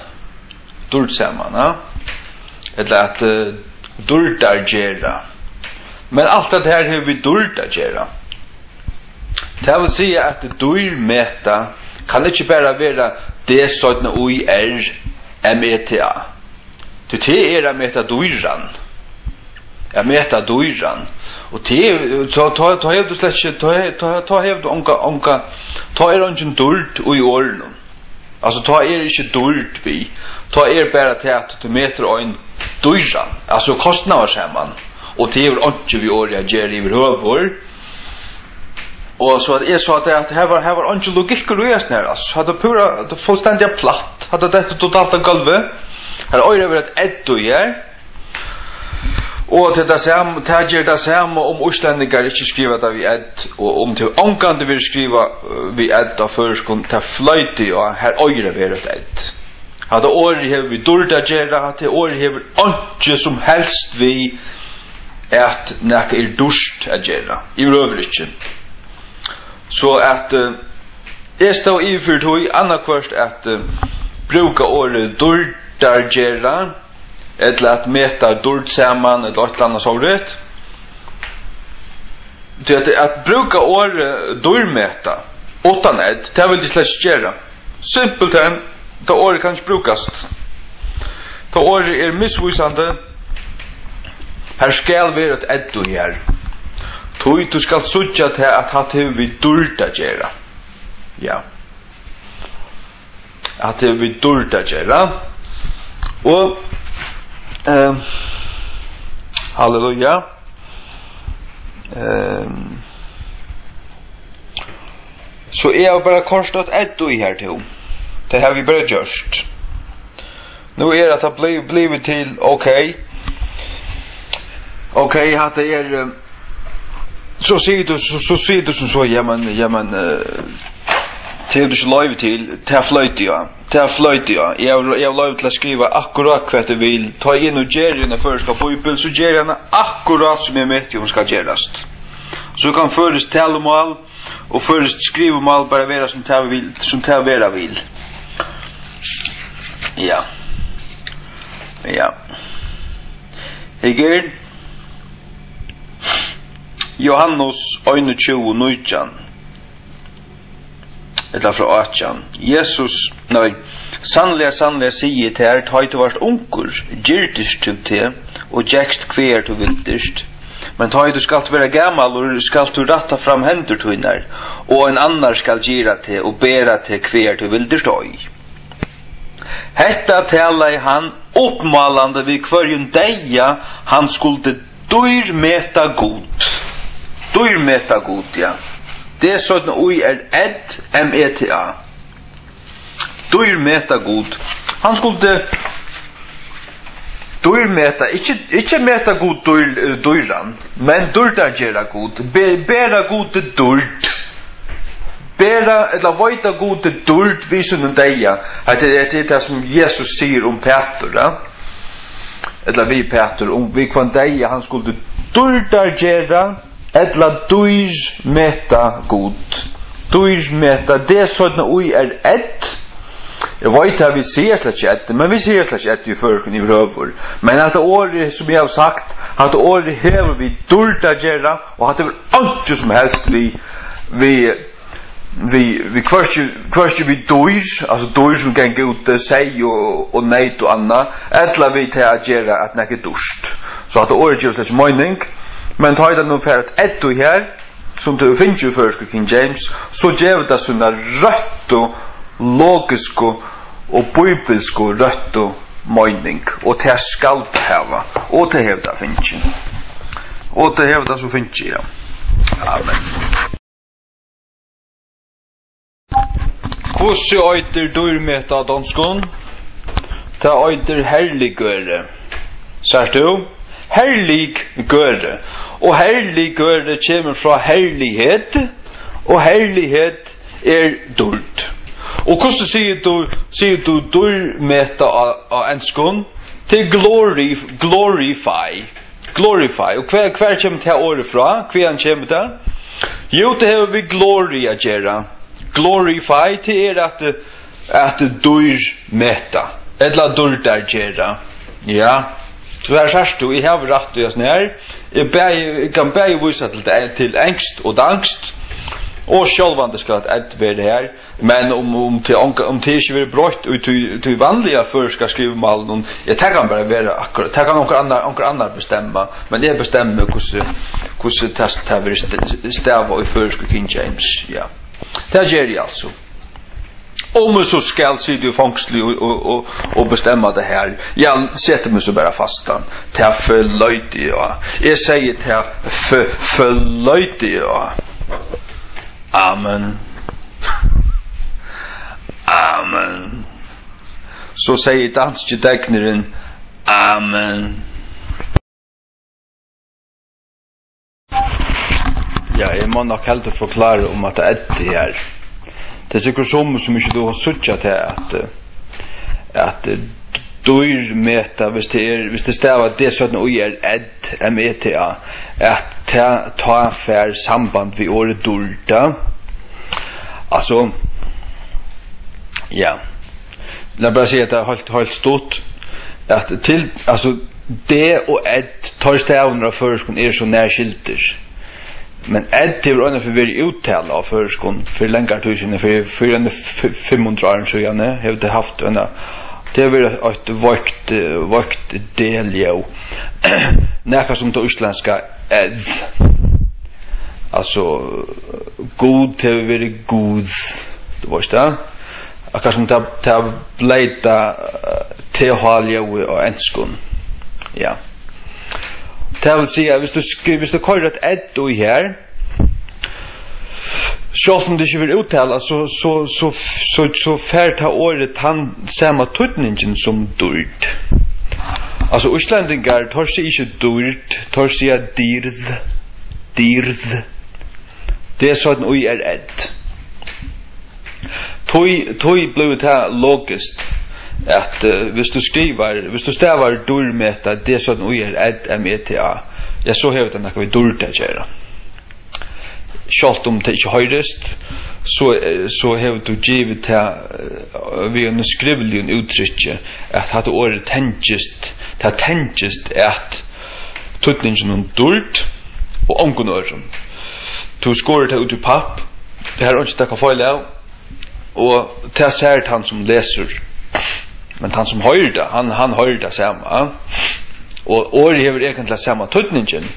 Dýrd saman, ja. Ella at, eh, dýrdargera. Men alt hetta her hevur við dýrd at gera. Tað vil siga, at dýrmeta kann ikki bara vera D Z N O I R M E T A. Tí tað er at meta dýran. At meta dýran. Og tað er, tá, tá, tá hevur tú slett ikki, tá, tá, tá hevur tú onga, onga, tá er eingin dýrd í orðinum. Altso, tá er ikki dýrd við. Tá er bara tað, at tú metur ein dýran, altso kostnaðarsaman. Og tað hevur einki við orðið at gera yvirhøvur. Og so at eg sá tað, at her var, her var eingin logikkur í hesum her, altso. Hatta er púra, hatta er fullstendiga platt. Hatta dettur totalt á gólvið. Her eigur at vera eitt ð í her. Og tað er tað sam-, tað ger tað sama, um íslendingar ikki skriva tað við ð, og um tað ongantíð verður skrivað, øh, við ð á føroyskum, tað floytir á, her eigur at vera eitt ð. Hatta orðið hevur við dýrd at gera, hatta orðið hevur einki sum helst við at nakað er dýrt at gera, yvirhøvur ikki. So at, eh, eg stóð yvir fyri tí annaðhvørt at, eh, brúka orðið dýrdargera, ella at meta dýrd saman, ella eitt ella annað sovorðið. Tí at, at brúka orðið dýrmeta uttan ð, tað vildi eg slett ikki gera. Simpelthen, tað orðið kann ikki brúkast. Tað orðið er misvísandi. Har skal vera eitt ð í har. Tí tú skalt síggja tað, at hatta hevur við dýrd at gera. Ja. At tað hevur við dýrd at gera. Og, ehm, halleluja. Ehm, so eg havi bara koyrt eitt ð í har, tú. Tað havi eg bara gjørt. Nú er at tað bli-, blivið til, ok. Ok, hatta er, eh, so sigur tú, so, so sigur tú sum so, jamen, jamen, eh, tað hevur tú ikki loyvi til, tað floyt eg á, tað floyt eg á. Eg havi, eg havi loyvi til at skriva akkurát hvat eg vil. Tá eg nú geri eina føroyska bíbel, so geri eg hana akkurát sum eg meti, hon skal gerast. So kann føroyskt talumál og føroyskt skrivumál bara vera sum tað vil, sum tað vera vil. Ja. Ja. Her er Jóhannes einogtjúgu nítjan, ella frá átjan. Jesus, nei, sanniliga, sanniliga, sigi eg tær, tá ið tú vart ungur, girdist tú teg og gekst, hvagar tú vildist. Men tá ið tú skalt vera gamalur, skalt tú rætta fram hendur tínar, og ein annar skal gira teg og bera teg, hvagar tú vildist ei. Hetta talaði hann uppmálandi við hvørjum deyða hann skuldi dýrmeta Gud. Dýrmeta Gud, ja. D y r m e t a. Dýrmeta Gud. Hann skuldi dýrmeta, ikki, ikki meta Gud dýr, eh, dýran, men dýrdargera Gud. Be-, bera Gud dýrd. Bera, ella veita Gud dýrd við sínum deyða. Hetta er, hetta er tað, sum Jesus sigur um Pætur, ja? Ella við Pætur, um við hvønn deyða hann skuldi dýrdargera, ella dýrmeta Gud. Dýrmeta, d y r d. Eg veit, at vit siga slett ikki ð, men vit siga slett ikki ð í føroyskum yvirhøvur. Men hatta orðið, sum eg havi sagt, hatta orðið hevur við dýrd at gera, og hatta hevur einki sum helst við, við, við, við hvørki, hvørki við dýr, altso dýr sum ganga úti, seyð og, og neyt og annað, ella við tað at gera, at nakað er dýrt. So hatta orðið gevur slett ikki meining, men tá ið tað nú fær eitt ð í her, sum tú hevur fingið í føroysku King James, so gevur tað sína røttu, logisku og bíbilsku røttu meining, og tað skal tað hava, og tað hevur tað fingið. Og tað hevur tað so fingið, ja. Amen. Hvussu eitur dýrmeta á donskum? Tað eitur herliggøre. Sært tú? Herliggøre. Og herliggøre kemur frá herlighed, og herlighed er dýrd. Og hvussu sigur tú, sigur tú dýrmeta á, á enskum? Tað er glorif-, glorify. Glorify. Og hvar, hvar kemur tað orðið frá? Hvaðani kemur tað? Jú, tað hevur við glory at gera. Glorify, tað er at, at dýrmeta, ella dýrdargera. Ja. So her sært tú, eg havi rætt í hasum her. Eg bæði, eg kann bæði vísa til, til enskt og danskt, og sjálvandi skal eitt ð vera her. Men um, um tað onga-, um tað ikki verður broytt í tí, tí vanliga føroyska skrivimálinum, ja, tað kann bara vera akkurát, tað kann onkur annar, onkur annar bestemma, men eg bestemmi, hvussu, hvussu tað, tað verður st-, stavað í føroysku King James, ja. Tað geri eg altso. Um eg so skal sita í fongsli og, og, og, og bestemma tað her, ja, seti meg so bara fastan. Tað floyti eg á. Eg sigi, tað f-, floyti eg á. Amen. Amen. So segði danski deknurin: Amen. Ja, eg má nokk heldur forklára um hatta ð her. Tað er sikkurt summi, sum ikki duga at síggja tað, at, at dýrmeta, viss tað er, viss tað stavar D y r d, M E T A, at tað tá fær samband við orðið dýrd. Altso, ja. Lat bara siga tað heilt, heilt stutt, at til, altso, D og ð, teir stavirnir á føroyskum eru so nær skyldir. Men ð hevur einaferð verið úttalað á føroyskum fyri langari tíð síðan, fyri, fyri eini f-, fimm hundrað árum síðani, hevur tað havt eina, tað hevur verið eitt veikt, eh, veikt d-ljóð. Nakað sum tað íslendska ð. Altso, Gud hevur verið Gud, tú veist tað. Akkurát sum tað, tað bleyta, eh, T H-ljóðið á enskum. Ja. Tað vil siga, viss tú skri-, viss tú koyrir eitt ð í her, sjálvt um tað ikki verður úttalað, so, so, so, so, so fær tað orðið tann sama týdningin sum dýrd. Altso, íslendingar, teir siga ikki dýrd, teir siga dýrð, dýrð. D Z I R D. Tí, tí blívur tað logiskt, at, eh, viss tú skrivar, viss tú stavar dýrmeta, D Z I R D M E T A, ja, so hevur tað nakað við dýrd at gera. Sjálvt um tað ikki hoyrist, so, eh, so hevur tú givið tað, eh, við einum skrivligum úttrykki, at hatta orðið tengist, tað tengist at týdninginum dýrd og ongum øðrum. Tú skorir tað út í papp, tað er einki at taka feil av, og tað sær tann sum lesur. Men tann sum hoyrir tað, hann, hann hoyrir tað sama, ja? Og orðið hevur eigentliga sama týdningin,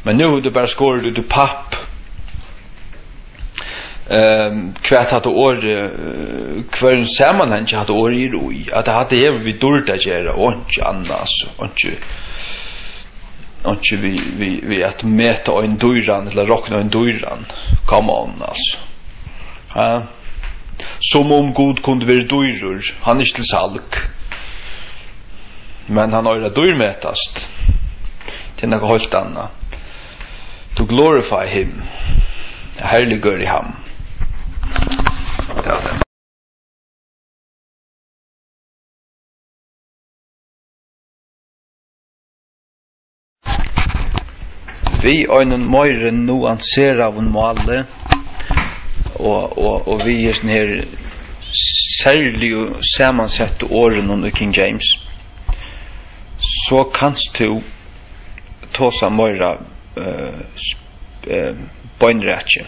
men nú hevur tú bara skorið út í papp, ehm, hvat hatta orðið, eh, hvørjum samanhangi hatta orðið er í, at hatta hevur við dýrd at gera og einki annað, altso, einki, einki við, við, við at meta ein dýran ella rokna ein dýran. Come on, altso. Ja. Sum um Gud kundi verið dýrur, hann er ikki til salg. Men hann eigur at dýrmetast. Tað er nakað heilt annað. To glorify him. Herliggør ham. Við einum meiri nuanseraðum máli og, og, og við hesum her serligu samansettu orðunum í King James, so kanst tú tosa meira, eh, s-, eh, beinrakið.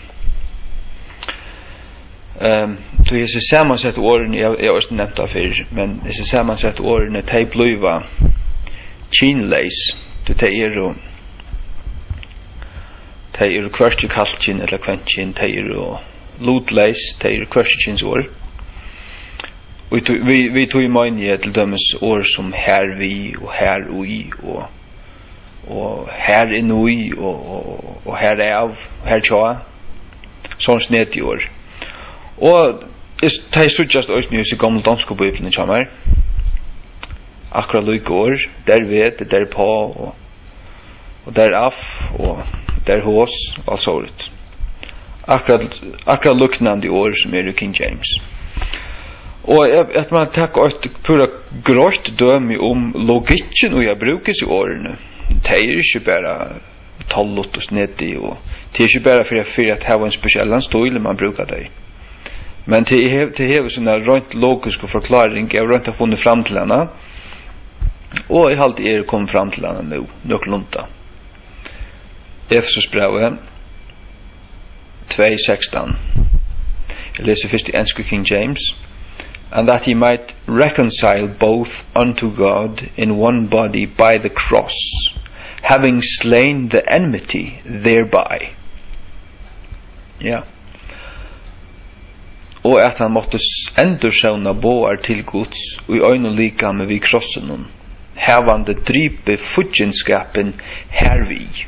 Ehm, tí hesi samansettu orðini, eg, eg havi eisini nevnt tað fyrr, men hesi samansettu orðini, tey blíva kynleys, tí tey eru, tey eru hvørki kallkyn ella kvønnkyn, tey eru lutleys, tey eru hvørki kyns orð. Og í tí, við, við tí meini eg til dømis orð sum harvið og har í og og har inn í og, og, og har av, har hjá, sovorðin snedig orð. Og is-, tey síggjast eisini í hesi gomlu donsku bíbliuni hjá mær. Akkurát líka orð, derved, derpå og, og derav og derhos og alt sovorðið. Akkurát, akkurát líknandi orð sum eru í King James. Og eg, at man taka eitt púra greitt dømi um logikkin í at brúka hesi orðini. Tey eru ikki bara tollut og snedig, og tað er ikki bara fyri, fyri at hava ein spesiellan stíl, man brúkar tey. Men tað hev-, tað hevur sína reint logisku forkláring, eg havi roynt at funnið fram til hana, og eg haldi, eg eri komin fram til hana nú, nøkulunda. Efesusbrævið tvey sekstan. Eg lesi fyrst í ensku King James. "And that he might reconcile both unto God in one body by the cross, having slain the enmity thereby." Ja. "Og at hann mátti s-, endursevna báðar til Guds í einum likami við krossinum, havandi dripið fíggindskapin hervið."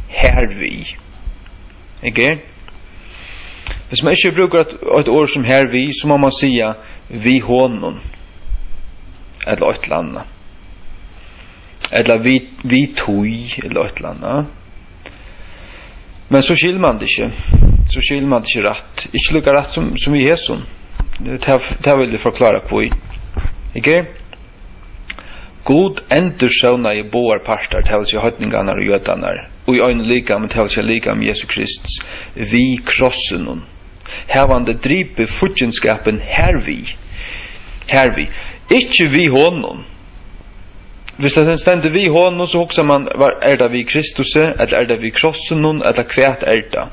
Hervið. Ikki? Hvis man ikki brúkar eitt, eitt orð sum hervið, so má man siga við honum, ella eitt ella annað. Ella við, við tí, ella eitt ella annað. Men so skilur man tað ikki. So skilur man tað ikki rætt. Ikki líka rætt sum, sum við hesum. Tað, tað vil eg forklára hví. Ikki? Gud endursevnaði báðar partar, tað vil siga heidningarnar og jødarnar, í einum likami, tað vil siga likami Jesu Krists, við krossinum, havandi dripið fíggindskapin hervið. Hervið. Ikki við honum. Hvis tað stendur við honum, so hugsar man, var, er tað við Kristusi, ella er tað við krossinum, ella hvat er tað?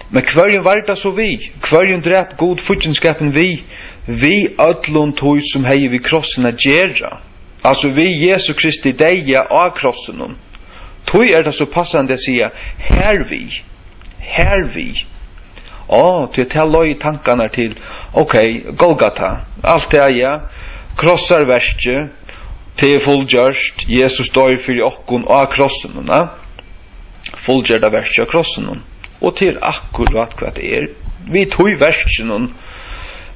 Men hvørjum var tað so við? Hvørjum drap Gud fíggindskapin við? Við øllum tí, sum hevði við krossin at gera. Altso við Jesu Kristi deyða á krossinum. Tí er tað so passandi at siga, hervið, hervið. Á, tí tað leiðir tankarnar til, ok, Golgata, alt tað, ja, krossarverkið, tað er fullgjørt, Jesus doyr fyri okkum á krossinum, ja. Fullgjørda verkið á krossinum. Og tað er akkurát hvat tað er. Við tí verkinum,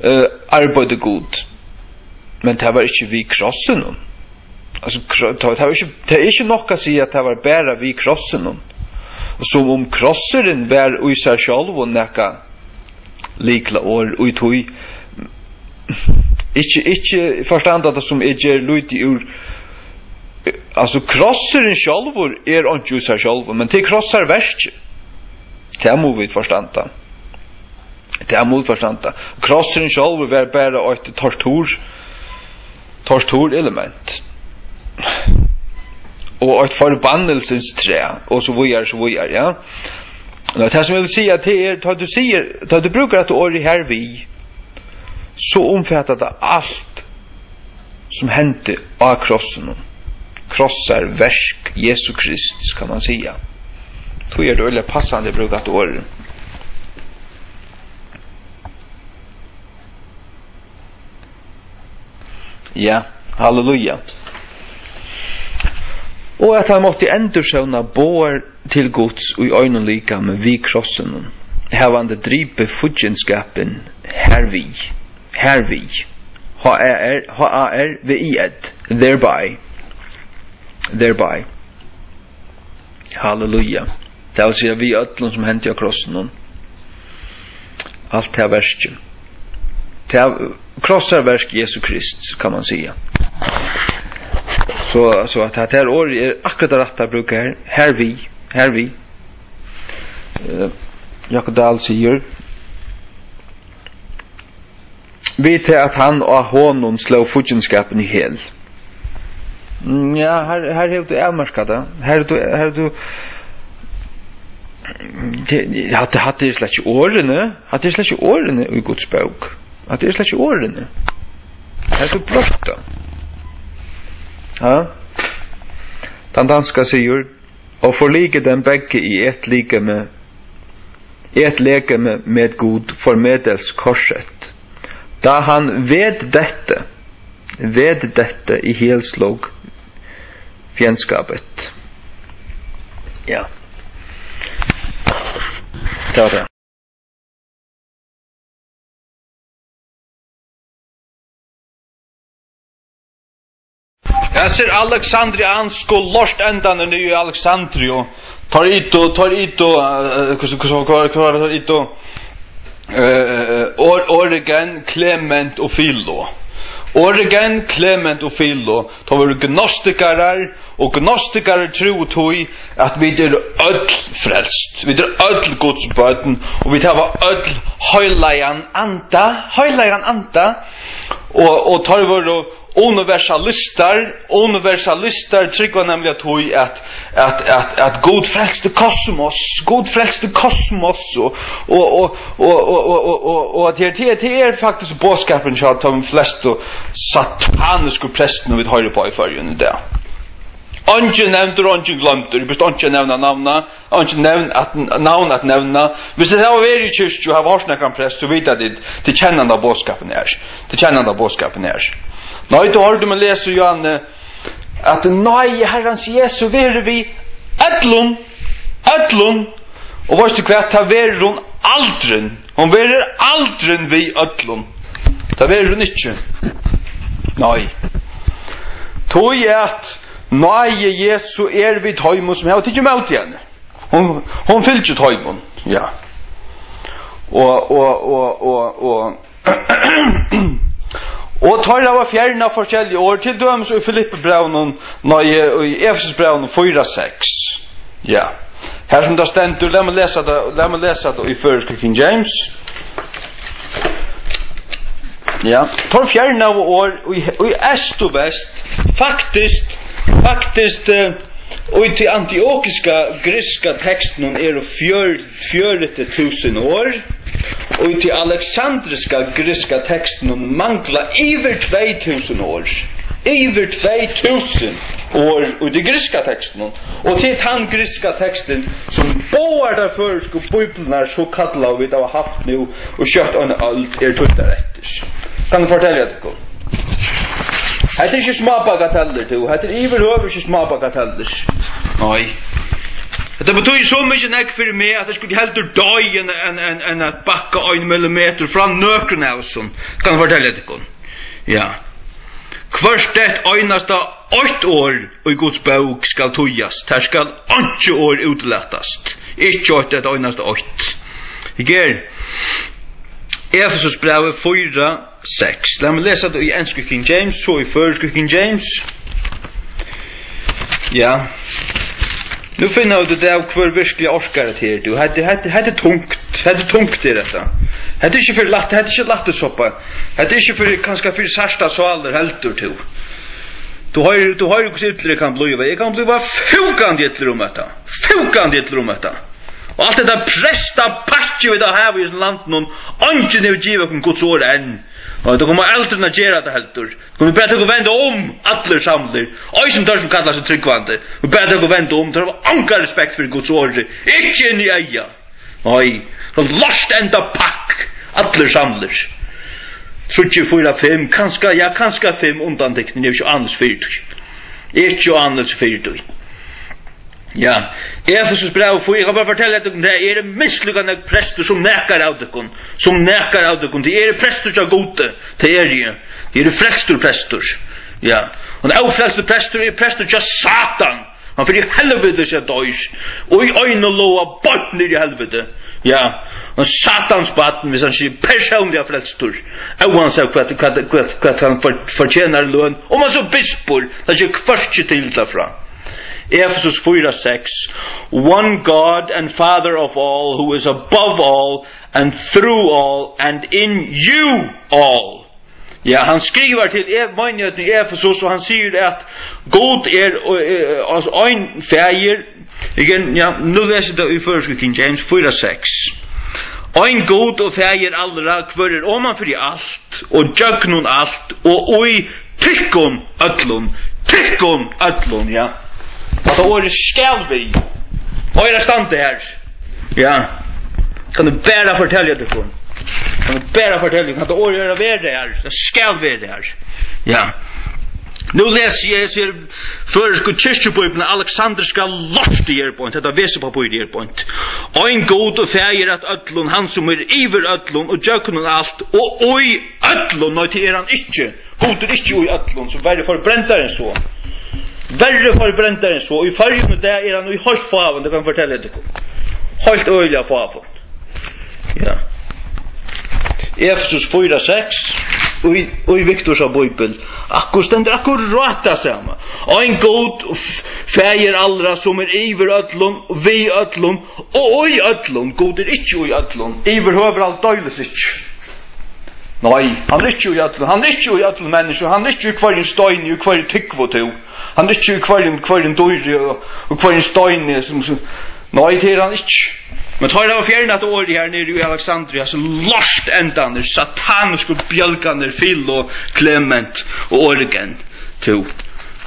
eh, arbeiddi Gud. Men tað var ikki við krossinum. Altso, kro-, tað, tað var ikki, tað er ikki nokk at siga, at tað var bara við krossinum. Sum um krossurin var í sær sjálvum nakað lyklaorð í tí. Ikki, ikki forstanda tað sum eg geri lítið úr. Altso, krossurin sjálvur er einki í sær sjálvum, men tað er krossarverkið. Tað mugu vit forstanda. Tað mugu vit forstanda. Krossurin sjálvur var bara eitt tortur, torturelement. Og eitt forbannelsistræ, og so víðari, so víðari, ja. Nå, tað sum eg vil siga, tað er, tá tú sigur, tá tú brúkar hetta orðið hervið, so umfatar tað alt, sum hendi á krossinum. Krossarverk Jesu Krists, kann man siga. Tí er tað øgiliga passandi at brúka hetta orðið. Ja, halleluja. Og at hann mátti endursevna báðar til Guds í einum likami við krossinum, havandi dripið fíggindskapin hervið, hervið, H A R, H A R V I ð, thereby, thereby. Halleluja. Tað vil siga, við øllum sum hendi á krossinum. Alt tað verkið. Tað krossarverk Jesu Krist, kann man siga. So, so at hetta her orðið er akkurát tað rætta at brúka her. Hervið, hervið. Eh, Jakob Dahl sigur, við tað, at hann á honum sló fíggindskapin í hel. Mm, ja, her, her hevur tú avmarkað tað. Her hevur tú, her hevur tú, tað, hatta, hatta er slett ikki orðini. Hatta er slett ikki orðini í Guds bók. Hatta er slett ikki orðini. Her hevur tú broytt tað. Ja. Tann danska sigur, og forlige dem begge i et legeme, et legeme med Gud for meddels korset, da han ved dette, ved dette ihjelslog fjendskabet. Ja. Tað var tað. Hasir alexandriansku lortendarnir niðri í Alexandriu, teir itu, teir itu, eh, hvussu, hvussu, hvat, hvat var tað, teir itu, eh, Or-, Origen, Klement og Filo. Origen, Klement og Filo, teir vóru gnostikarar, og gnostikarar trúðu tí, at vit eru øll frelst. Vit eru øll Guds børn, og vit hava øll heilagan anda, heilagan anda. Og, og teir vóru universalistar, universalistar trúgva nemliga tí, at, at, at, at Gud frelsti kosmos, Gud frelsti kosmos, og, og, og at her, tað, tað er faktiskt boðskapurin hjá teimum flestu satanisku prestunum, vit hoyra upp á í Føroyum í dag. Eingin nevndur, eingin gloymdur. Eg brúkti einki at nevna navna, einki nevn at, navn at nevna. Viss tit hava verið í kirkju og hava hoyrt nakran prest, so vita tit, tit kenna handa boðskapin her. Tit kenna handa boðskapin her. Nei, tú hoyrdi meg lesa í Johanne, at nei, Herrans Jesu verður við øllum, øllum. Og veitst tú hvat, tað verður hon aldrin. Hon verður aldrin við øllum. Tað verður hon ikki. Nei. Tí at náði Jesu er við teimum, sum hava tikið ímóti henni. Hon, hon fylgir teimum, ja. Og, og, og, og, og, og teir hava fjerna forskellig orð, til dømis í Filippibrævinum, nei, í Efesusbrævinum fýra seks. Ja. Her sum tað stendur, lat meg lesa tað, lat meg lesa tað í føroysku King James. Ja, teir fjernaðu orð í, í eysturvest, faktiskt, faktiskt, eh, í tí antiokiska grikska tekstinum eru fjør-, fjøruti túsund orð, og í tí aleksandriska grikska tekstinum mangla yvir tvey túsund orð. Yvir tvey túsund orð í tí grikska tekstinum. Og til tann grikska tekstin, sum báðar tær føroysku bíbliurnar, so kallaðu, vit hava havt nú, og skjótt eina øld, er týddar eftir. Kann eg fortelja tykkum? Hetta er ikki smábagatellir, tú. Hetta er yvirhøvur ikki smábagatellir. Nei. Hetta betýðir so mikið nógv fyri meg, at eg skuldi heldur doyð enn, enn, enn, enn at bakka ein millimetur frá nøkrum av hesum. Kann eg fortelja tykkum? Ja. Hvørt eitt einasta Eitt orð í Guds bók skal týðast. Tað skal einki orð útilatast. Ikki eitt, eitt einasta eitt. Her. Efesusbrævið fýra, seks. Lat meg lesa tað í ensku King James, so í føroysku King James. Ja. Nú finna vit út av, hvør virkelig orkar hetta her, tú. Hetta, hetta, hetta er tungt. Hetta er tungt, er hetta. Hetta er ikki fyri lætt, hetta er ikki lættisoppa. Hetta er ikki fyri, kanska fyri særstar sálir heldur, tú. Tú hoyrir, tú hoyrir, hvussu illur eg kann blíva. Eg kann blíva fúkandi illur um hetta. Fúkandi illur um hetta. Og alt hetta prestapakkið, vit hava í hesum landinum, eingin hevur givið okkum Guds orð enn. Og tá koma aldrin at gera tað heldur. Kunnu bara taka og venda um, allir samlir. Eisini teir, sum kalla seg trúgvandi. Og bara taka og venda um, teir hava ongan respekt fyri Guds orði. Ikki inn í eyga. Nei, so lost enda pakk, allir samlir. Tríggir, fýra, fimm, kanska, ja, kanska fimm undantiknir, eg havi ikki ánilsi fyri tí. Ikki ánilsi fyri tí. Ja, Efesusbrævið fýra, eg kann bara fortelja tykkum, tað eru mislukkaðir prestur sum nakar av tykkum, sum nakar av tykkum, tað eru prestur hjá Gudi, tað eru tey. Tað eru frelstur prestur. Ja, ein ófrelstur prestur er prestur hjá Satan. Hann fer í helviti, seg doyr. Og í einum loga beint niður í helviti. Ja, ein Satans barn, hvis hann ikki er persónliga frelstur. Óansett hvat, hvat, hvat, hvat hann for-, fortjenar í løn. Um hann so bispur, tað ger hvørki til ella frá. Efesus fýra, seks. One God and Father of all, who is above all, and through all, and in you all. Ja, hann skrivar til Ev-, meinigheitini í Efesus, og hann sigur at Gud er, eh, eh, altso ein faðir. Eg, ja, nú lesi eg tað í føroysku King James fýra, seks. Ein Gud og faðir allra, hvør er oman fyri alt, og gjøgnum alt, og í tykkum øllum, tykkum øllum, ja. Hatta orðið skal við. Og er at standa her. Ja. Kann eg bara fortelja tykkum. Kann eg bara fortelja tykkum. Hatta orðið er at vera her. Tað skal vera her. Ja. Nú lesi eg hesa føroysku kirkjubíbliuna, Alexandriska lortið her beint. Hetta vesipappírið her beint. Ein Gud og faðir at øllum, hann sum er yvir øllum og gjøgnum alt og í øllum. Nei, tað er hann ikki. Gud er ikki í øllum, so verri forbrent enn so. Verri forbrent enn so. Í Føroyum í dag er hann í heilt fáum, tað kann eg fortelja tykkum. Heilt øgiliga fáum. Ja. Efesus fýra, seks, í, í Viktorsa bíbel. Akkur-, stendur akkurát tað sama. Ein Gud, f-, faðir allra, sum er yvir øllum, við øllum og í øllum. Gud er ikki í øllum. Yvirhøvur aldeilis ikki. Nei, hann er ikki í øllum, hann er ikki í øllum menniskjum, hann er ikki í hvørjum steini, í hvørjum túgvu tú. Hann er ikki í hvørjum, hvørjum dýri og, og hvørjum steini sum, sum, nei, tað er hann ikki. Men teir hava fjernað orðið her niðri í Alexandria, so lortendarnir, satanisku bjølgarnir, Philo, Clement og Origen, tú.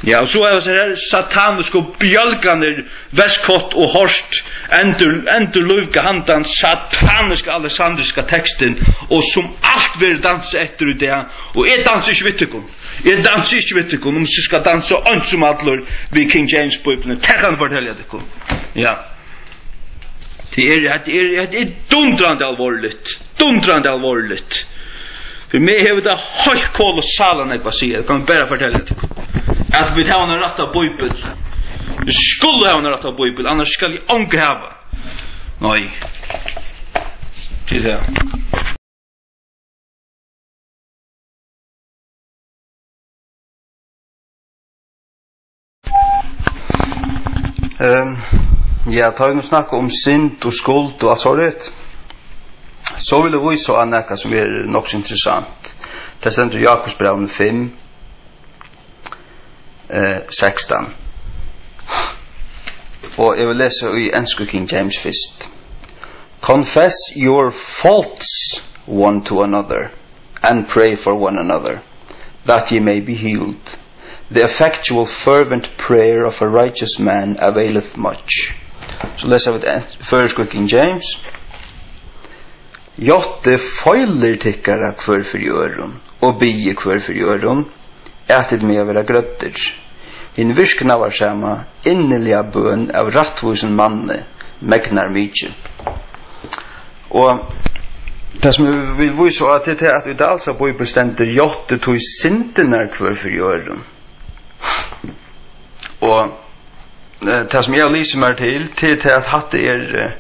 Ja, og so er tað her satanisku bjølgarnir, Westcott og Hort, endur-, endurlívka handan sataniska alexandriska tekstin, og sum alt verður dansað eftir í dag, og eg dansi ikki við tykkum. Eg dansi ikki við tykkum, um tit skal dansa eins og allir við King James Bíbliuni. Tað kann eg fortelja tykkum. Ja. Tað er, tað er, tað er dundrandi alvorligt. Dundrandi alvorligt. Fyri meg hevur tað heilt kolossalt nógv at siga, eg kann bara fortelja tykkum, at vit hava eina rætta bíbel. Vit skulu hava eina rætta bíbel, annars skal eg onga hava. Nei. Til tað. Ehm, ja, tá vit nú snakka um synd og skuld og alt sovorðið, so vil eg vísa á nakað sum er nokk so interessant. Tað stendur í Jakobsbrævinum fimm, eh, sekstan. Og eg vil lesa í ensku King James fyrst. "Confess your faults one to another, and pray for one another, that ye may be healed. The effectual fervent prayer of a righteous man availeth much." So lesa vit ein føroyskur King James. "Játtið feilir tykkara hvør fyri øðrum, og biðið hvør fyri øðrum, at tit mega vera grøddir. Hin virknaðarsama, inniliga bøn av rættvísum manni megnar mikið." Og tað sum eg vil vísa á, tað er tað, at í Dahls Bíbel stendur: "Játtið tí syndirnar hvør fyri øðrum." Og, eh, tað sum eg havi lisið mær til, til, til at hatta er, eh,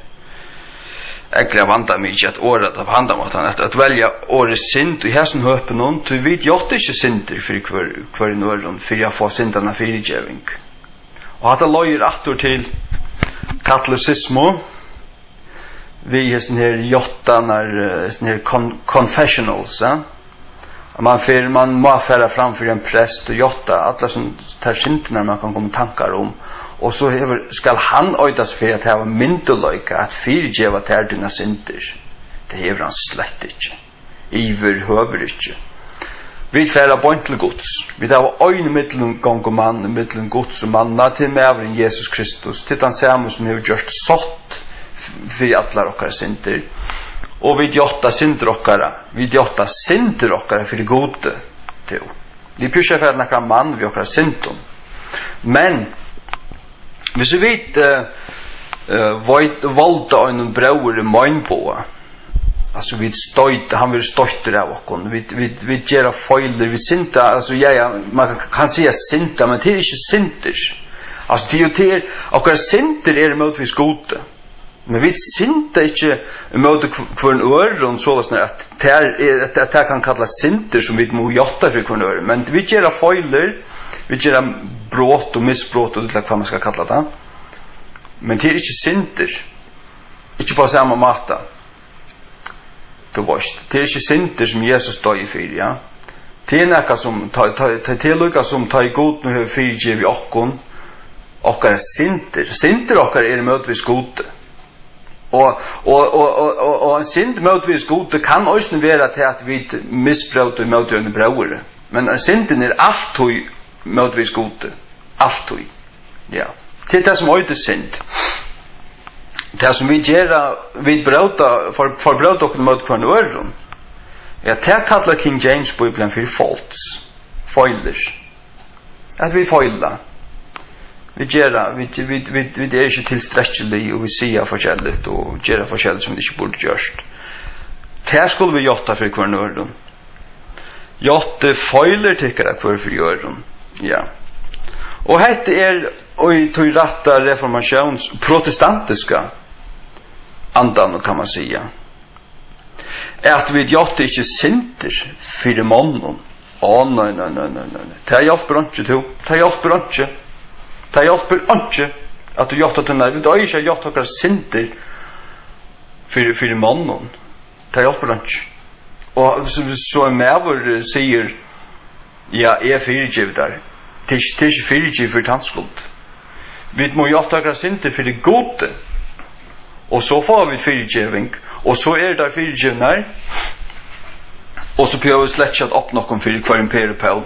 ógvuliga vandamikið at orða tað á handan mátan, at, at velja orðið synd í hesum høpinum, tí vit játta ikki syndir fyri hvør, hvørjum øðrum, fyri at fáa syndarnar fyrigeving. Og hatta leiðir aftur til katolisismu, við hesum her játtanar, eh, hesum her con-, confessionals, ja? At man fer, man má fara fram fyri ein prest og játta allar sum tær syndirnar man kann koma í tankar um, og so hevur, skal hann eita seg fyri at hava myndugleika at fyrigeva tær tínar syndir. Tað hevur hann slett ikki. Yvirhøvur ikki. Vit fara beint til Guds. Vit hava ein millumgongumann millum Guds og manna, til maðurin Jesus Kristus, til tann sami sum hevur gjørt sátt f-, fyri allar okkara syndir. Og vit játta syndir okkara, vit játta syndir okkara fyri Gudi. Tú. Vit brúka ikki at fara til nakran mann við okkara syndum. Men, hvis vit, eh, eh, veit, valda einum bróðri meinboga, altso, vit stoyta, hann verður stoyttur av okkum. Vit, vit, vit gera feilir, vit synda, altso, ja, ja, man kann, kann siga synda, men tað er ikki syndir. Altso, tað er jo, tað er, okkara syndir eru mótvegis Gudi. Men vit synda ikki móti hv-, hvørjum øðrum, soleiðis at tað er, at, at tað kann kallast syndir, sum vit mugu játta fyri hvørjum øðrum. Men vit gera feilir, vit gera brot og misbrot, og ella hvat man skal kalla tað. Men tað er ikki syndir. Ikki á sama máta. Tú veist, tað er ikki syndir sum Jesus doyði fyri, ja. Tað er nakað sum, tá, tá, tá, tað er líka sum tá ið Gud nú hevur fyrigivið okkum okkara syndir. Syndir okkara eru mótvegis Gudi. Og, og, og ein synd mótvegis Gudi kann eisini vera tað, at vit misbróta móti einum bróðri. Men syndin er altíð mótvegis Gudi. Altíð. Ja. Tað er tað sum eitur synd. Tað sum vit gera, vit bróta, for-, forbróta okkum móti hvørjum øðrum. Ja, tað kallar King James Bíblian fyri faults. Feilir. At vit feila. Vit gera, vit, vit, vit, vit eru ikki tilstrekkilig, og vit siga forskelligt og gera forskelligt sum vit ikki burdu gjørt. Tað skulu vit játta fyri hvørjum øðrum. Játtið feilir tykkara hvør fyri øðrum. Ja. Og hetta er í tí rætta reformatións-, protestantiska andanum, kann man siga. At vit játta ikki syndir fyri monnum. Á, nei, nei, nei. Tað hjálpir einki, tú. Tað hjálpir einki. Tað hjálpir einki, at tú játtar til, nei, vit eiga ikki at játta okkara syndir fyri, fyri monnum. Tað hjálpir einki. Og so, so ein maður, eh, sigur, ja, eg fyrigevi tær. Tað er ikki, tað er ikki fyrigivið fyri tans skuld. Vit mugu játta okkara syndir fyri Gudi. Og so fáa vit fyrigeving. Og so eru tær fyrigivnar. Og so behøva vit slett ikki at opna okkum fyri hvørjum Per og Pól.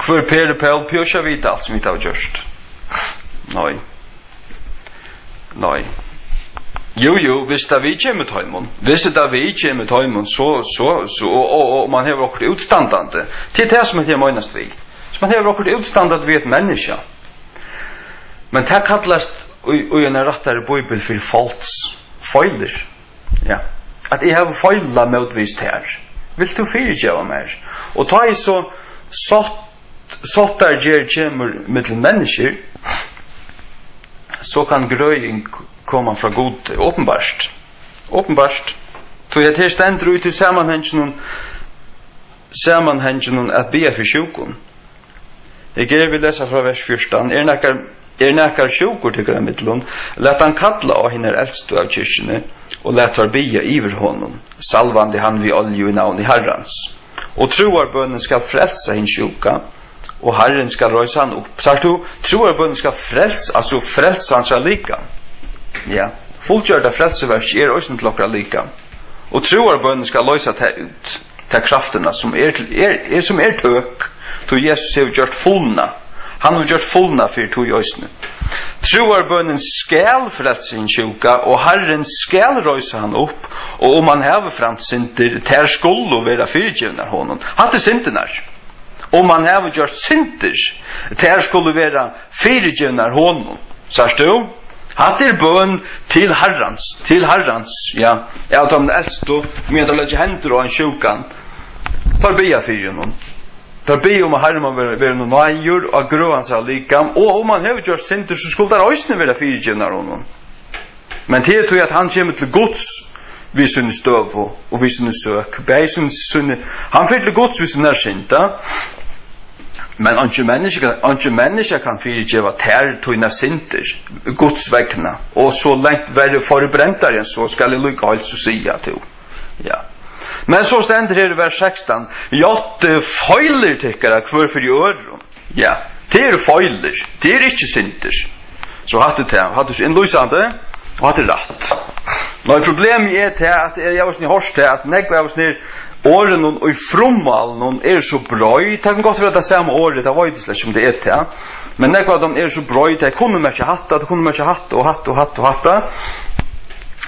Hvør Per og Pól behøva ikki at vita alt sum vit hava gjørt. Nei. Nei. Jú, jú, viss tað viðkemur teimum. Viss tað viðkemur teimum, so, so, so, og, og, og man hevur okkurt útstandandi. Tað er tað sum eg meinist við. So man hevur okkurt útstandandi við eitt menniskja. Men tað kallast í, í ein rættari bíbel fyri faults, feilir. Ja. At eg havi feilað mótvegis tær. Vilt tú fyrigeva mær? Og tá eg so sátt, sáttargerð kemur millum menniskjur, so kann grøðing koma frá Gudi, openbart. Openbart. Tí at her stendur í tí samanhanginum, samanhanginum at biðja fyri sjúkum. Eg geri, vit lesa frá vers fjúrtan. Er nakar, er nakar sjúkur tykkara millum, lat hann kalla á hinar elstu av kirkjuni, og lat teir biðja yvir honum, salvandi hann við olju í navni Harrans. Og trúarbønin skal frelsa hin sjúka, og Harrin skal reisa hann upp. Sært tú, trúarbønin skal frelsa, altso frelsa hansara likam. Ja, fullgjørda frelsuverkið er eisini til okkara likam. Og trúarbønin skal loysa tað út, ta kraftina sum er til, er, er, sum er tøk, tí Jesus hevur gjørt fullnað. Hann hevur gjørt fullnað fyri tí eisini. Trúarbønin skal frelsa hin sjúka, og Harrin skal reisa hann upp, og um hann hevur framt syndir, tær skulu vera fyrigivnar honum. Hatta er syndirnar. Um hann hevur gjørt syndir, tær skulu vera fyrigivnar honum. Sært tú? Hatta er bøn til Harrans, til Harrans, ja. Av teimum elstu, meðan teir leggja hendur á ein sjúkan, teir biðja fyri honum. Teir biðja um, at Harrin má vera, vera honum náðigur á grøð hansara likam, og um hann hevur gjørt syndir, so skulu tær eisini vera fyrigivnar honum. Men tað er tí, at hann kemur til Guds við síni støðu og við síni søk. Bæði síni, síni, hann fer til Guds við sínar syndar. Men eingin menniskja, eingin menniskja kann fyrigeva tær tínar syndir Guds vegna. Og so langt verri forbrendari enn so skal eg líka heilsa og siga, tú. Ja. Men so stendur her í vers sekstan: Játtið feilir tykkara hvør fyri øðrum. Ja, tað eru feilir, tað eru ikki syndir. So hatta er tað, hatta er so innlýsandi, og hatta er rætt. Nei, problemið er tað, at eg havi eisini hoyrt tað, at nógv av hesum orðunum í frummálinum eru so breið, tað kann gott vera tað sama orðið, tað veit eg slett ikki, um tað er tað. Men nógv av teimum eru so breið, tey kunnu merkja hatta, tey kunnu merkja hatta og hatta og hatta og hatta.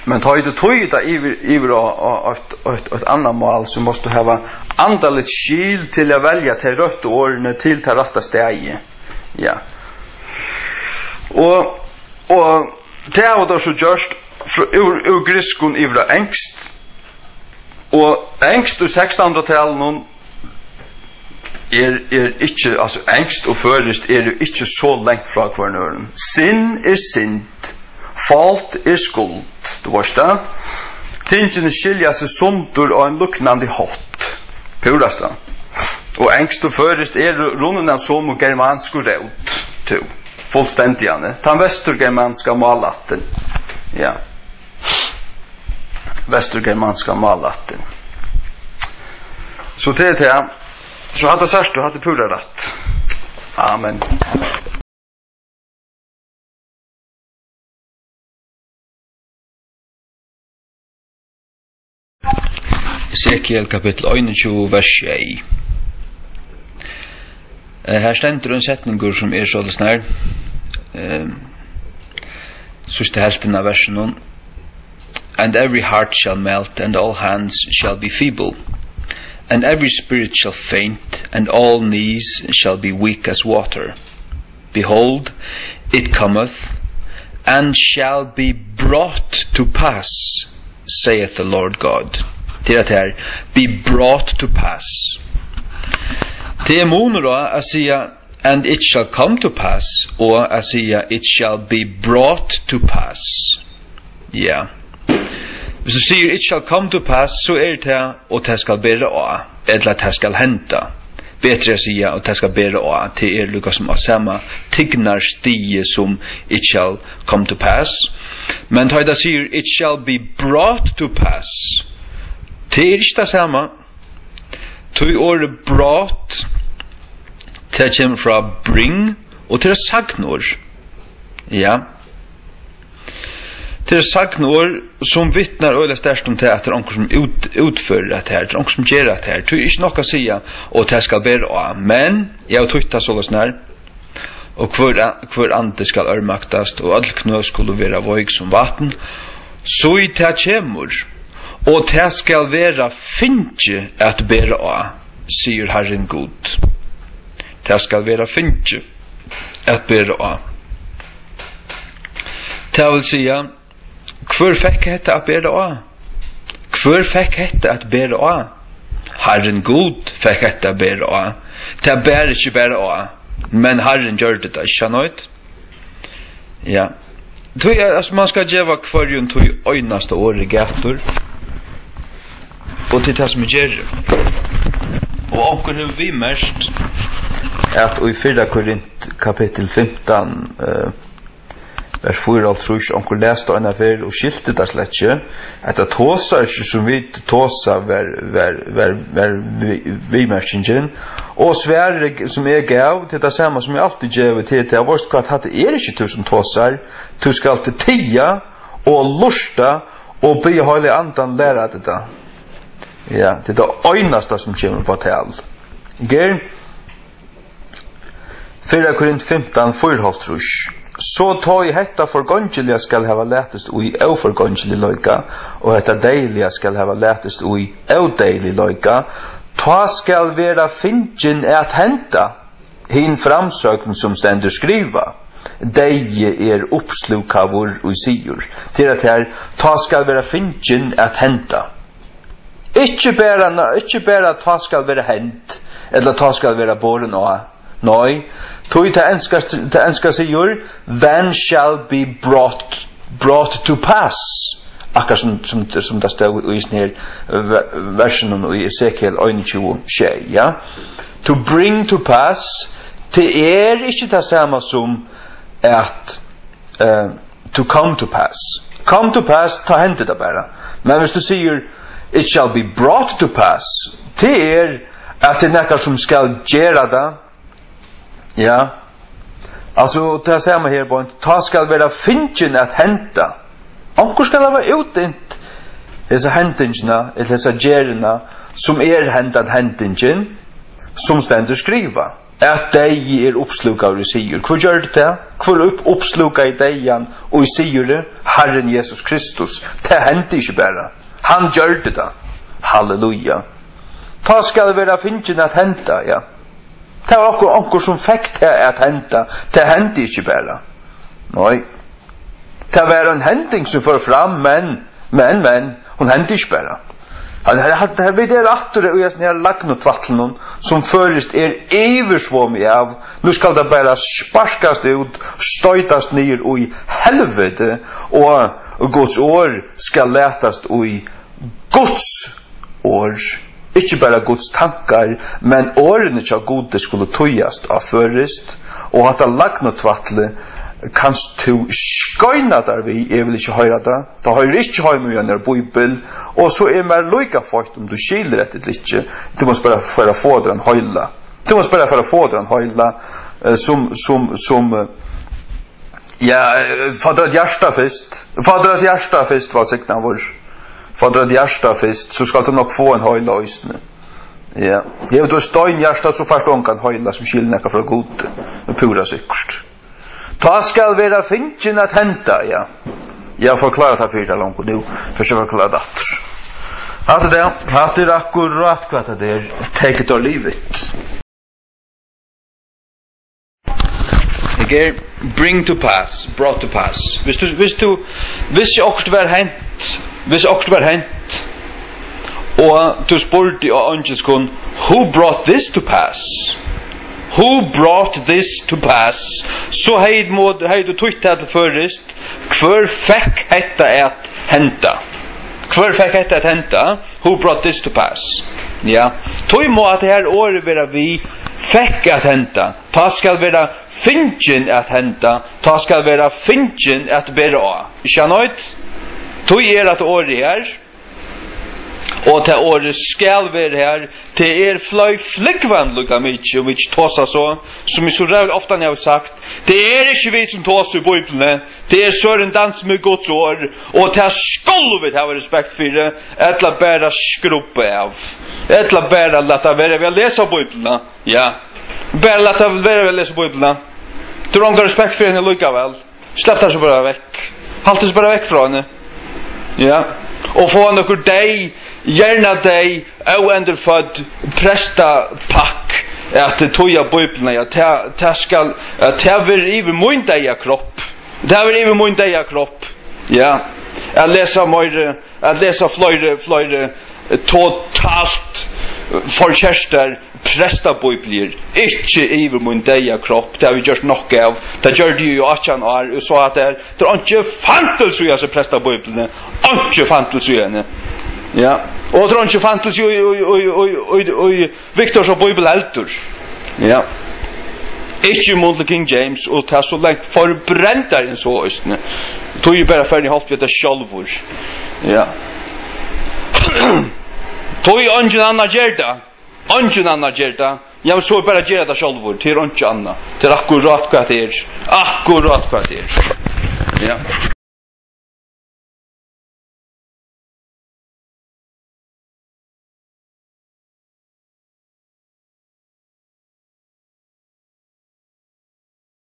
Men tá ið tú týðir tað yvir, yvir á, á, á eitt, eitt, eitt annað mál, so mást tú hava andaligt skil til at velja tey røttu orðini til tað rætta staðið. Ja. Og, og tað hava teir so gjørt fr-, úr, úr grikskum yvir á enskt. Og enskt í sekstanhundraðtalinum er, er ikki, altso, enskt og føroyskt eru ikki so langt frá hvørjum øðrum. Synd er synd, fault er skuld, tú veist tað. Tingini skilja seg sundur á ein líknandi hátt. Púrasta. Og enskt og føroyskt eru runnin av somu germansku rót, tú. Fullstendigani. Tann vesturgermanska málættin. Ja. Vesturgermanska málættin. So tað er tað. So hatta sært tú, hatta er púra rætt. Amen. Esekiel kapittul einogtjúgu, vers sjey. Eh, her stendur ein setningur sum er soleiðis nær, eh, síðstu helvtina av versinum. "And every heart shall melt, and all hands shall be feeble, and every spirit shall faint, and all knees shall be weak as water. Behold, it cometh, and shall be brought to pass, saith the Lord God." Tað er at her, "be brought to pass." Tað er munur á at siga, "and it shall come to pass," og at siga, "it shall be brought to pass." Ja. Hvis tú sigur, "It shall come to pass," so er tað, "og tað skal bera á," ella "tað skal henda." Betri at siga, "og tað skal bera á," tað er líka sum á sama tignarstigi sum "it shall come to pass." Men tá tað sigur, "It shall be brought to pass," tað er ikki tað sama. Tí orðið brought, tað kemur frá bring, og tað er sagnorð. Ja. Tað er sagnorð, sum vitnar øgiliga sterkt um tað, at tað er onkur, sum út-, útførir hetta her, tað er onkur, sum ger hetta her. Tí er ikki nokk at siga, "og tað skal bera á." Men eg havi týtt tað soleiðis nær, "og hvør a-, hvør andi skal ørmaktast, og øll knø skulu vera veik sum vatn." So í tað kemur, "og tað skal vera fingið at bera á, sigur Harrin Gud." Tað skal vera fingið at bera á. Tað vil siga, hvør fekk hetta at bera á? Hvør fekk hetta at bera á? Harrin Gud fekk hetta at bera á. Tað bar ikki bara á, men Harrin gjørdi tað, ikki sant? Ja. Tí er, altso, man skal geva hvørjum tí einasta orði gætur. Og til tað sum eg geri. Og onkur hevur viðmerkt, at í fyrra Korint kapittul fimtan, eh, vers fýraoghálvtrýss, onkur las tað eina ferð og skilti tað slett ikki, at tað tosar ikki sum vit tosa, var, var, var, var vi-, viðmerkingin. Og svarið sum eg gav, tað er tað sama sum eg altíð gevi, tað er tað, veitst hvat, hatta er ikki tú sum tosar, tú skalt tiga og lurta og biðja Heilaga Andan læra teg tað. Ja, tað er tað einasta sum kemur upp á tal. Ger Fyrra Korint fimtan, fýraoghálvtrýss. So tá ið hetta forgongiliga skal hava latist í óforgongiligleika, og hetta deyðiliga skal hava latist í ódeyðiligleika, tá skal vera fingin at henda hin framsøgn, sum stendur skrivað: Deyði er uppslúkaður í sigur. Tað er at her, tá skal vera fingin at henda. Ikki bara, ikki bara tá skal vera hent, Ella tá skal vera borin á. Nei, tí tað enska, tað enska sigur, "Then shall be brought, brought to pass." Akkurát sum, sum, sum tað stóð í hesum her, eh, ve-, versinum í Esekiel einogtjúgu sjey, ja. To bring to pass, tað er ikki tað sama sum at, eh, to come to pass. Come to pass, tá hendir tað bara. Men hvis tú sigur, "It shall be brought to pass", tað er at tað er nakar sum skal gera tað. Ja. Altso, tað sama her, beint. Tá skal vera fingin at henda. Onkur skal hava útdent hesa hendingina, ella hesa gerðina, sum er hendan hendingin, sum stendur skrivað, at deyði er uppslúkaður í sigur. Hvør gjørdi tað? Hvør upp-, uppslúkaði deyðan og í siguri? Harrin Jesus Kristus. Tað hendi ikki bara. Hann gjørdi tað. Halleluja. Tá skal vera fingin at henda, ja. Tað var onkur, onkur sum fekk tað at henda. Tað hendi ikki bara. Nei. Tað var ein hending sum fór fram, men, men, men, hon hendi ikki bara. Hann, hann, hann, hann, vit eru aftur í hesum her lagnutvætlinum, sum føroyskt er yvirsvomið av. Nú skal tað bara sparkast út, stoytast niður í helviti, og Guds orð skal latast í Guds orð, ikki bara Guds tankar, men orðini hjá Gudi skulu týðast á føroyskt, og hatta lagnutvætlið kanst tú skeina tær við, eg vil ikki hoyra tað. Tað hoyrir ikki heima í einari bíbel, og so er mær líka feitt um tú skilur hetta ella ikki. Tú mást bara fara at fáa tær ein heila. Tú mást bara fara at fáa tær ein heila, eh, sum, sum, sum, eh, Ja, eh, fá tær eitt hjarta fyrst. Fá tær eitt hjarta fyrst, vælsignaður. Fá tær eitt hjarta fyrst, so skalt tú nokk fáa ein heila eisini. Ja. Hevur tú eitt steinhjarta, so fært tú ongan heila sum skilur nakað frá Gudi. Tað er púra sikkurt. Tá skal vera fingin at henda, ja. Eg havi forklárað tað fyri tær longu nú. Fyrst eg forklári tað aftur. Hatta er tað. Hatta er akkurát hvat tað er. Take it or leave it. Her er bring to pass, brought to pass. Hvis tú, hvis tú, hvis okkurt var hent, hvis okkurt var hent, og tú spurdi á eingilskum, "Who brought this to pass?" "Who brought this to pass?" So hevði mo-, hevði tú týtt tað til føroyskt, "Hvør fekk hetta at henda?" Hvør fekk hetta at henda? Who brought this to pass? Ja. Tí má at her orðið vera við, fekk at henda. Tá skal vera fingin at henda. Tá skal vera fingin at bera á. Ikki annað? Tí er at orðið her. Og tað orðið skal vera her. Tað er fløy flúgvan líka mikið, um vit ikki tosa so, sum eg so ræðuliga ofta havi sagt. Tað er ikki vit sum tosa í Bíbliuni. Tað er Søren Dan sum er Guds orð, og tað skulu vit hava respekt fyri, ella bara skrubba av, ella bara lata vera við at lesa Bíbliuna. Ja, bara lata vera við at lesa Bíbliuna. Tú hevur ongan respekt fyri henni líkavæl. Slepp tær so bara vekk. Halt teg so bara vekk frá henni. Ja, og fá nøkur deyð, gjarna deyð, óendurfødd prestapakk, at týða Bíbliuna, ja, tað, tað skal, at tað verður yvir mín deyða kropp. Tað verður yvir mín deyða kropp. Ja, at lesa meiri, at lesa fleiri, fleiri, eh, totalt forkertar prestabíbliur, ikki yvir mín deyða kropp, tað havi eg gjørt nokk av. Tað gjørdi eg í átjan ár, og so at tað er, tað er einki fandels í hasi prestabíbliuni, einki fandels í henni. Ja, og tað er einki fandels í, í, í Viktorsa bíbel heldur. Ja. Ikki í mun til King James, og tað so langt forbrendari enn so eisini. Tí eg bara fer í holt við tað sjálvur. Ja. Tí eingin annar ger tað. Eingin annar ger tað. Ja, men so bara gera tað sjálvur. Tað er einki annað. Tað er akkurát hvat tað er. Akkurát hvat tað er. Ja.